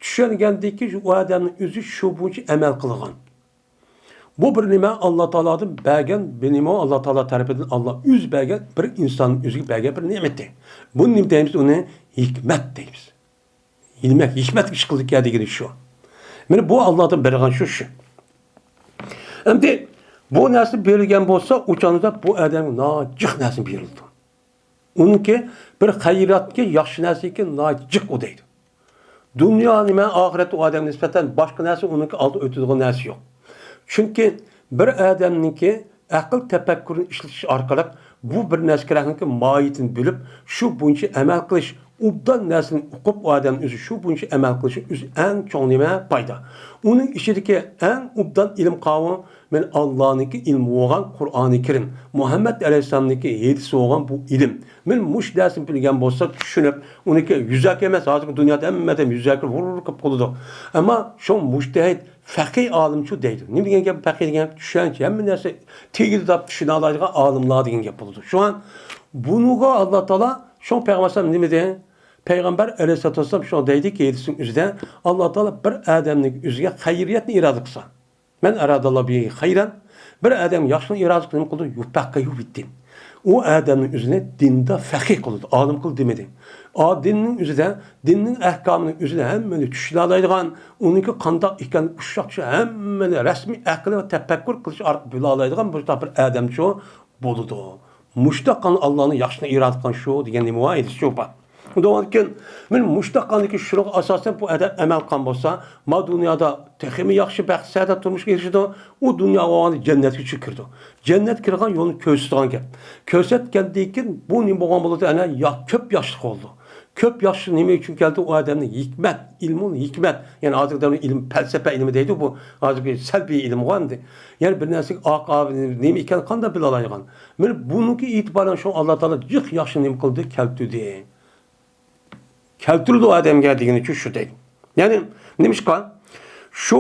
چۈشەنگەندىن كېيىن شۇ ئادەمنىڭ ئۆزى شۇ بويىچە ئەمەل قىلغان. بۇ بىر نېمە، ئاللا تائالادىن بەرگەن بىر نېمە، ئاللا تائالا تەرىپىدىن ئاللا ئۆزى بەرگەن بىر ئىنساننىڭ ئۆزىگە بەرگەن بىر نېمىتى. بۇنى نېمە دەيمىز؟ ئۇنى ھېكمەت دەيمىز. دېمەك، ھېكمەتلىك ئىش قىلدىكەن دېگىنى شۇ. مانا بۇ ئاللادىن بېرىلگەن شۇ، شۇ. ئەمدى بۇ نەرسە بېرىلگەن بولسا، ئۇ چاغدا بۇ ئادەمگە ناھايىتى جىق نەرسە بېرىلىدۇ. ئۇنىڭكى بىر خەيراتكى، ياخشى نەرسىكى ناھايىتى جىق ئۇ دەيدۇ. دۇنيا نېمە، ئاخىرەتتە ئۇ ئادەمگە نىسبەتەن باشقا نەرسە ئۇنىڭكى ئالدىغا ئۆتىدىغان نەرسە يوق. چۈنكى بىر ئادەمنىڭكى ئەقىل تەپەككۇرىنى ئىشلىتىش ئارقىلىق بۇ بىر نەرسە كېرەكنىڭكى ماھىيىتىنى بىلىپ، شۇ بويىچە ئەمەل قىلىش، ئوبدان نەرسىنى ئۇقۇپ، ئۇ ئادەم ئۆزى شۇ بويىچە ئەمەل قىلىشى ئۆزى ئەڭ چوڭ نېمە، پايدا. ئۇنىڭ ئىچىدىكى ئەڭ ئوبدان ئىلىم قاۋۇ، مانا ئاللانىڭكى ئىلمى بولغان قۇرئانى كەرىم، مۇھەممەد ئەلەيھىسسالامنىڭكى ھەدىسى بولغان بۇ ئىلىم. مانا مۇشۇ دەرسنى بىلگەن بولسا، چۈشىنىپ، ئۇنىڭكى يۈزەكى ئەمەس، ھازىرقى دۇنيادا ھەممە ئادەم يۈزەكى ۋۇر-ۋۇر قىلىپ قىلىدۇ. ئەمما شۇ مۇجتەھىد، فەقىھ ئالىمچۇ دەيدۇ. نېمە دېگەن گەپ؟ فەقىھ دېگەن گەپ چۈشەنچە، ھەممە نەرسە تېگىدە دەپ چۈشىنەلەيدىغان ئالىملار دېگەن گەپ بولىدۇ. شۇڭا بۇنىڭغا ئاللا تائالا، شۇڭا پەيغەمبەر ئەلەيھىسسالام نېمە دېدى؟ پەيغەمبەر ئەلەيھىسسالاتۇ ۋەسسالام شۇڭا دەيدىكى، ھەدىسنىڭ ئۆزىدە، ئاللا تائالا بىر ئادەمنىڭ ئۆزىگە خەيرىيەتنى ئىرادە قىلسا، مەن ئەرادەللا بىھى خەيرەن، بىر ئادەم ياخشىلىقنى ئىرادە قىلىپ نېمە قىلىدۇ؟ يۇۋەففىقۇ فىددىن. ئۇ ئادەمنى ئۆزىنى دىندا فەقىھ قىلىدۇ، ئالىم قىلىدۇ دېمىدى. ئا، دىننىڭ ئۆزىدە، دىننىڭ ئەھكامىنى ئۆزىنى ھەممىنى چۈشىنەلەيدىغان، ئۇنىڭكى قانداق ئىكەن، ئۇششاقچە ھەممىنى رەسمىي ئەقىل ۋە تەپەككۇر قىلىش ئارقىلىق بىلالايدىغان بۇنداق بىر ئادەمچۇ بولىدۇ. مۇشتاق قىلغان ئاللانىڭ ياخشىنى ئىرادە قىلغان شۇ دېگەن نېمە بار ئىدى شۇ بار. ئۇنىڭدىن كېيىن، مانا مۇشتاق قىلغاندىن كېيىن شۇنىڭغا ئاساسەن بۇ ئادەم ئەمەل قىلغان بولسا، ما دۇنيادا تېخىمۇ ياخشى بەخت سەئادەت تۇرمۇشقا ئېرىشىدۇ. ئۇ دۇنيا بولغاندا جەننەتكە كىرىدۇ. جەننەتكە كىرىدىغان يولنى كۆرسىتىدىغان گەپ. كۆرسەتكەندىن كېيىن بۇ نېمە بولغان بولىدۇ؟ ئەنە يا-، كۆپ ياخشىلىق بولىدۇ. كۆپ ياخشى نېمە ئۈچۈن كەلدى؟ ئۇ ئادەمنىڭ ھېكمەت، ئىلمۇل ھېكمەت، يەنى ھازىرقى دەۋردە ئىلىم، پەلسەپە ئىلمى دەيدۇ، بۇ ھازىرقى سەلبىي ئىلىمغۇ ئەمدى. يەنى بىر نەرسىگە ئاق، ئاۋۇ نېمە ئىكەنلىكىنى قانداق بىلالايدىغان؟ مانا بۇنىڭكى ئېتىبارى شۇ ئاللا تائالا جىق ياخشى نېمە قىلدى؟ كەلتۈردى. كەلتۈرىدۇ ئادەمگە دېگىنىچۇ شۇ دەيدۇ. يەنى نېمىشقا؟ شۇ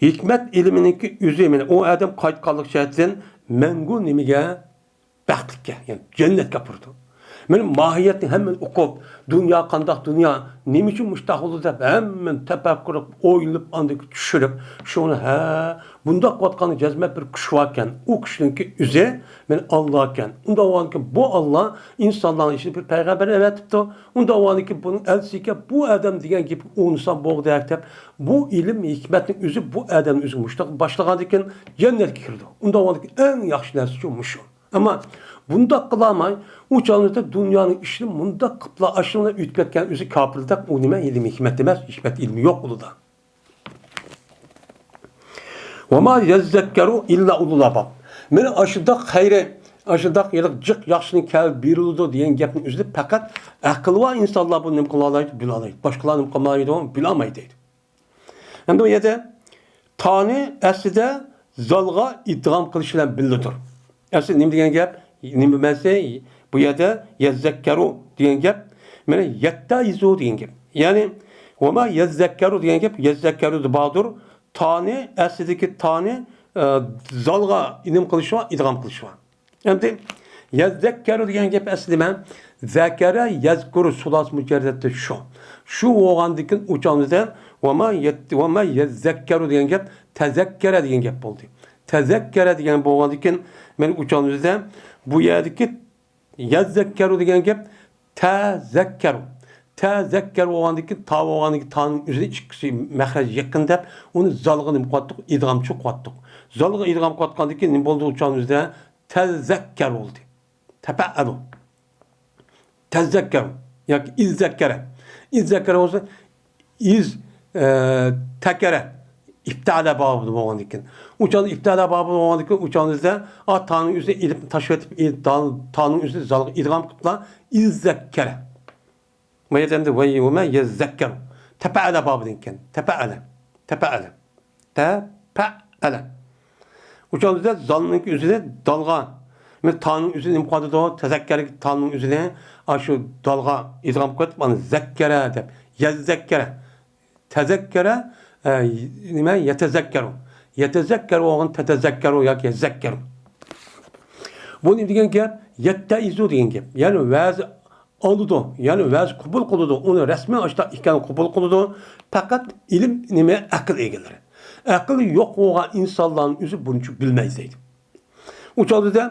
ھېكمەت ئىلمىنىڭكى ئۆزى، مانا ئۇ ئادەم قايتقانلىق جەھەتتىن مەڭگۈ نېمىگە؟ بەختلىككە، يەنى جەننەتكە ئاپىرىدۇ. مانا ماھىيەتنى ھەممىنى ئوقۇپ، دۇنيا قانداق دۇنيا، نېمە ئۈچۈن مۇشۇنداق بولدى دەپ ھەممىنى تەپەككۇر قىلىپ، ئويلىنىپ، ئاندىن كېيىن چۈشىنىپ، شۇنى، ھە، بۇنداق قىلىۋاتقان جەزمەن بىر كۈچ باركەن، ئۇ كۈچنىڭكى ئۆزى مانا ئاللاكەن. ئۇنداق بولغاندىكىن بۇ ئاللا ئىنسانلارنىڭ ئىچىدە بىر پەيغەمبەر ئەۋەتىپتۇ. ئۇنداق بولغاندىكىن بۇنىڭ ئەلچىسى ئىكەن، بۇ ئادەم دېگەن گېپىنى ئۇنىسام بولغۇدەك دەپ، بۇ ئىلىم ھېكمەتنىڭ ئۆزى بۇ ئادەمنى ئۆزىگە مۇشۇنداق باشلىغاندىكىن جەننەتكە كىرىدۇ. ئۇنداق بولغاندىكىن ئەڭ ياخشى نەرسىچۇ مۇشۇ. ئەمما بۇنداق قىلالماي، ئۇ چاغدا دۇنيانىڭ ئىشىنى مۇنداق قىپلا ئاشۇنداق ئۆتۈپ كەتكەن ئۆزى كاپىر دەپ، ئۇ نېمە؟ ئىلىم ھېكمەت ئەمەس، ھېكمەت ئىلمى يوق ئۇنىڭدا. ۋەما يەززەككەرۇ ئىللا ئۇلۇل ئالباب. مانا ئاشۇنداق خەيرى، ئاشۇنداق ھېلىقى جىق ياخشىنى كەل بېرىلىدۇ دېگەن گەپنى ئۆزىنى پەقەت ئەقلى بار ئىنسانلار بۇنى نېمە قىلالايدۇ؟ بىلالايدۇ. باشقىلار نېمە قىلمايدۇ؟ بىلالمايدۇ دەيدۇ. ئەمدى بۇ يەردە تانى ئەسلىدە زالغا ئىدغام قىلىش بىلەن بىللىدۇر. ئەسلى نېمە دېگەن گەپ؟ نېمە مەنىسى؟ بۇ يەردە يەززەككەرۇ دېگەن گەپ، مانا يەتتەئىزۇ دېگەن گەپ. يەنى، ۋەما يەززەككەرۇ دېگەن گەپ، يەززەككەرۇدا باردۇر. تانى، ئەسلىدىكى تانى، ئە، زالغا نېمە قىلىش بار؟ ئىدغام قىلىش بار. ئەمدى يەززەككەرۇ دېگەن گەپ ئەسلى نېمە؟ زەكەرە يەزكۇرۇ سۇلاسى مۇجەررەتتە شۇ. شۇ بولغاندىكىن ئۇچانىزدا ۋەما يەت-، ۋەما يەززەككەرۇ دېگەن گەپ تەزەككەرە دېگەن گەپ بولدى. تەزەككەرە دېگەن بولغاندىكىن مەن ئۇچانىزدا بۇ يەردىكى يەززەككەرۇ دېگەن گەپ تەزەككەرۇ. تەزەككەرۇ بولغاندىكىن تا بولغاندىكىن تانىڭ ئۆزىنى ئىككىسى مەخرەج يېقىن دەپ ئۇنى زالغا نېمە قىلىۋاتتۇق؟ ئىدغامچۇ قىلىۋاتتۇق. زالغا ئىدغام قىلىۋاتقاندىكىن نېمە بولدى ئۇچانىزدا؟ تەزەككەرۇ بولدى. تەپەئەلۇ. تەزەككەرۇ ياكى ئىززەككەرە. ئىززەككەرە بولسا ئىز، ئە، تەكەرە. ئىپتەئەلە بابىدا بولغاندىكىن. ئۇچاندا ئىپتەئەلە بابىدا بولغاندىكىن ئۇچانىزدا ئا تانىڭ ئۆزىنى ئېلىپ تاشلىۋېتىپ، ئېلىپ تان-، تانىڭ ئۆزىنى زالغا ئىدغام قىلىپلا ئىززەككەرە. ما يەتەمدە ۋەي ۋە مە يەززەككەرۇ. تەپەئەلە بابىدىن كەن. تەپەئەلە. تەپەئەلە. تە پەئەلە. ئۇ چاغدا زالنىڭكى ئۆزىنى دالغا، مەن تانىڭ ئۆزىنى نېمە قىلىۋاتىدۇ؟ تەزەككەرگە تانىڭ ئۆزىنى ئاشۇ دالغا ئىدغام قىلىۋېتىپ، ئانا زەككەرە دەپ، يەزەككەرە. تەزەككەرە، ئە، نېمە؟ يەتەزەككەرۇ. يەتەزەككەرۇ بولغان تەتەزەككەرۇ ياكى يەزەككەرۇ. بۇ نېمە دېگەن گەپ؟ يەتتەئىزۇ دېگەن گەپ. يەنى ۋەز ئالىدۇ، يەنى ۋەز قوبۇل قىلىدۇ. ئۇنى رەسمىي ئاشۇنداق ئىكەنلىكىنى قوبۇل قىلىدۇ. پەقەت ئىلىم نېمە؟ ئەقىل ئىگىلىرى. ئەقىلى يوق بولغان ئىنسانلارنىڭ ئۆزى بۇنچە بىلمەيدۇ دەيدۇ. ئۇ چاغدا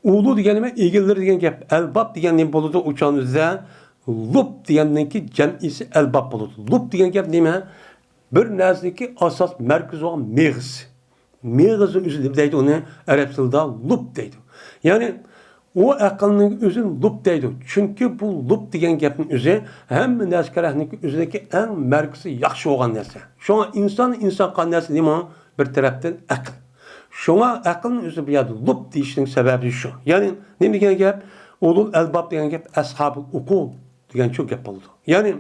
ئۇلۇ دېگەن نېمە؟ ئىگىلىرى دېگەن گەپ. ئەلباب دېگەن نېمە بولىدۇ؟ ئۇ چاغدا لۇب دېگەننىڭكى جەمئىسى ئەلباب بولىدۇ. لۇب دېگەن گەپ نېمە؟ بىر نەرسىنىڭكى ئاساس مەركىزى بولغان مېغىز. مېغىزنىڭ ئۆزى نېمە دەيدۇ؟ ئۇنى ئەرەب تىلىدا لۇب دەيدۇ. يەنى ئۇ ئەقىلنىڭ ئۆزىنى لۇب دەيدۇ. چۈنكى بۇ لۇب دېگەن گەپنىڭ ئۆزى ھەممە نەرسە كەرەكنىڭكى ئۆزىدىكى ئەڭ مەركىزى ياخشى بولغان نەرسە. شۇڭا ئىنسان، ئىنسان قىلغان نەرسە نېمە؟ بىر تەرەپتىن ئەقىل. شۇڭا ئەقىلنىڭ ئۆزى بۇ يەردە لۇب دېيىشنىڭ سەۋەبى شۇ. يەنى نېمە دېگەن گەپ؟ ئۇلۇل ئەلباب دېگەن گەپ ئەسھابۇل ئۇقۇل دېگەن شۇ گەپ بولىدۇ. يەنى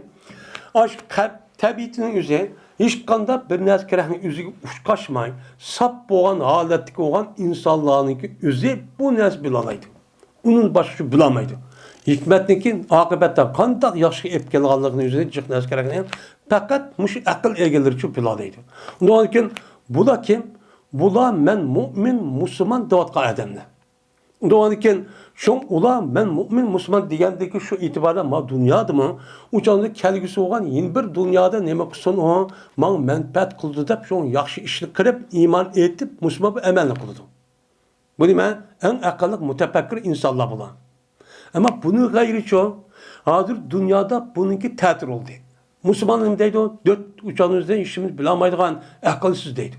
ئاشۇ قەلب تەبىئىتىنىڭ ئۆزى ھېچقانداق بىر نەرسە كېرەكنىڭ ئۆزىگە ئۇچقاشماي، ساپ بولغان ھالەتتىكى بولغان ئىنسانلارنىڭكى ئۆزى بۇ نەرسە بىلالايدۇ. ئۇنىڭ باشقىسى بىلالمايدۇ. ھېكمەتنىڭكى ئاقىۋەتتە قانداق ياخشى ئېلىپ كەلگەنلىكىنى ئۆزىنى جىق نەرسە كېرەكنى پەقەت مۇشۇ ئەقىل ئىگىلىرىچۇ بىلالايدۇ. ئۇنىڭدىن كېيىن بۇلار كىم؟ بۇلار مەن مۇئمىن، مۇسۇلمان دەۋاتقان ئادەملەر. ئۇنىڭدىن كېيىن شۇڭ ئۇلار مەن مۇئمىن، مۇسۇلمان دېگەندىكى شۇ ئېتىباردا ما دۇنيادىمۇ، ئۇ چاغدا كەلگۈسى بولغان يەنە بىر دۇنيادا نېمە قىلسۇن ئۇ، ماڭا مەنپەئەت قىلىدۇ دەپ شۇ ياخشى ئىشنى قىلىپ، ئىمان ئېيتىپ، مۇسۇلمان بىر ئەمەلنى قىلىدۇ. بۇ نېمە؟ ئەڭ ئەقىللىق، مۇتەپەككۇر ئىنسانلار بۇلار. ئەمما بۇنىڭ غەيرىچۇ، ھازىر دۇنيادا بۇنىڭكى تەتۈر بولدى. مۇسۇلمان نېمە دەيدۇ؟ دۆت ئۇچانىڭىزدىن ھېچنېمىنى بىلەلمەيدىغان ئەقىلسىز دەيدۇ.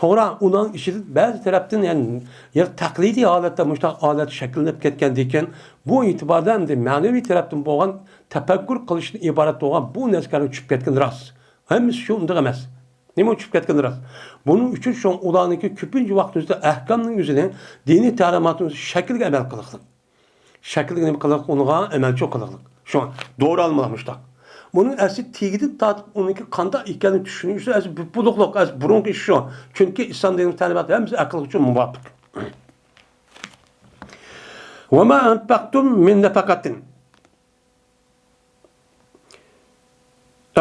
توغرا، ئۇنىڭ ئىچىدە بەزى تەرەپتىن، يەنى، يەنى تەقلىدىي ھالەتتە مۇشۇنداق ھالەت شەكىللىنىپ كەتكەندىن كېيىن، بۇ ئېتىباردا ئەمدى مەنىۋى تەرەپتىن بولغان تەپەككۇر قىلىشتىن ئىبارەت بولغان بۇ نەرسىلەرنىڭ چۈشۈپ كەتكىنى راست. ھەممىسى شۇ ئۇنداق ئەمەس. نېمە ئۈچۈن چۈشۈپ كەتكىنى راست؟ بۇنىڭ ئۈچۈن شۇ ئۇلارنىڭكى كۆپىنچە ۋاقتىمىزدا ئەھكامنىڭ ئۆزىنى، دىنىي تەلىماتنىڭ ئۆزى شەكلىگە ئەمەل قىلىقلىق. شەكلىگە نېمە قىلىقلىق؟ ئۇنىڭغا ئەمەلچىلىك قىلىقلىق. شۇڭا دورا ئالمىلىق مۇشتاق. بۇنىڭ ئەسلى تېگىدىن تارتىپ ئۇنىڭكى قانداق ئىكەنلىكىنى چۈشىنىش ئۈچۈن ئەسلى بۇ بۇلۇقلۇق، ئەسلى بۇرۇنقى ئىش شۇ. چۈنكى ئىسلام دىنىنىڭ تەلىماتى ھەممىسى ئەقىلگە مۇۋاپىق. وما أنفقتم من نفقة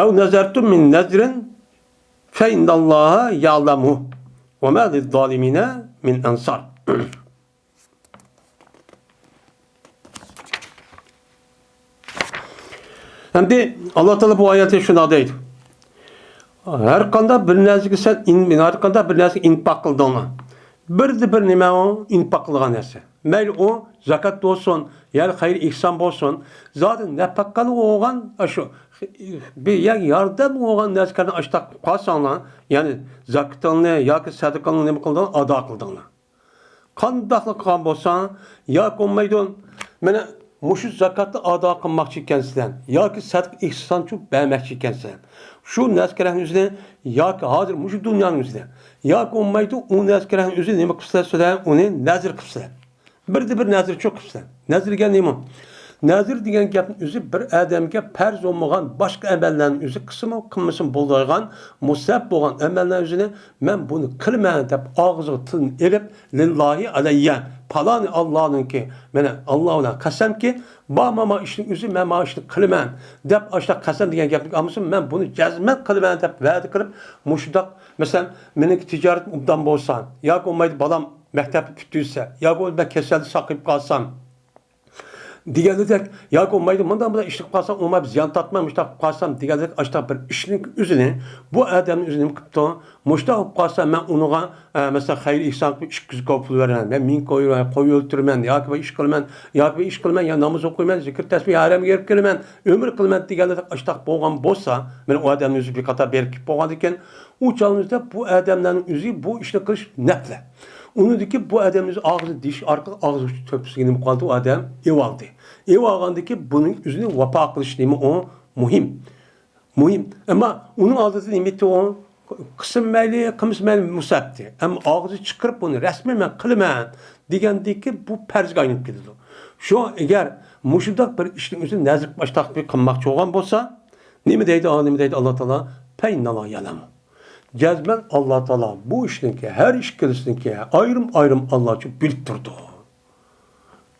أو نذرتم من نذر فإن الله يعلمه وما للظالمين من أنصار. ئەمدى ئاللا تائالا بۇ ئايەتتە شۇنداق دەيدۇ. ھەر قانداق بىر نەرسىگە سەن ئىن-، ھەر قانداق بىر نەرسىگە ئىنپاق قىلدىڭلار. بىردە بىر نېمە ئۇ؟ ئىنپاق قىلغان نەرسە. مەيلى ئۇ زاكات بولسۇن، يا خەير ئېھسان بولسۇن، زادى نەپەقە بولغان ئاشۇ بىر يەر ياردەم بولغان نەرسىلەرنى ئاشتاق قىلىپ قالساڭلار، يەنى زاكىتىڭنى ياكى سەدىقىڭنى نېمە قىلدىڭلار؟ ئادا قىلدىڭلار. قانداقلا قىلغان بولساڭ، ياكى بولمايدۇ، مانا مۇشۇ زاكاتنى ئادا قىلماقچى ئىكەنسىلەر، ياكى سەدىقە ئېھسانچۇ بەرمەكچى ئىكەنسىلەر. شۇ نەرسىلەرنىڭ ئۆزىنى، ياكى ھازىر مۇشۇ دۇنيانىڭ ئۆزىنى، ياكى بولمايدۇ، ئۇ نەرسىلەرنىڭ ئۆزىنى نېمە قىپسىلەر سىلەر؟ ئۇنى نەزىر قىپسىلەر. بىردە بىر نەزىرچۇ قىپسىلەر. نەزىر دېگەن نېمە؟ نەزىر دېگەن گەپنىڭ ئۆزى بىر ئادەمگە پەرز بولمىغان باشقا ئەمەللەرنىڭ ئۆزى قىلسىمۇ، قىلمىسىمۇ بولىدىغان، مۇستەھەپ بولغان ئەمەللەرنىڭ ئۆزىنى مەن بۇنى قىلىمەن دەپ ئاغزىغا تىلنى ئېلىپ، لىللاھى ئەلەييە، پالانى ئاللانىڭكى، مانا ئاللا بىلەن قەسەمكى، بار مانا ئىشنىڭ ئۆزى، مەن مانا ئىشنى قىلىمەن دەپ ئاشۇنداق قەسەم دېگەن گەپنى ئالمىسۇن، مەن بۇنى جەزمەن قىلىمەن دەپ ۋەدە قىلىپ، مۇشۇنداق، مەسىلەن، مېنىڭكى تىجارىتىم ئوبدان بولسا، ياكى بولمايدۇ بالام مەكتەپنى پۈتتۈرسە، ياكى بولمىدى مەن كېسەلدە ساقىيىپ قالسام، دېگەندەك، ياكى بولمايدۇ مۇنداق بۇنداق ئىشنى قىلىپ قالسام، ئوڭماي زىيان تارتماي مۇشۇنداق قىلىپ قالسام دېگەندەك، ئاشۇنداق بىر ئىشنىڭ ئۆزىنى، بۇ ئادەمنىڭ ئۆزى نېمە قىپتۇ؟ مۇشۇنداق بولۇپ قالسا، مەن ئۇنىڭغا، ئە، مەسىلەن، خەير ئېھسان قىلىپ ئىككى يۈز كوي پۇل بېرىمەن، مەن مىڭ كوي بېرىمەن، قوي ئۆلتۈرىمەن، ياكى بىر ئىش قىلىمەن، ياكى بىر ئىش قىلىمەن، يا ناماز ئوقۇيمەن، زىكىر تەسبىھ ھەرەمگە بېرىپ كېلىمەن، ئۆمرە قىلىمەن دېگەندەك ئاشۇنداق بولغان بولسا، مانا ئۇ ئادەمنىڭ ئۆزى بىر قاتار بېرىپ كېلىپ بولغاندىكىن، ئۇ چاغىمىزدا بۇ ئادەملەرنىڭ ئۆزى بۇ ئىشنى قىلىش نەپلە. ئۇنىڭدىكى بۇ ئادەمنىڭ ئۆزى ئاغزى دېيىش ئارقىلىق ئاغزى تۆپىسىگە نېمە قىلدى؟ ئۇ ئادەم ئېۋالدى. ئېۋالغاندىكى بۇنىڭ ئۆزىنى ۋاپا قىلىش نېمە ئۇ؟ مۇھىم. مۇھىم. ئەمما ئۇنىڭ ئالدىدا نېمە ئېيتتى ئۇ؟ قىلسىمۇ مەيلى، قىلمىسىمۇ مەيلى، مۇسەپتى. ئەمما ئاغزى چىقىرىپ بۇنى رەسمىي مەن قىلىمەن دېگەندىكى بۇ پەرزگە ئايلىنىپ كېتىدۇ. شۇ ئەگەر مۇشۇنداق بىر ئىشنىڭ ئۆزىنى نەزىر قىلىپ ئاشتاق بىر قىلماقچى بولغان بولسا، نېمە دەيدۇ، نېمە دەيدۇ ئاللا تائالا؟ پەينالا يالام. جەزمەن ئاللا تائالا بۇ ئىشنىڭكى، ھەر ئىككىلىسىنىڭكى ئايرىم-ئايرىم ئاللا ئۈچۈن بىلىپ تۇرىدۇ.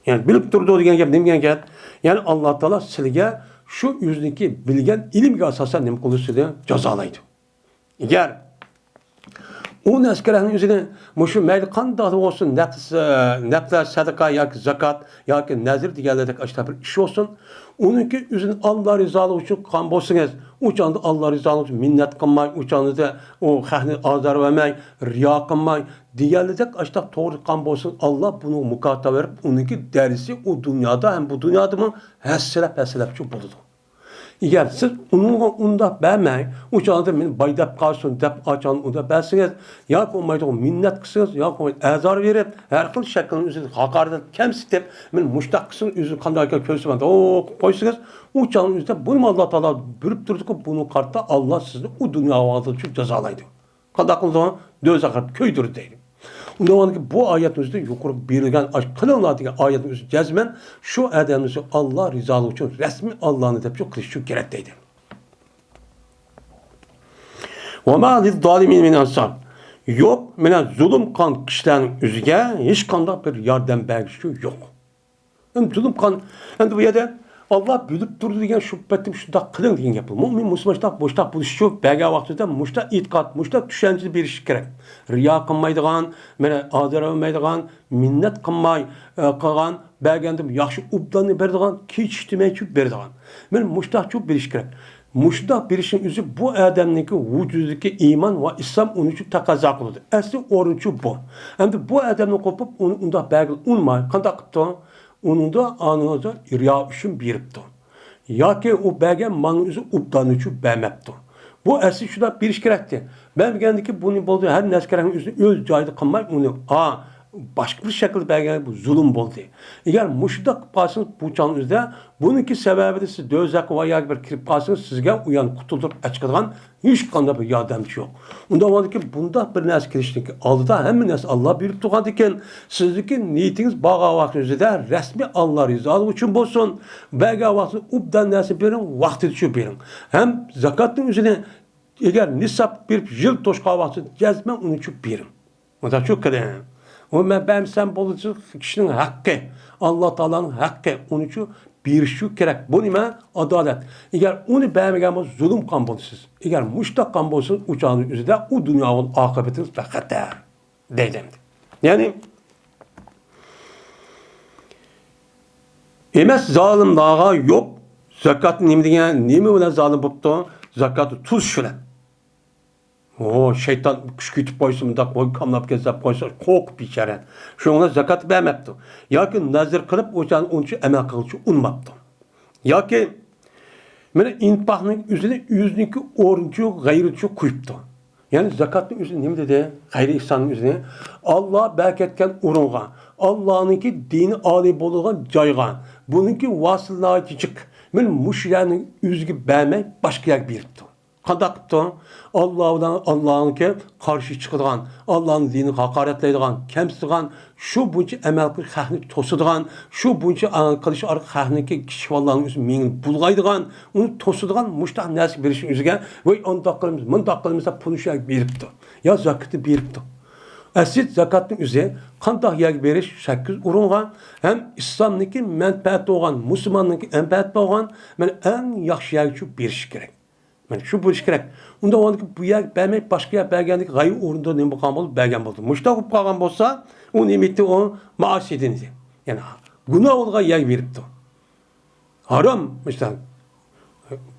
يەنى بىلىپ تۇرىدۇ دېگەن گەپ نېمە دېگەن گەپ؟ يەنى ئاللا تائالا سىلىگە شۇ ئۆزىنىڭكى بىلگەن ئىلمىگە ئاساسەن نېمە قىلىدۇ، سىلىنى جازالايدۇ. ئەگەر ئۇ نەسكەرەكنىڭ ئۆزىنى مۇشۇ مەيلى قانداق بولسۇن، نەپس، نەپلە، سەدىقە ياكى زاكات ياكى نەزىر دېگەنلەردەك ئاشۇنداق بىر ئىش بولسۇن، ئۇنىڭكى ئۆزىنى ئاللا رىزالىقى ئۈچۈن قىلغان بولسىڭىز، ئۇ چاغدا ئاللا رىزالىقى ئۈچۈن مىننەت قىلماي، ئۇ چاغدا ئۇ خەقنى ئازار بەرمەي، رىيا قىلماي دېگەنلەردەك ئاشۇنداق توغرا قىلغان بولسىڭىز، ئاللا بۇنىڭغا مۇكاپات بېرىپ، ئۇنىڭكى دەرىجىسى ئۇ دۇنيادا ھەم بۇ دۇنيادىمۇ ھەسسىلەپ، ھەسسىلەپچۇ بولىدۇ. ئەگەر سىز ئۇنىڭغا ئۇنداق بەرمەي، ئۇ چاغدا مېنى باي دەپ قالسۇن دەپ ئاچان ئۇنداق بەرسىڭىز، ياكى بولمايدىغان مىننەت قىلسىڭىز، ياكى بولمايدۇ ئازار بېرىپ، ھەر خىل شەكىلنىڭ ئۆزىدە ھاقارەت، كەمسىتىپ، مېنى مۇشتاق قىلسىڭىز، ئۆزىنى قانداق ئىكەن كۆرسىمەن دەپ قويسىڭىز، ئۇ چاغنىڭ ئۆزىدە بۇنىمۇ ئاللا تائالا بىلىپ تۇرىدۇكى، بۇنىڭغا قارىتا ئاللا سىزنى ئۇ دۇنيا ۋاقتىدا شۇ جازالايدۇ. قانداق قىلىدۇ؟ دوزاخقا كۆيدۈرىدۇ دەيدۇ. ئۇنىڭ بۇ ئايەتنىڭ ئۆزىدە يۇقىرى بېرىلگەن ئاش قىلىڭلار دېگەن ئايەتنىڭ ئۆزى جەزمەن شۇ ئادەمنى ئاللا رىزالىقى ئۈچۈن رەسمىي ئاللانى دەپ شۇ قىلىش ئۈچۈن كېرەك دەيدۇ. وما للظالمين من أنصار. يوق، مانا زۇلۇم قىلغان كىشىلەرنىڭ ئۆزىگە ھېچقانداق بىر ياردەم بەرگۈچى يوق. ئەمدى زۇلۇم قىلغان، ئەمدى بۇ يەردە ئاللا بىلىپ تۇرىدۇ دېگەن شۇ پەتتە شۇنداق قىلىڭ دېگەن گەپ. مۇئمىن مۇسۇلمان شۇنداق بولۇشتا بۇ ئىشتا بەرگەن ۋاقتىدا مۇشۇنداق ئېتىقاد، مۇشۇنداق چۈشەنچىنى بېرىشى كېرەك. رىيا قىلمايدىغان، مانا ئازار بەرمەيدىغان، مىننەت قىلماي، ئە، قىلغان، بەرگەندە ياخشى ئوبداننى بېرىدىغان، كېچىكتۈرمەيچۇ بېرىدىغان. مانا مۇشۇنداقچۇ بېرىشى كېرەك. مۇشۇنداق بېرىشنىڭ ئۆزى بۇ ئادەمنىڭكى ۋۇجۇدىدىكى ئىمان ۋە ئىسلام ئۇنىڭ ئۈچۈن تەقەززا قىلىدۇ. ئەسلى ئورنىچۇ بۇ. ئەمدى بۇ ئادەمنى قوپۇپ، ئۇنى ئۇنداق بەرگىلى ئۇنىماي، قانداق قىپتۇ؟ ئۇنىڭدا ئانىڭىزدا رىيا ئۈچۈن بېرىپتۇ. ياكى ئۇ بەرگەن مالنىڭ ئۆزى ئوبدان ئۈچۈن بەرمەپتۇ. بۇ ئەسلى شۇنداق بېرىش كېرەكتى. بەرمىگەندىكى بۇنى بولدى، ھەر نەسكەرەكنىڭ ئۆزىنى ئۆز جايىدا قىلماي، ئۇنى، ئا، باشقا بىر شەكىلدە بەرگەن بۇ زۇلۇم بولدى. ئەگەر مۇشۇنداق قىلىپ قالسىڭىز، بۇ چاغنىڭ ئۆزىدە بۇنىڭكى سەۋەبىدە سىز دوزاخقا ۋە ياكى بىر كىرىپ قالسىڭىز، سىزگە ئۇ يەرنى قۇتۇلدۇرۇپ ئەچىقىدىغان ھېچقانداق بىر ياردەمچى يوق. ئۇنداق بولغاندىكىن بۇنداق بىر نەرسە كېلىشتىكى ئالدىدا ھەممە نەرسە ئاللا بۇيرۇپ تۇرغاندىكىن، سىزدىكى نىيىتىڭىز بارغان ۋاقىت ئۆزىدە رەسمىي ئاللا رىزالىقى ئۈچۈن بولسۇن. بەرگەن ۋاقتىدا ئوبدان نەرسە بېرىڭ، ۋاقتىدا شۇ بېرىڭ. ھەم زاكاتنىڭ ئۆزىنى ئەگەر نىساب بېرىپ يىل توشقان ۋاقتىدا جەزمەن ئۇنى شۇ بېرىڭ. مۇنداقچۇ قىلىڭ. ئۇ مەن بەرمىسەم بولىدۇ، كىشىنىڭ ھەققى، ئاللا تائالانىڭ ھەققى، ئۇنىڭچۇ بېرىشچۇ كېرەك. بۇ نېمە؟ ئادالەت. ئەگەر ئۇنى بەرمىگەن بولسا، زۇلۇم قىلغان بولىسىز. ئەگەر مۇشۇنداق قىلغان بولسىڭىز، ئۇ چاغنىڭ ئۆزىدە ئۇ دۇنيا ئاقىۋىتىڭىز بەخەتەر دەيدۇ ئەمدى. يەنى ئەمەس زالىملارغا يوق. زاكاتنى نېمە دېگەن؟ نېمە بىلەن زالىم بوپتۇ؟ زاكاتنى توسۇش بىلەن. ئو، شەيتان كۈچ كېتىپ قويسا، مۇنداق بوي كاملاپ كەتسە دەپ قويسا، قورقۇپ بىچارە. شۇنىڭ بىلەن زاكات بەرمەپتۇ. ياكى نەزىر قىلىپ، ئۇنچە ئەمەل قىلغۇچە ئۇنىماپتۇ. ياكى مانا ئىنپاقنىڭ ئۆزىنى ئۆزىنىڭكى ئورنىچۇ، غەيرىچۇ قويۇپتۇ. يەنى زاكاتنىڭ ئۆزى نېمە دېدى؟ غەيرىي ئېھساننىڭ ئۆزىنى ئاللا بەركەتكەن ئورۇنغا، ئاللانىڭكى دىنى ئالىي بولىدىغان جايغا، بۇنىڭكى ۋاسىلىلىرى جىق. مانا مۇشۇلارنىڭ ئۆزىگە بەرمەي، باشقا يەرگە بېرىپتۇ. قانداق قىپتۇ؟ ئاللا بىلەن ئاللانىڭكى قارشى چىقىدىغان، ئاللانىڭ دىنىغا ھاقارەتلەيدىغان، كەمسىتىدىغان، شۇ بويىچە ئەمەل قىلىش خەقنى توسىدىغان، شۇ بويىچە ئەمەل قىلىش ئارقىلىق خەقنىڭكى كىچىك بالىلارنىڭ ئۆزى مېڭىنى بۇلغايدىغان، ئۇنى توسىدىغان مۇشۇنداق نەرسە بېرىشنىڭ ئۆزىگە، ۋەي ئانداق قىلىمىز، مۇنداق قىلىمىز دەپ پۇلنى شۇ يەرگە بېرىپتۇ. يا زاكىتىنى بېرىپتۇ. ئەسلى زاكاتنىڭ ئۆزى قانداق يەرگە بېرىش؟ سەككىز ئورۇنغا ھەم ئىسلامنىڭكى مەنپەئەتى بولغان، مۇسۇلماننىڭكى مەنپەئەتى بولغان، مانا ئەڭ ياخشى يەرگە شۇ بېرىش كېرەك. مانا شۇ بولۇشى كېرەك. ئۇنداق بولغاندىكىن بۇ يەرگە بەرمەي، باشقا يەرگە بەرگەندىكى غەيرىي ئورۇندا نېمە بولغان بولىدۇ؟ بەرگەن بولىدۇ. مۇشۇنداق بولۇپ قالغان بولسا، ئۇ نېمە ئېيتتى؟ ئۇ مائاسىيدىن ئىدى. يەنى گۇناھ بولغان يەرگە بېرىپتۇ. ھارام، مۇشۇنداق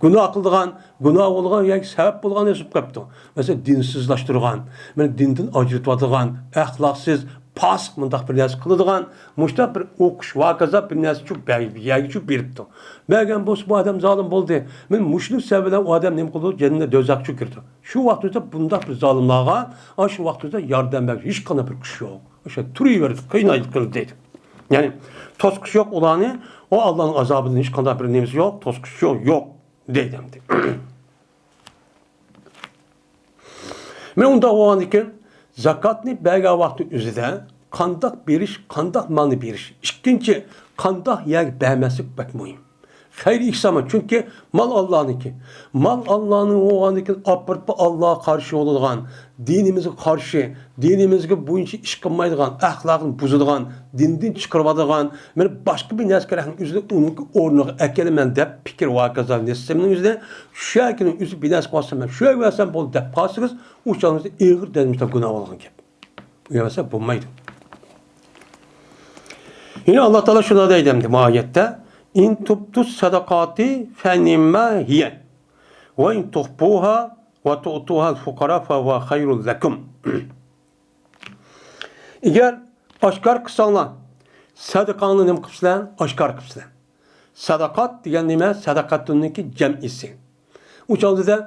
گۇناھ قىلىدىغان، گۇناھ بولغان يەرگە سەۋەب بولغان نەرسە بولۇپ قاپتۇ. مەسىلەن، دىنسىزلاشتۇرغان، مانا دىندىن ئاجرىتىۋاتىدىغان، ئەخلاقسىز، پاسىق مۇنداق بىر نەرسە قىلىدىغان، مۇشۇنداق بىر ئوقۇش، ۋاكازا بىر نەرسە شۇ بەر-، يەرگە شۇ بېرىپتۇ. بەرگەن بولسا بۇ ئادەم زالىم بولدى. مانا مۇشۇنىڭ سەۋەبى بىلەن ئۇ ئادەم نېمە قىلىدۇ؟ جەننەت، دوزاخقا كىرىدۇ. شۇ ۋاقىت ئۆزىدە بۇنداق بىر زالىملارغا، ئاشۇ ۋاقىت ئۆزىدە ياردەم بەرگۈچى ھېچقانداق بىر كۈچ يوق. ئاشۇ تۇرۇۋېرىدۇ، قىينايدۇ، قىلىدۇ دەيدۇ. يەنى توسقۇچى يوق ئۇلارنى، ئۇ ئاللانىڭ ئازابىدىن ھېچقانداق بىر نېمىسى يوق، توسقۇچى يوق، يوق دەيدۇ ئەمدى. مانا ئۇنداق بولغاندىكىن، زاكاتنى بەرگەن ۋاقتى ئۆزىدە قانداق بېرىش، قانداق مالنى بېرىش، ئىككىنچى، قانداق يەرگە بەرمەسلىك بەك مۇھىم. خەير ئېھسانمۇ؟ چۈنكى مال ئاللانىڭكى. مال ئاللانىڭ بولغاندىن كېيىن ئاپىرىپ ئاللاغا قارشى بولىدىغان، دىنىمىزغا قارشى، دىنىمىزگە بويىچە ئىش قىلمايدىغان، ئەخلاقنى بۇزىدىغان، دىندىن چىقىرىۋاتىدىغان، مانا باشقا بىر نەرسە كېرەكنىڭ ئۆزىنى ئۇنىڭكى ئورنىغا ئەكېلىمەن دەپ پىكىر ۋە ھاكازا نېسىمنىڭ ئۆزىنى شۇ يەرگىنىڭ ئۆزى بىر نەرسە قىلسام مەن شۇ يەرگە بەرسەم بولدى دەپ قالسىڭىز، ئۇ چاغدا ئېغىر دەرىجىدە گۇناھ بولغان گەپ. ئۇ يەر بەرسە بولمايدۇ. يەنە ئاللا تائالا شۇنداق دەيدۇ ئەمدى بۇ ئايەتتە، «ئىن تۇبدۇس سەدىقاتى فەنىمما ھىيە، ۋە ئىن تۇخبۇھا ۋە تۇئتۇھەل فۇقەرا فەھۇۋە خەيرۇل لەكۇم.» ئەگەر ئاشكارا قىلساڭلار، سەدىقاڭلارنى نېمە قىپسىلەر؟ ئاشكارا قىپسىلەر. سەدىقات دېگەن نېمە؟ سەدىقەتۇننىڭكى جەمئىسى. ئۇ چاغدا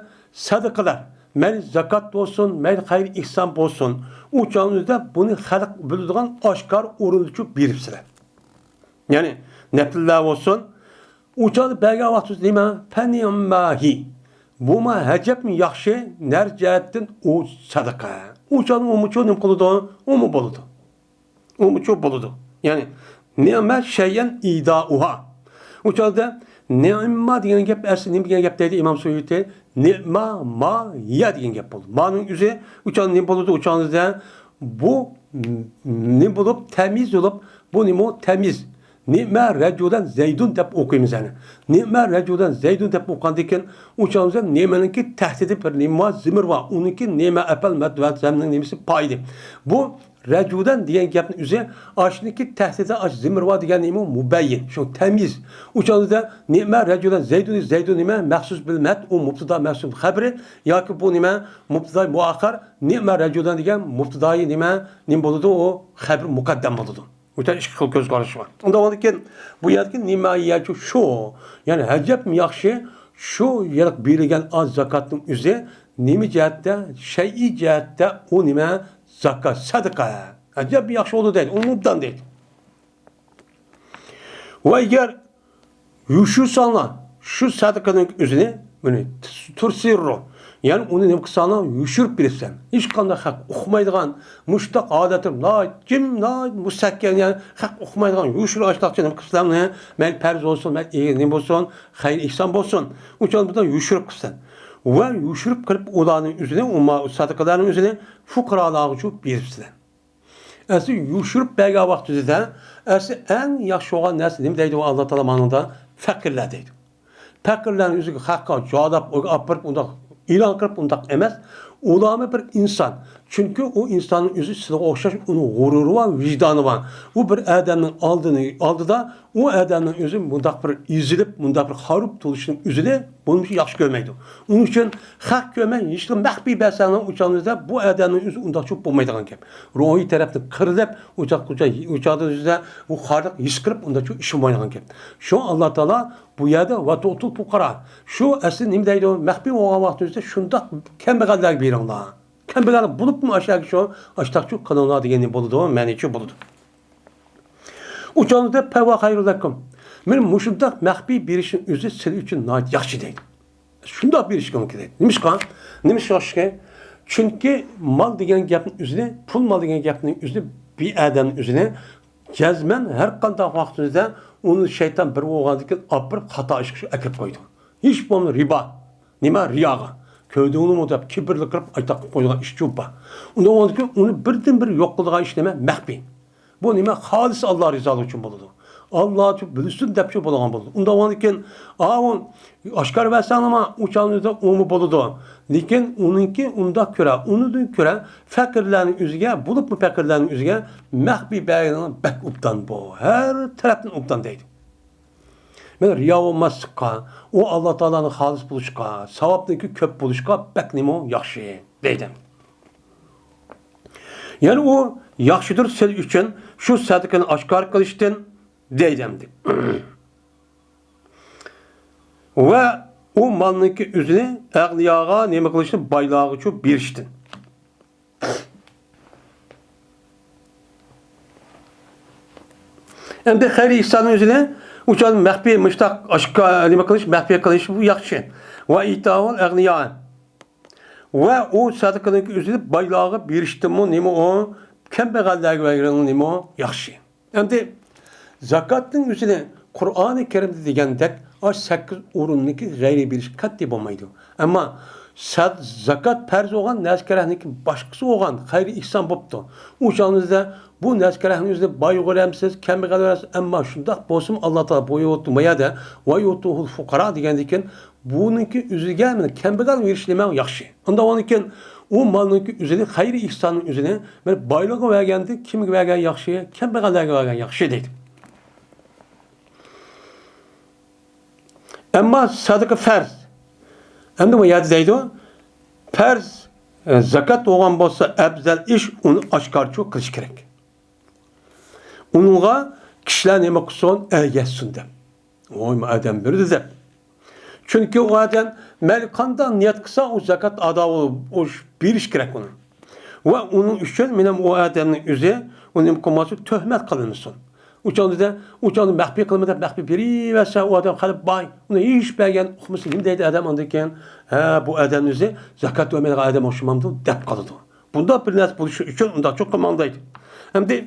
سەدىقىلەر، مەيلى زاكات بولسۇن، مەيلى خەير ئېھسان بولسۇن، ئۇ چاغدا بۇنى خەلق بىلىدىغان ئاشكارا ئورۇندا بېرىپسىلەر. يەنى نەپىللەر بولسۇن، ئۇ چاغدا بەرگەن ۋاقتىمىز نېمە؟ فەنىئمماھى. بۇمۇ ئەجەبمۇ ياخشى، نەر جەھەتتىن ئۇ سەدىقە. ئۇ چاغدا ئۇمۇچۇ نېمە قىلىدۇ؟ ئۇمۇ بولىدۇ. ئۇمۇچۇ بولىدۇ. يەنى نېمە شەيئەن ئىدائۇھا. ئۇ چاغدا نېمە دېگەن گەپ ئەسلى نېمە دېگەن گەپ دەيدۇ ئىمام سۇيۇتى؟ نېمە ما يە دېگەن گەپ بولدى. مانىڭ ئۆزى ئۇ چاغدا نېمە بولىدۇ؟ ئۇ چاغدا بۇ نېمە بولۇپ، تەميىز بولۇپ، بۇ نېمە؟ تەميىز. نېمە رەجۇلەن زەيدۇن دەپ ئوقۇيمىز يەنى. نېمە رەجۇلەن زەيدۇن دەپ ئوقۇغاندىن كېيىن، ئۇ چاغدا نېمىنىڭكى تەھتىدە بىر نېمە بار؟ زىمىر بار. ئۇنىڭكى نېمە ئەپەل مەدۋەت زەمنىڭ نېمىسى پايدى. بۇ رەجۇلەن دېگەن گەپنىڭ ئۆزى ئاشۇنىڭكى تەھتىدە ئاش زىمىر بار دېگەن نېمە؟ مۇبەيين. شۇ تەميىز. ئۇ چاغدا نېمە رەجۇلەن زەيدۇن، زەيدۇن نېمە؟ مەخسۇس بىلمەت، ئۇ مۇبتىدا مەخسۇس خەبىرى ياكى بۇ نېمە؟ مۇبتىدا مۇئەخخەر. نېمە رەجۇلەن دېگەن مۇبتىدايى نېمە؟ نېمە بولىدۇ؟ ئۇ خەبىر مۇقەددەم بولىدۇ. بۇ يەردە ئىككى خىل كۆز قارىشى بار. ئۇنداق بولغاندىكىن بۇ يەردىكى نېمە يەچۇ شۇ. يەنى ئەجەبمۇ ياخشى، شۇ يىلقى بېرىلگەن ئاز زاكاتنىڭ ئۆزى نېمە جەھەتتە؟ شەيئىي جەھەتتە ئۇ نېمە؟ زاكات، سەدىقە. ئەجەب ياخشى بولدى دەيدۇ، ئۇنى ئوبدان دەيدۇ. ۋە ئەگەر يوشۇرساڭلار شۇ سەدىقىنىڭ ئۆزىنى، بۇنى تۇرسىررۇ، يەنى ئۇنى نېمە قىلساڭلار، يوشۇرۇپ بېرىسەن. ھېچقانداق خەق ئۇقمايدىغان، مۇشتاق ھالەتتە ناھايىتى جىم، ناھايىتى مۇستەھكەم، يەنى خەق ئۇقمايدىغان يوشۇرۇن ئاشتاقچە نېمە قىلساڭلار، مەيلى پەرز بولسۇن، مەيلى نېمە بولسۇن، خەير ئېھسان بولسۇن. ئۇ چاغدا بۇنداق يوشۇرۇپ قىلىسەن. ۋە يوشۇرۇپ قىلىپ ئۇلارنىڭ ئۆزىنى، ئۇ ما-، سەدىقىلەرنىڭ ئۆزىنى فۇقىرالارغىچۇ بېرىپسىلەر. ئەسلى يوشۇرۇپ بەرگەن ۋاقتىدا، ئەسلى ئەڭ ياخشى بولغان نەرسە نېمە دەيدۇ ئاللا تائالا مانىڭدا؟ پەقىرلەر دەيدۇ. پەقىرلەرنى ئۆزىگە خەققە جالاپ، ئاپىرىپ، ئۇنداق ئېلان قىلىپ، ئۇنداق ئەمەس. ئۇلارمۇ بىر ئىنسان. چۈنكى ئۇ ئىنساننىڭ ئۆزى سىلىغا ئوخشاش، ئۇنىڭ غۇرۇرى بار، ۋىجدانى بار. ئۇ بىر ئادەمنىڭ ئالدىنى، ئالدىدا ئۇ ئادەمنىڭ ئۆزى مۇنداق بىر ئېزىلىپ، مۇنداق بىر خاراب تۇرۇشنىڭ ئۆزىنى بولمىسا ياخشى كۆرمەيدۇ. ئۇنىڭ ئۈچۈن خەق كۆرمەي، ھېچقانداق مەخپىي بەرسەڭلار، ئۇ چاغدا بۇ ئادەمنىڭ ئۆزى ئۇنداقچە بولمايدىغان گەپ. روھىي تەرەپتىن قىرىلىپ، ئۇ چاغ-، ئۇ چاغ-، ئۇ چاغدا ئۆزىدە بۇ خارلىق ھېس قىلىپ، ئۇنداقچە ئىش بولمايدىغان گەپ. شۇڭا ئاللا تائالا بۇ يەردە ۋە تۇئتۇل فۇقارا، شۇ ئەسلى نېمە دەيدۇ؟ مەخپىي بولغان ۋاقتىمىزدا شۇنداق كەمبەغەللەرگە بېرىڭلار. كەمبەغەل بولۇپمۇ ئاشۇ يەرگە شۇ، ئاشتاقچۇ قىلىڭلار دېگەن نېمە بولىدۇ؟ مەنىچۇ بولىدۇ. ئۇ چاغدا پەھۇۋە خەيرۇ لەكۇم. مانا مۇشۇنداق مەخپىي بېرىشنىڭ ئۆزى سىلى ئۈچۈن ناھايىتى ياخشى دەيدۇ. شۇنداق بېرىشكە مۇمكىن دەيدۇ. نېمىشقا؟ نېمىشقا ياخشىكەن؟ چۈنكى مال دېگەن گەپنىڭ ئۆزىنى، پۇل مال دېگەن گەپنىڭ ئۆزىنى بىر ئادەمنىڭ ئۆزىنى جەزمەن ھەر قانداق ۋاقتىمىزدا ئۇنى شەيتان بىر بولغاندىن كېيىن ئاپىرىپ خاتا ئىشقا شۇ ئەكىرىپ قويىدۇ. ھېچ بولمىغاندا رىبا. نېمە؟ رىياغا. كۆردۈڭلىمۇ دەپ كىبىرلىك قىلىپ ئايتاق قىلىپ قويىدىغان ئىش چۇ بار. ئۇنداق بولغاندىن كېيىن ئۇنى بىردىن بىر يوق قىلىدىغان ئىش نېمە؟ مەخپىي. بۇ نېمە؟ خالىس ئاللا رىزالىقى ئۈچۈن بولىدۇ. ئاللا ئۈچۈن بىلسۇن دەپچۇ بولغان بولىدۇ. ئۇنداق بولغاندىن كېيىن، ئاۋۇ ئاشكارا بەرسەڭلىما، ئۇ چاغدا ئۇمۇ بولىدۇ. لېكىن ئۇنىڭكى ئۇنداق كۆرە، ئۇنىڭدىن كۆرە، پەقىرلەرنىڭ ئۆزىگە، بولۇپمۇ پەقىرلەرنىڭ ئۆزىگە مەخپىي بەرگىنىڭ بەك ئوبدان بۇ. ھەر تەرەپتىن ئوبدان دەيدۇ. مانا رىيا بولماسلىققا، ئۇ ئاللا تائالانىڭ خالىس بولۇشقا، ساۋابنىڭكى كۆپ بولۇشقا بەك نېمە ياخشى دەيدۇ. يەنى ئۇ ياخشىدۇر سىلى ئۈچۈن شۇ سەدىقىنى ئاشكارا قىلىشتىن دەيدۇ ئەمدى. ۋە ئۇ مالنىڭكى ئۆزىنى ئەغنىياغا نېمە قىلىشتىن، بايلارغىچۇ بېرىشتىن. ئەمدى خەير ئېھساننىڭ ئۆزىنى ئۇچان مەخپىي مۇشتاق ئاشكا نېمە قىلىش، مەخپىي قىلىش بۇ ياخشى. ۋە ئىتاۋۇل ئەغنىيا. ۋە ئۇ سەدىقىنىڭ ئۆزىنى بايلارغا بېرىشتىنمۇ نېمە ئۇ؟ كەمبەغەللەرگە بەرگىنىڭ نېمە ئۇ؟ ياخشى. ئەمدى زاكاتنىڭ ئۆزىنى قۇرئانى كەرىمدە دېگەندەك، ئاش سەككىز ئورۇننىڭكى غەيرىي بېرىش قەتئىي بولمايدۇ. ئەمما سەد-، زاكات پەرز بولغان نەرسە-كەرەنىڭكى باشقىسى بولغان خەيرى ئېھسان بوپتۇ. ئۇ چاغنىڭىزدا بۇ نەرسە-كەرەنىڭ ئۆزىنى باي قىلىۋەرمىسىز، كەمبەغەل قىلىۋەرمىسىز، ئەمما شۇنداق بولسىمۇ، ئاللا تائالا بۇيرۇپتۇ، ما يەردە، «ۋەيۇتۇھۇل فۇقارا» دېگەندىن كېيىن، بۇنىڭكى ئۆزىگە مانا كەمبەغەل بېرىش نېمە ياخشى. ئۇنداق بولغاندىن كېيىن، ئۇ مالنىڭكى ئۆزىنى، خەيرى ئېھساننىڭ ئۆزىنى، مانا بايلارغا بەرگەندىن كىمگە بەرگەن ياخشى؟ كەمبەغەللەرگە بەرگەن ياخشى دەيدۇ. ئەمما سەدىقە پەرز. ئەمدى بۇ يەردە دەيدۇ، پەرز، ئە، زاكات بولغان بولسا، ئەپزەل ئىش ئۇنى ئاشكارىچۇ قىلىش كېرەك. ئۇنىڭغا كىشىلەر نېمە قىلسۇن؟ ئەگەشسۇن دەپ. ۋوي، ما ئادەم بېرىدۇ دەپ. چۈنكى ئۇ ئادەم مەيلى قانداق نىيەت قىلسا، ئۇ زاكات ئادا بولۇش، بېرىش كېرەك ئۇنى. ۋە ئۇنىڭ ئۈچۈن مېنىڭ ئۇ ئادەمنىڭ ئۆزى ئۇنى نېمە قىلماسۇن، تۆھمەت قىلىنمىسۇن. ئۇ چاغدا، ئۇ چاغدا مەخپىي قىلىمەن دەپ مەخپىي بېرىۋەرسە، ئۇ ئادەم خېلى باي. ئۇنى ھېچ بەرگەن ئۇقمىسا نېمە دەيدۇ ئادەم ئاندىن كېيىن؟ ھە، بۇ ئادەمنىڭ ئۆزى زاكات بەرمەيدىغان ئادەم ئوخشىمامدۇ دەپ قالىدۇ. بۇنداق بىر نەرسە بولۇشى ئۈچۈن ئۇنداقچۇ قىلماڭ دەيدۇ. ئەمدى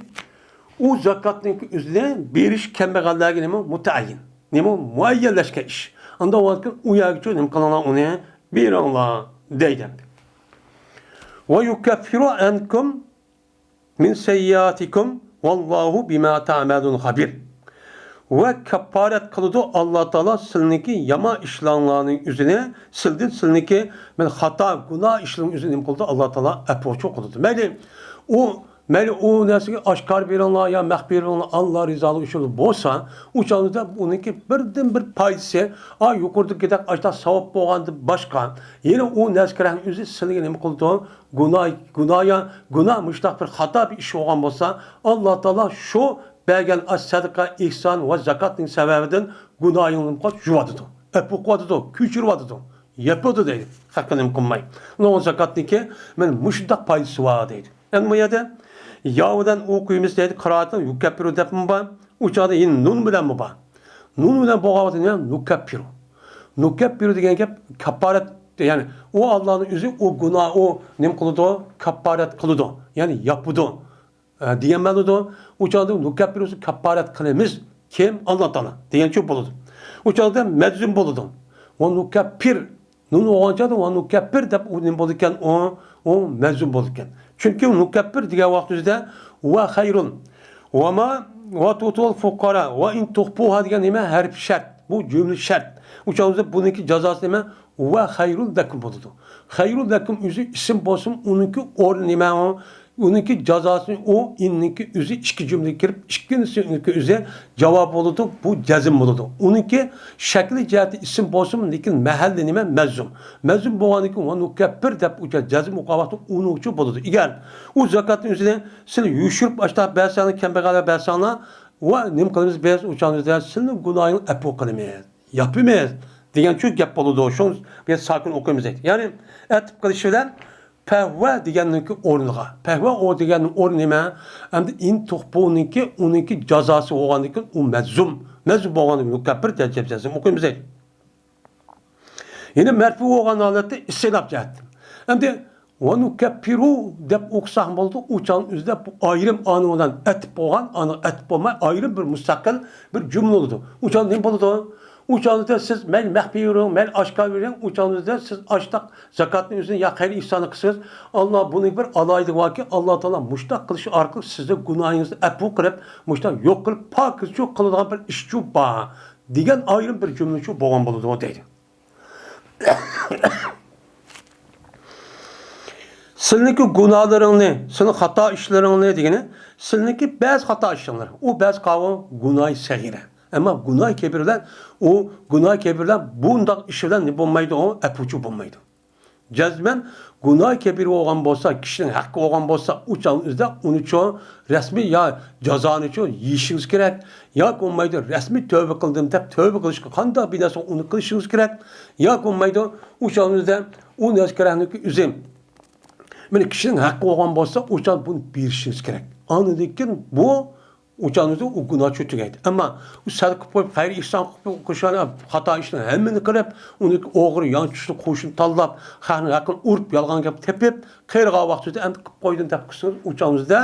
ئۇ زاكاتنىڭ ئۆزىنى بېرىش كەمبەغەللەرگە نېمە مۇتەئەييىن، نېمە مۇئەييەنلەشكەن ئىش. ئانداق ۋاقىتتا ئۇ يەرگىچۇ نېمە قىلىڭلار، ئۇنى بېرىڭلار دەيدۇ. ۋە يۇكەففىرۇ ئەنكۇم مىن سەييىئاتىكۇم ۋاللاھۇ بىما تەئمەلۇنە خەبىر. ۋە كاپپارەت قىلىدۇ ئاللا تائالا سىلىنىڭكى يامان ئىشلارنىڭ ئۆزىنى، سىلدىن سىلىنىڭكى مەن خاتا، گۇناھ ئىشلىرىڭ ئۆزىنى نېمە قىلىدۇ؟ ئاللا تائالا ئەپۇچۇ قىلىدۇ. مەيلى، ئۇ، مەيلى ئۇ نەرسىگە ئاشكارا بېرىڭلار يا مەخپىي بېرىڭلار، ئاللا رىزالىقى ئۈچۈن بولسا، ئۇ چاغدا ئۇنىڭكى بىردىن بىر پايدىسى، ئا، يۇقىرىدىكىدەك ئاشتا ساۋاب بولغاندىن باشقا، يەنە ئۇ نەرسە-كەرەنىڭ ئۆزى سىلىگە نېمە قىلىدۇ؟ گۇناھ، گۇناھ يا، گۇناھ مۇشۇنداق بىر خاتا بىر ئىش بولغان بولسا، ئاللا تائالا شۇ بەرگەن ئاش سەدىقە، ئېھسان ۋە زاكاتنىڭ سەۋەبىدىن گۇناھىڭنى يۇۋاتىدۇ، ئەپۇ قىلىۋاتىدۇ، كۆچۈرۈۋاتىدۇ، ياپىدۇ دەيدۇ. خەققە نېمە قىلماي. ئۇنىڭ زاكاتنىڭكى مەن مۇشۇنداق پايدىسى بار دەيدۇ. ئەمدى بۇ يەردە يا بىلەن ئوقۇيمىز دەيدۇ، قىرائەتنى يۇكەپپىرۇ دەپمۇ بار، ئۇ چاغدا يەنە نۇن بىلەنمۇ بار. نۇن بىلەن بولغان ۋاقىتتا نۇكەپپىرۇ. نۇكەپپىرۇ دېگەن گەپ كاپپارەت، يەنى ئۇ ئاللانىڭ ئۆزى ئۇ گۇناھ، ئۇ نېمە قىلىدۇ؟ كاپپارەت قىلىدۇ، يەنى ياپىدۇ، ئە، دېگەن مەنىدۇ. ئۇ چاغدا نۇكەپپىرۇ كاپپارەت قىلىمىز. كىم؟ ئاللا تائالا دېگەنچە بولىدۇ. ئۇ چاغدا مەجزۇم بولىدۇ. ۋە نۇكەپپىر نۇن بولغان چاغدا ۋە نۇكەپپىر دەپ ئۇ نېمە بولىدىكەن؟ ئۇ، ئۇ مەجزۇم بولىدىكەن. چۈنكى ئۇ نۇكەپپىر دېگەن ۋاقىت ئۆزىدە ۋە خەيرۇن، ۋە ما، ۋە تۇتۇل فۇقارا، ۋە ئىن تۇخپۇها دېگەن نېمە؟ ھەرپ شەرت. بۇ جۈملە شەرت. ئۇ چاغدا بۇنىڭكى جازاسى نېمە؟ ۋە خەيرۇن لەكۇم بولىدۇ. خەيرۇن لەكۇم ئۆزى ئىسىم بولسىمۇ، ئۇنىڭكى ئورنى نېمە ئۇ؟ ئۇنىڭكى جازاسى ئۇ ئىننىڭكى ئۆزى ئىككى جۈملىگە كىرىپ، ئىككىنچىسىنىڭكى ئۆزى جاۋاب بولىدۇ. بۇ جەزم بولىدۇ. ئۇنىڭكى شەكلى جەھەتتە ئىسىم بولسىمۇ، لېكىن مەھەللى نېمە؟ مەززۇم. مەززۇم بولغاندىكىن ۋە نۇكەپپىر دەپ ئۇ جەزم ئوقۇغان ۋاقتىدا ئۇنىڭ ئۈچۈن بولىدۇ. ئەگەر ئۇ زاكاتنىڭ ئۆزىنى سىلى يوشۇرۇپ ئاشتا بەرسەڭلار، كەمبەغەلگە بەرسەڭلار، ۋە نېمە قىلىمىز بىز؟ ئۇ چاغدا سىلىنىڭ گۇناھىڭنى ئەپۇ قىلىمىز، ياپىمىز دېگەن شۇ گەپ بولىدۇ. شۇ بىر ساكىن ئوقۇيمىز دەيدۇ. يەنى ئەتىپ قىلىش بىلەن پەھۋە دېگەننىڭكى ئورنىغا. پەھۋە ئو دېگەننىڭ ئورنى نېمە؟ ئەمدى ئىن تۇخپۇنىڭكى، ئۇنىڭكى جازاسى بولغاندىكىن ئۇ مەززۇم. مەززۇم بولغاندىكىن مۇكەپپىر دەرىجە جەزم ئوقۇيمىز دەيدۇ. يەنە مەرپۇ بولغان ھالەتتە ئىستىئناپ جەھەتتىن. ئەمدى ۋە نۇكەپپىرۇ دەپ ئوقۇساق بولىدۇ. ئۇ چاغنىڭ ئۆزىدە بۇ ئايرىم ئانىڭ بىلەن ئەتىپ بولغان، ئانىغا ئەتىپ بولماي ئايرىم بىر مۇستەقىل بىر جۈملە بولىدۇ. ئۇ چاغدا نېمە بولىدۇ؟ ئۇ چاغدا سىز مەيلى مەخپىي بېرىڭ، مەيلى ئاشكارا بېرىڭ، ئۇ چاغدا سىز ئاشتاق زاكاتنى ئۆزىنى يا خەير ئېھساننى قىلسىڭىز، ئاللا بۇنىڭ بىر ئالاھىدىلىكى باركى، ئاللا تائالا مۇشتاق قىلىش ئارقىلىق سىزنىڭ گۇناھىڭىزنى ئەپۇ قىلىپ، مۇشتاق يوق قىلىپ، پاكىزچۇ قىلىدىغان بىر ئىشچۇ بار دېگەن ئايرىم بىر جۈملىچۇ بولغان بولىدۇ دەيدۇ. سىلىنىڭكى گۇناھلىرىڭنى، سىلىنىڭ خاتا ئىشلىرىڭنى دېگىنى، سىلىنىڭكى بەزى خاتا ئىشلىرىڭلار. ئۇ بەزى قاۋۇ گۇناھى سەغىرە. ئەمما گۇناھى كەبىرلەر، ئۇ گۇناھى كەبىرلەر بۇنداق ئىش بىلەن نېمە بولمايدۇ، ئۇ ئەپۇچۇ بولمايدۇ. جەزمەن گۇناھى كەبىر بولغان بولسا، كىشىنىڭ ھەققى بولغان بولسا، ئۇ چاغنىڭ ئۆزىدە ئۇنىچۇ رەسمىي يا جازانىچۇ يېيىشىڭىز كېرەك، ياكى بولمايدۇ رەسمىي تۆۋبە قىلدىم دەپ تۆۋبە قىلىشقا قانداق بىر نەرسە ئۇنى قىلىشىڭىز كېرەك، ياكى بولمايدۇ ئۇ چاغنىڭ ئۆزىدە ئۇ نەرسە كېرەكلىكى ئۆزى. مانا كىشىنىڭ ھەققى بولغان بولسا، ئۇ چاغ بۇنى بېرىشىڭىز كېرەك. ئاندىن كېيىن بۇ ئۇ چاغنىڭ ئۆزى ئۇ گۇناھچۇ تۈگەيدۇ. ئەمما ئۇ سەدىقە قويۇپ، خەير ئېھسان قىلىپ، قوشۇن خاتا ئىشنى ھەممىنى قىلىپ، ئۇنى ئوغرى، يانچۇقچىنى، قوشۇن تاللاپ، خەقنىڭ ھەققىنى ئۇرۇپ، يالغان گەپ تېپىپ، قېرىغان ۋاقتىدا ئەمدى قىلىپ قويدۇم دەپ قىلسىڭىز، ئۇ چاغنىڭ ئۆزىدە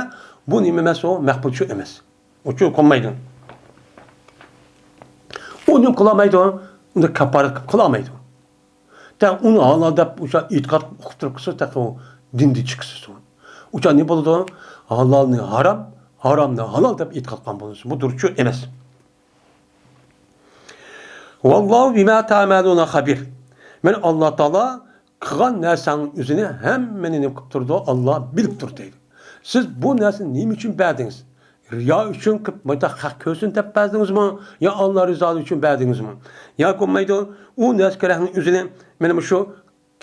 بۇ نېمە ئەمەس، ئۇ مەقبۇلچۇ ئەمەس. ئۇچۇ قىلمايدۇ. ئۇ نېمە قىلالمايدۇ؟ ئۇنى كاپپارەت قىلىپ قىلالمايدۇ. تەڭ ئۇنى ھالال دەپ ئۇشۇ ئېتىقاد قىلىپ تۇرۇپ قىلسا، تېخى ئۇ دىندىن چىقىسىز. ئۇچا نېمە بولىدۇ؟ ھالالنى ھارام، ھارامنى ھالال دەپ ئېتىقاد قىلغان بولىسىز. بۇ دۇرۇسچۇ ئەمەس. ۋاللاھۇ بىما تەئمەلۇنە خەبىر. مەن ئاللا تائالا قىلغان نەرسەڭنىڭ ئۆزىنى ھەممىنى نېمە قىلىپ تۇرىدۇ؟ ئاللا بىلىپ تۇر دەيدۇ. سىز بۇ نەرسىنى نېمە ئۈچۈن بەردىڭىز؟ رىيا ئۈچۈن قىلىپ، مايتا خەق كۆرسۇن دەپ بەردىڭىزمۇ؟ يا ئاللا رىزالىقى ئۈچۈن بەردىڭىزمۇ؟ ياكى بولمايدۇ، ئۇ نەسكەرەكنىڭ ئۆزىنى مانا مۇشۇ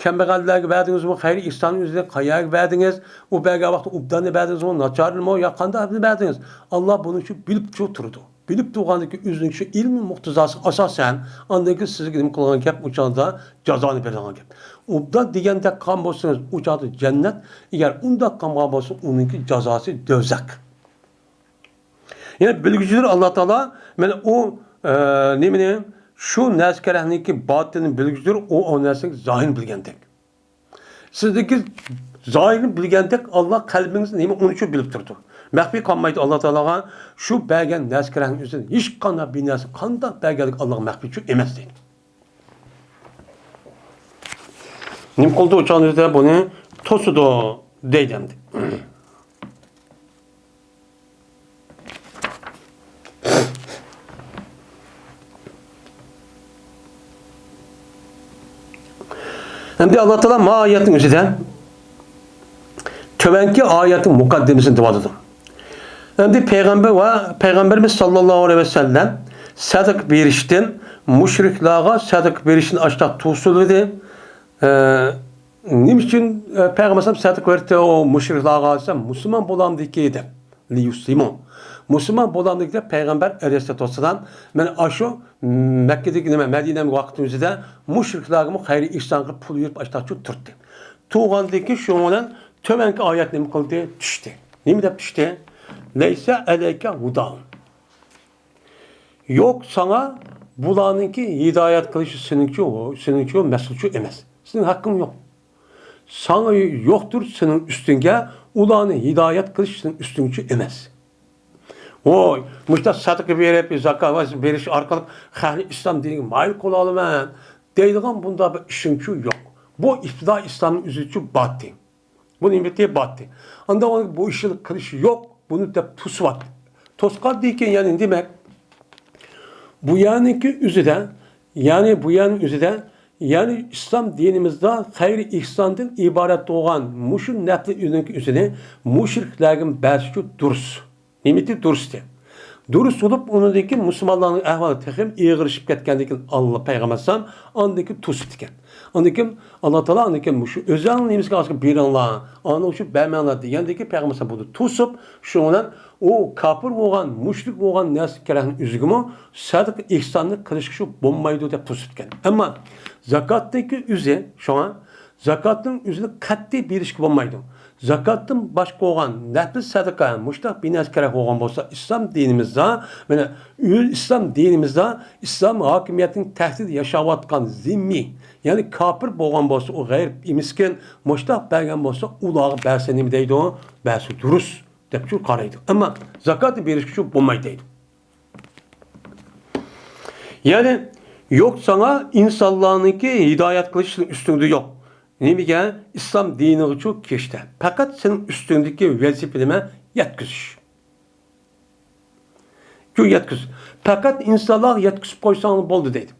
كەمبەغەللەرگە بەردىڭىزمۇ؟ خەير ئېھساننىڭ ئۆزىنى قايەرگە بەردىڭىز؟ ئۇ بەرگەن ۋاقىتتا ئوبداننى بەردىڭىزمۇ؟ ناچارنىمۇ؟ يا قانداقنى بەردىڭىز؟ ئاللا بۇنىڭ ئۈچۈن بىلىپچۇ تۇرىدۇ. بىلىپ تۇرغاندىكى ئۆزىنىڭ شۇ ئىلمىي مۇقتىزاسىغا ئاساسەن، ئاندىن كېيىن سىزگە نېمە قىلغان گەپ، ئۇ چاغدا جازانى بېرىدىغان گەپ. ئوبدان دېگەندەك قىلغان بولسىڭىز، ئۇ چاغدا جەننەت، ئەگەر ئۇنداق قىلمىغان بولسا، ئۇنىڭكى جازاسى دوزاخ. يەنى بىلگۈچىدۇر ئاللا تائالا، مانا ئۇ، ئە، نېمىنى، شۇ نەسكەرەكنىڭكى باتىنىنى بىلگۈچىدۇر، ئۇ، ئۇ نەرسىنى زاھىرىنى بىلگەندەك. سىزدىكى زاھىرنى بىلگەندەك، ئاللا قەلبىڭىزنى نېمە ئۇنى شۇ بىلىپ تۇرىدۇ. مەخپىي قالمايدۇ ئاللا تائالاغا. شۇ بەرگەن نەسكەرەكنىڭ ئۆزىدىن ھېچقانداق بىر نەرسە قانداق بەرگەنلىكى ئاللاغا مەخپىيچۇ ئەمەس دەيدۇ. نېمە قىلدى ئۇ چاغنىڭ ئۆزىدە؟ بۇنى توسىدۇ دەيدۇ ئەمدى. ئەمدى ئاللا تائالا ما ئايەتنىڭ ئۆزىدە تۆۋەنكى ئايەتنىڭ مۇقەددىمىسىنى دەۋاتىدۇ. ئەمدى پەيغەمبەر ۋە پەيغەمبىرىمىز ساللاللاھۇ ئەلەيھى ۋەسەللەم سەدىقە بېرىشتىن، مۇشرىكلارغا سەدىقە بېرىشتىن ئاشتاق توسۇلدى. ئە، نېمە ئۈچۈن، ئە، پەيغەمبەر ئەلەيھىسسالام سەدىقە بېرىپتۇ ئۇ مۇشرىكلارغا دېسە، مۇسۇلمان بولامدىكى دەپ، لىيۇسلىمۇ. مۇسۇلمان بولامدىكى دەپ پەيغەمبەر ئەلەيھىسسالاتۇ ۋەسسالام مانا ئاشۇ مەككىدىكى نېمە، مەدىنەدىكى ۋاقتىمىزدا مۇشرىكلارغىمۇ خەير ئېھسان قىلىپ پۇل بېرىپ ئاشتاق چۈ تۇرتتى. تۇرغاندىكى شۇنىڭ بىلەن تۆۋەنكى ئايەت نېمە قىلدى؟ چۈشتى. نېمە دەپ چۈشتى؟ لەيسە ئەلەيكە ھۇداھۇم. يوق ساڭا بۇلارنىڭكى ھىدايەت قىلىشى سېنىڭچۇ، سېنىڭچۇ مەسئۇلچۇ ئەمەس. سېنىڭ ھەققىڭ يوق. ساڭا يوقتۇر سېنىڭ ئۈستۈڭگە، ئۇلارنى ھىدايەت قىلىش سېنىڭ ئۈستۈڭچۇ ئەمەس. ۋوي، مۇشۇنداق سەدىقە بېرىپ، زاكاۋات بېرىش ئارقىلىق خەقنى ئىسلام دىنىگە مايىل قىلالىمەن دەيدىغان بۇنداق بىر ئىشىڭچۇ يوق. بۇ ئىپتىدا ئىسلامنىڭ ئۆزىچۇ باتتى. بۇ نېمىتى باتتى. ئاندا ئۇنىڭ بۇ ئىشنى قىلىشى يوق، بۇنى دەپ توسۇۋاتتى. توسقاندىن كېيىن يەنە دېمەك، بۇ يەرنىڭكى ئۆزىدە، يەنى بۇ يەرنىڭ ئۆزىدە، يەنى ئىسلام دىنىمىزدا خەير ئېھساندىن ئىبارەت بولغان مۇشۇ نەپلى ئۆزىنىڭكى ئۆزىنى مۇشرىكلەرگە بەرسىچۇ دۇرۇس. نېمىتى دۇرۇستى. دۇرۇس بولۇپ، ئۇنىڭدىن كېيىن مۇسۇلمانلارنىڭ ئەھۋالى تېخىمۇ ئېغىرلىشىپ كەتكەندىن كېيىن، ئاللا پەيغەمبەر ئەلەيھىسسالام ئاندىن كېيىن توسۇپتىكەن. ئاندىن كېيىن ئاللا تائالا ئاندىن كېيىن مۇشۇ ئۆزۈڭنىڭ نېمىسىگە ئاساسەن بېرىڭلار، ئانىڭ ئۈچۈن بەرمەڭلار دېگەندىن كېيىن پەيغەمبەر ئەلەيھىسسالام بۇنى توسۇپ، شۇنىڭ بىلەن ئۇ كاپىر بولغان، مۇشرىك بولغان نەسكەرەكنىڭ ئۆزىگىمۇ سەدىقە ئېھساننى قىلىشقا شۇ بولمايدۇ دەپ توسۇپتىكەن. ئەمما زاكاتنىڭكى ئۆزى، شۇڭا زاكاتنىڭ ئۆزىنى قەتئىي بېرىشكە بولمايدۇ. زاكاتتىن باشقا بولغان نەپلى سەدىقە، مۇشتاق بىر نەرسە كېرەك بولغان بولسا، ئىسلام دىنىمىزدا، مانا، ئۆز ئىسلام دىنىمىزدا، ئىسلام ھاكىمىيەتنىڭ تەھتىدە ياشاۋاتقان زىممىي، يەنى كاپىر بولغان بولسا، ئۇ غەيرىي مىسكىن، مۇشتاق بەرگەن بولسا، ئۇلارغا بەرسە نېمە دەيدۇ؟ بەرسە دۇرۇس، دەپچۇ قارايدۇ. ئەمما زاكاتنى بېرىشكە شۇ بولمايدۇ دەيدۇ. يەنى، يوق ساڭا ئىنسانلارنىڭكى ھىدايەت قىلىش سېنىڭ ئۈستۈڭدە يوق. نېمىگە؟ ئىسلام دىنىغىچۇ كىرىشتە. پەقەت سېنىڭ ئۈستۈڭدىكى ۋەزىپە نېمە؟ يەتكۈزۈش. شۇ يەتكۈز. پەقەت ئىنسانلارغا يەتكۈزۈپ قويساڭلا بولدى دەيدۇ.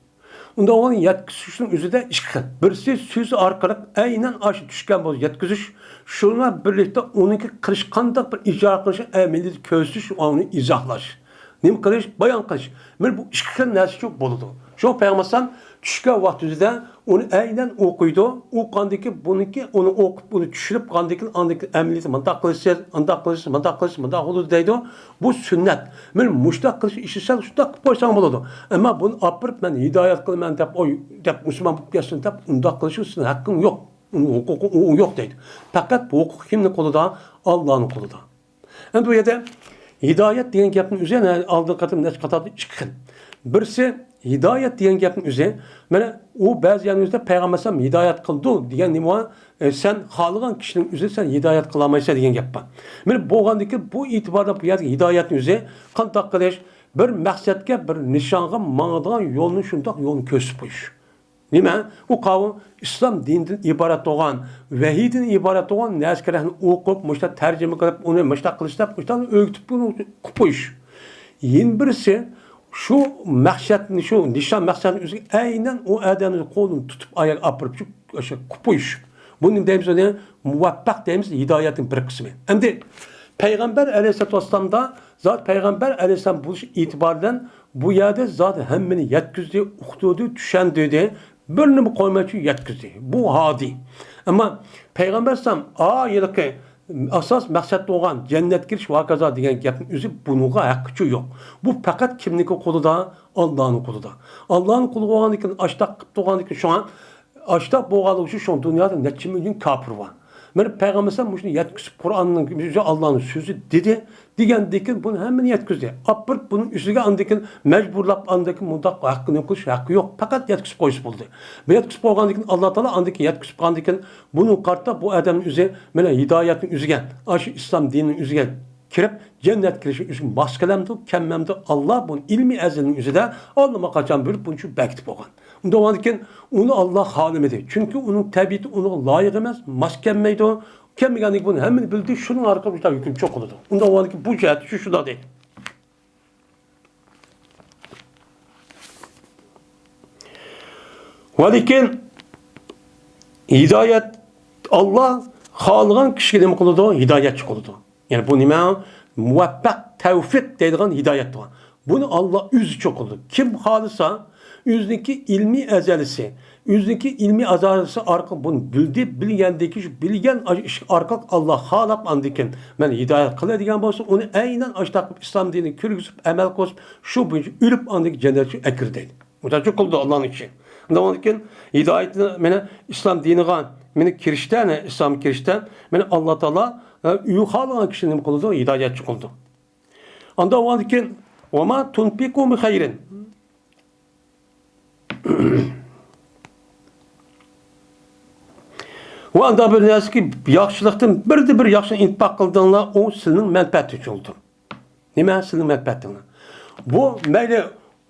ئۇنداق بولغاندا يەتكۈزۈشنىڭ ئۆزىدە ئىككى خىل. بىرسى سۆز ئارقىلىق ئەينەن ئاشۇ چۈشكەن بولسا يەتكۈزۈش، شۇنىڭ بىلەن بىرلىكتە ئۇنىڭكى قىلىش قانداق بىر ئىجرا قىلىشى ئەمەلىيەتتە كۆرسىتىش، ئۇنى ئىزاھلاش. نېمە قىلىش؟ بايان قىلىش. مانا بۇ ئىككى خىل نەرسىچۇ بولىدۇ. شۇ پەيغەمبەر ئەلەيھىسسالام چۈشكەن ۋاقتىدا ئۇنى ئەينەن ئوقۇيدۇ. ئوقۇغاندىن كېيىن بۇنىڭكى، ئۇنى ئوقۇپ، ئۇنى چۈشىنىپ قالغاندىن كېيىن، ئاندىن كېيىن ئەمەلىيەتتە مۇنداق قىلىسىز، ئانداق قىلىسىز، مۇنداق قىلىسىز، مۇنداق بولىدۇ دەيدۇ. بۇ سۈننەت. مانا مۇشۇنداق قىلىش ئىشى سەل شۇنداق قىلىپ قويساڭ بولىدۇ. ئەمما بۇنى ئاپىرىپ، مەن ھىدايەت قىلىمەن دەپ، ئوي، دەپ مۇسۇلمان بولۇپ كەتسۇن دەپ، ئۇنداق قىلىشقا سېنىڭ ھەققىڭ يوق. ئۇنىڭ ھوقۇقى ئۇ يوق دەيدۇ. پەقەت بۇ ھوقۇق كىمنىڭ قولىدا؟ ئاللانىڭ قولىدا. ئەمدى بۇ يەردە ھىدايەت دېگەن گەپنىڭ ئۆزى، يەنە ئالدىنقى قېتىم نەچچە قاتاردا ئىككى خىل. بىرسى ھىدايەت دېگەن گەپنىڭ ئۆزى، مانا ئۇ بەزى يەرلەردە پەيغەمبەر ئەلەيھىسسالام ھىدايەت قىلىدۇ دېگەن نېمە بار؟ ئە، سەن خالىغان كىشىنىڭ ئۆزىنى سەن ھىدايەت قىلالمايسەن دېگەن گەپ بار. مانا بولغاندىكىن بۇ ئېتىباردا بۇ يەردىكى ھىدايەتنىڭ ئۆزى قانداق قىلىش؟ بىر مەقسەتكە، بىر نىشانغا ماڭىدىغان يولنى، شۇنداق يولنى كۆرسىتىپ قويۇش. نېمە؟ ئۇ قاۋۇ ئىسلام دىنىدىن ئىبارەت بولغان، ۋەھىيدىن ئىبارەت بولغان نەرسىلەرنى ئوقۇپ، مۇشۇنداق تەرجىمە قىلىپ، ئۇنى مۇشۇنداق قىلىش دەپ، مۇشۇنداق ئۆگىتىپ، بۇنى قىلىپ قويۇش. يەنە بىرسى، شۇ مەقسەتنى، شۇ نىشان مەقسەتنى ئۆزىگە ئەينەن ئۇ ئادەمنى قولىنى تۇتۇپ، ئاياغ ئاپىرىپ، شۇ، شۇ قىلىپ قويۇش. بۇنى نېمە دەيمىز؟ ئۇنى مۇۋەپپەق دەيمىز، ھىدايەتنىڭ بىر قىسمى. ئەمدى پەيغەمبەر ئەلەيھىسسالاتۇ ۋەسسالامدا، زات پەيغەمبەر ئەلەيھىسسالام بولۇش ئېتىبارى بىلەن بۇ يەردە زات ھەممىنى يەتكۈزدى، ئۇقتۇردى، چۈشەندۈردى، بىر نېمە قويمايچۇ يەتكۈزدى. بۇ ھادى. ئەمما پەيغەمبەر ئەلەيھىسسالام، ئا، ھېلىقى ئاساس مەقسەت بولغان جەننەتكە كىرىش ۋە ھاكازا دېگەن گەپنىڭ ئۆزى بۇنىڭغا ھەققىچۇ يوق. بۇ پەقەت كىمنىڭكى قولىدا؟ ئاللانىڭ قولىدا. ئاللانىڭ قولىدا بولغاندىكىن، ئاشتاق قىلىپ تۇرغاندىكىن، شۇڭا ئاشتاق بولغانلىقى ئۈچۈن شۇ دۇنيادا نەچچە مىليون كاپىر بار. مانا پەيغەمبەر ئەلەيھىسسالام مۇشۇنى يەتكۈزۈپ، قۇرئاننىڭ ئۆزى ئاللانىڭ سۆزى دېدى، دېگەندىكىن بۇنى ھەممىنى يەتكۈزدى. ئاپىرىپ بۇنىڭ ئۈستىگە ئاندىكىن مەجبۇرلاپ، ئاندىكىن مۇنداق ھەققىنى قىلىش ھەققى يوق. پەقەت يەتكۈزۈپ قويسا بولدى. بۇ يەتكۈزۈپ قويغاندىكىن، ئاللا تائالا ئاندىكىن يەتكۈزۈپ قويغاندىكىن، بۇنىڭغا قارىتا بۇ ئادەمنىڭ ئۆزى مانا ھىدايەتنىڭ ئۆزىگە، ئاشۇ ئىسلام دىنىنىڭ ئۆزىگە كىرىپ، جەننەتكە كىرىشى ئۆزىگە ماس كېلەمدۇ، كەلمەمدۇ؟ ئاللا بۇنى ئىلمىي ئەزەلنىڭ ئۆزىدە ئاللىماقاچان بىلىپ، بۇنى شۇ بەكىتىپ قويغان. ئۇنداق بولغاندىكىن، ئۇنى ئاللا خالىمىدى. چۈنكى ئۇنىڭ تەبىئىتى ئۇنىڭغا لايىق ئەمەس، ماس كەلمەيدۇ. كەلمىگەندىكىن بۇنى ھەممىنى بىلدى، شۇنىڭ ئارقىلىق مۇشۇنداق ھۆكۈم چوقۇلىدۇ. ئۇنداق بولغاندىكىن بۇ جەھەتتە شۇ، شۇنداق دەيدۇ. ۋەلىكىن ھىدايەت، ئاللا خالىغان كىشىگە نېمە قىلىدۇ؟ ھىدايەتچى قىلىدۇ. يەنى بۇ نېمە؟ مۇۋەپپەق، تەۋفىق دەيدىغان ھىدايەت بار. بۇنى ئاللا ئۆزى چوقۇلىدۇ. كىم خالىسا، ئۆزىنىڭكى ئىلمىي ئەزەلىسى، ئۆزىنىڭكى ئىلمىي ئەزەلىسى ئارقىلىق بۇنى بىلدى، بىلگەندىن كېيىن شۇ بىلگەن ئىش ئارقىلىق ئاللا خالاپ ئاندىن كېيىن مەن ھىدايەت قىلىدىغان بولسا، ئۇنى ئەينەن ئاشتاق قىلىپ ئىسلام دىنىنى كىرگۈزۈپ، ئەمەل قىلسا، شۇ بويىچە ئۆلۈپ ئاندىن كېيىن جەننەتكە ئەكىر دەيدۇ. مۇنداقچە قىلىدۇ ئاللانىڭ ئىشى. ئۇنداق بولغاندىكىن ھىدايەتنى، مانا ئىسلام دىنىغا، مانا كىرىشتە، مانا ئىسلامغا كىرىشتە، مانا ئاللا تائالا، ئە، ئۆزى خالىغان كىشىنى نېمە قىلىدۇ؟ ھىدايەتچى قىلىدۇ. ئاندىن ئاندىن كېيىن، «وما تنفقوا من خير». ۋە ئانداق بىر نەرسىكى، ياخشىلىقتىن بىردە بىر ياخشىنى ئىنپاق قىلدىڭلار، ئۇ سىلىنىڭ مەنپەئەتى ئۈچۈن بولىدۇ. نېمە؟ سىلىنىڭ مەنپەئەتىڭلار. بۇ مەيلى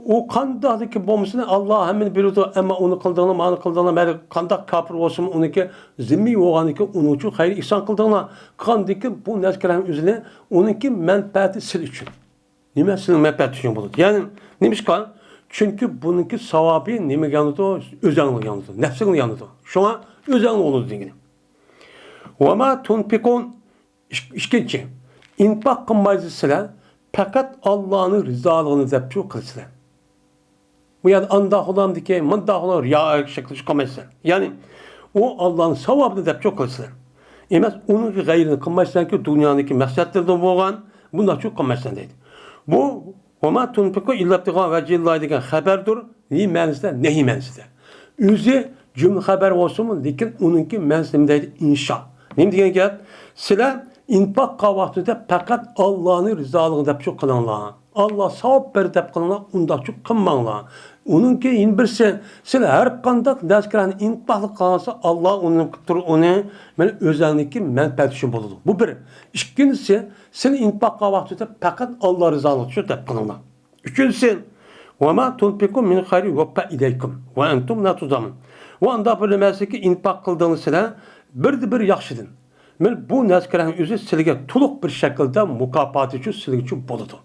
ئۇ قانداقلىكى بولمىسۇن، ئاللا ھەممىنى بىلىدۇ، ئەمما ئۇنى قىلدىڭلار، مانى قىلدىڭلار، مەيلى قانداق كاپىر بولسىمۇ، ئۇنىڭكى زىممىي بولغاندىكىن ئۇنىڭ ئۈچۈن خەير ئېھسان قىلدىڭلار. قىلغاندىكىن بۇ نەرسىلەرنىڭ ئۆزىنى ئۇنىڭكى مەنپەئەتى سىل ئۈچۈن. نېمە؟ سىلىنىڭ مەنپەئەتى ئۈچۈن بولىدۇ. يەنى نېمىشقا؟ چۈنكى بۇنىڭكى ساۋابى نېمىگە يانىدۇ؟ ئۆزەڭلارغا يانىدۇ، نەپسىڭلارغا يانىدۇ. شۇڭا ئۆزەڭلار بولىدۇ دېگىنى. «وما تنفقوا». ئىك-، ئىككىنچى، ئىنفاق قىلمايسىز سىلەر، پەقەت ئاللانىڭ رىزالىقىنى دەپچۇ قىلىسىلەر. بۇ يەردە ئانداق بولامدىكى، مۇنداق بولام، رىيا شەكلىدە قىلمايسىلەر. يەنى ئۇ ئاللانىڭ ساۋابىنى دەپچۇ قىلىسىلەر. ئەمەس، ئۇنىڭ غەيرىنى قىلمايسىلەركى، دۇنيانىڭكى مەقسەتلىرىدىن بولغان، بۇنداقچۇ قىلمايسىلەر دەيدۇ. بۇ «وما تنفقوا إلا ابتغاء وجه الله» دېگەن خەبەردۇر. نېمە مەنىسىدە؟ نەھى مەنىسىدە. ئۆزى جۈملە خەبەر بولسىمۇ، لېكىن ئۇنىڭكى مەنىسى نېمە دەيدۇ؟ ئىنشا. نېمە دېگەن گەپ؟ سىلەر ئىنفاق قىلغان ۋاقتىدا پەقەت ئاللانىڭ رىزالىقىنى دەپچۇ قىلىڭلار. ئاللا ساۋاب بېرىدۇ دەپ قىلىڭلار، ئۇنداقچۇ قىلماڭلار. ئۇنىڭكى يەنە بىرسى، سىلەر ھەر قانداق نەرسىلەرنى ئىنفاقلىق قىلغانسا، ئاللا ئۇنى قىلىپ تۇرۇپ، ئۇنى مانا ئۆزەڭنىڭكى مەنپەئەتى ئۈچۈن بولىدۇ. بۇ بىر. ئىككىنچىسى، سىلەر ئىنفاق قىلغان ۋاقتىدا پەقەت ئاللا رىزالىقى ئۈچۈن دەپ قىلىڭلار. ئۈچىنچىسى، «وما تنفقوا من خير يوفى إليكم وأنتم لا تظلمون». ۋە ئانداق بىر نەرسىكى ئىنفاق قىلدىڭلار سىلەر، بىردە بىر ياخشىدىن. مانا بۇ نەرسىلەرنىڭ ئۆزى سىلىگە تولۇق بىر شەكىلدە مۇكاپاتى ئۈچۈن سىلىگە ئۈچۈن بولىدۇ.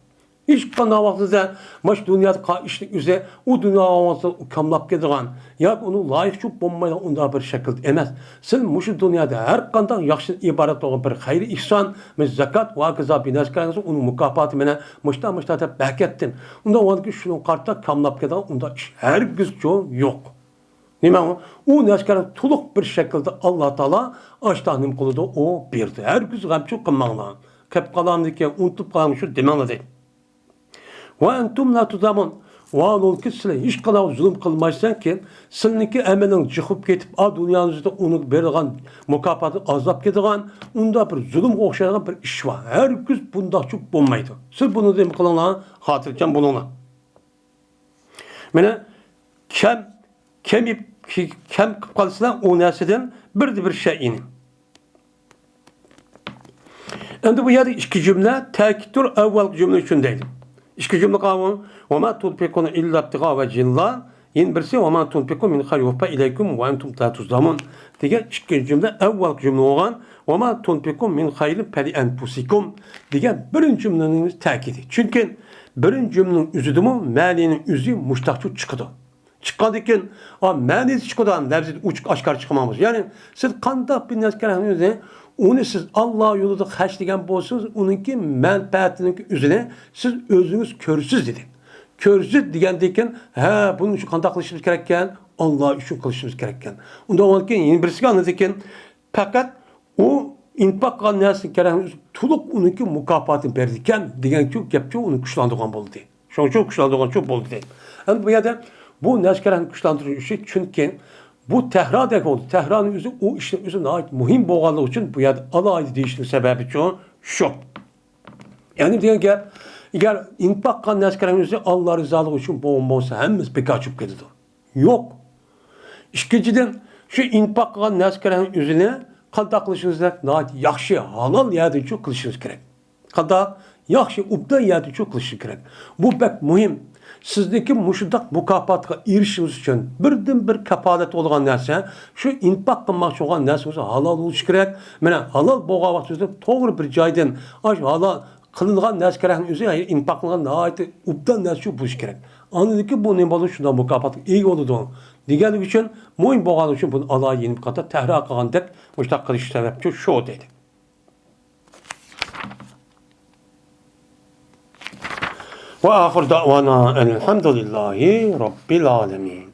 ھېچقانداق ۋاقتىدا مانا شۇ دۇنيادا قىلغان ئىشنىڭ ئۆزى ئۇ دۇنياغا بولسا كاملاپ كېتىدىغان ياكى ئۇنىڭ لايىقى چۈشۈپ بولمايدىغان ئۇنداق بىر شەكىلدە ئەمەس. سىلەر مۇشۇ دۇنيادا ھەر قانداق ياخشىدىن ئىبارەت بولغان بىر خەير ئېھسان، مانا زاكات ۋە ھاكازا بىر نەرسە قىلسا، ئۇنىڭ مۇكاپاتى مانا مۇشتا، مۇشتا دەپ بەركەتتىن. ئۇنداق بولغاندىكىن شۇنىڭغا قارىتا كاملاپ كېتىدىغان ئۇنداق ئىش ھەرگىزچۇ يوق. نېمە ئۇ؟ ئۇ نەرسىلەرنى تولۇق بىر شەكىلدە ئاللا تائالا ئاشتا نېمە قىلىدۇ؟ ئۇ بېرىدۇ. ھەرگىز غەمچۇ قىلماڭلار. قېلىپ قالامدىكىن، ئۇنتۇپ قالامدىكىن شۇ دېمەڭلار دەيدۇ. «وأنتم لا تظلمون». ۋاھالەنكى، سىلەر ھېچقانداق زۇلۇم قىلمايسەنكى، سىلىنىڭكى ئەمىلىڭ جىقىپ كېتىپ، ئا دۇنيانىڭ ئۈستىدە ئۇنىڭ بېرىدىغان مۇكاپاتى ئازلاپ كېتىدىغان، ئۇنداق بىر زۇلۇمغا ئوخشايدىغان بىر ئىش بار. ھەرگىز بۇنداقچە بولمايدۇ. سىز بۇنى نېمە قىلىڭلار؟ خاتىرجەم بولۇڭلار. مانا كەم، كەم، كەم قىلىپ قالىسىلەر ئۇ نەرسىدىن بىردە بىر شەيئىنى. ئەمدى بۇ يەردە ئىككى جۈملە تەكىتتۇر، ئەۋۋەلكى جۈملە ئۈچۈن دەيدۇ. ئىككى جۈملە قالغان. وما تنفقون إلا ابتغاء وجه الله. يەنە بىرسى، وما تنفقوا من خير يوفى إليكم وأنتم لا تظلمون دېگەن ئىككىنچى جۈملە. ئەۋۋەلكى جۈملە بولغان، وما تنفقوا من خير فلأنفسكم دېگەن بىرىنچى جۈملىنىڭ تەكىدى. چۈنكى بىرىنچى جۈملىنىڭ ئۆزىدىمۇ مەنىنىڭ ئۆزى مۇشتاقچۇ چىقىدۇ. چىققاندىن كېيىن، ئا، مەنىسى چىقىدۇ، لەۋزى ئوچۇق ئاشكارا چىقمايمىز. يەنى سىز قانداق بىر نەرسە كەرەكنى ئۆزىنى، ئۇنى سىز ئاللا يولىدا خەجلىگەن بولسىڭىز، ئۇنىڭكى مەنپەئەتىنىڭ ئۆزىنى سىز ئۆزىڭىز كۆرىسىز دېدى. كۆرىسىز دېگەندىن كېيىن، ھە، بۇنىڭ ئۈچۈن قانداق قىلىشىمىز كېرەككەن؟ ئاللا ئۈچۈن قىلىشىمىز كېرەككەن. ئۇنداق بولغاندىن كېيىن يەنە بىرسىگە ئاندىن كېيىن پەقەت ئۇ ئىنپاق قىلغان نەرسىگە كەرەكنى ئۆزى تولۇق ئۇنىڭكى مۇكاپاتىنى بېرىدىكەن دېگەنچۇ گەپچۇ ئۇنى كۈچلەندۈرگەن بولدى. شۇنىڭ ئۈچۈن كۈچلەندۈرگەنچۇ بولدى. ئەمدى بۇ يەردە بۇ نەرسە كەرەكنى كۈچلەندۈرۈش ئۈچۈن، چۈنكى بۇ تەھرادەك بولدى. تەھرانىڭ ئۆزى ئۇ ئىشنىڭ ئۆزى ناھايىتى مۇھىم بولغانلىقى ئۈچۈن بۇ يەردە ئالاھىدە دېيىشنىڭ سەۋەبىچۇ شۇ. يەنى دېگەن گەپ، ئەگەر ئىنپاق قىلغان نەرسە كەرەكنى ئۆزى ئاللا رىزالىقى ئۈچۈن بولغان بولسا، ھەممىسى بىكار چۈشۈپ كېتىدۇ. يوق. ئىككىنچىدىن، شۇ ئىنپاق قىلغان نەرسە كەرەكنىڭ ئۆزىنى قانداق قىلىشىڭىز كېرەك؟ ناھايىتى ياخشى، ھالال يەردىنچۇ قىلىشىڭىز كېرەك. قانداق؟ ياخشى، ئوبدان يەردىنچۇ قىلىشىڭىز كېرەك. بۇ بەك مۇھىم. سىزنىڭكى مۇشۇنداق مۇكاپاتقا ئېرىشىشىڭىز ئۈچۈن بىردىنبىر كاپالەت بولغان نەرسە، شۇ ئىنپاق قىلماقچى بولغان نەرسىڭىز ھالال بولۇشى كېرەك. مانا، ھالال بولغان ۋاقتىڭىزدا توغرا بىر جايدىن، ئاشۇ ھالال قىلىنغان نەرسە كېرەكنىڭ ئۆزى، يەنى ئىنپاق قىلىنغان ناھايىتى ئوبدان نەرسە بولۇشى كېرەك. ئاندىن كېيىن بۇ نېمە بولىدۇ؟ شۇنداق مۇكاپاتقا ئىگە بولىدۇ. دېگەنلىكى ئۈچۈن، مۇھىم بولغانلىقى ئۈچۈن بۇنى ئالاھىدە يەنە بىر قېتىم تەھرار قىلغاندەك مۇشۇنداق قىلىش سەۋەبچۇ شۇ دەيدۇ. وآخر دعوانا أن الحمد لله رب العالمين.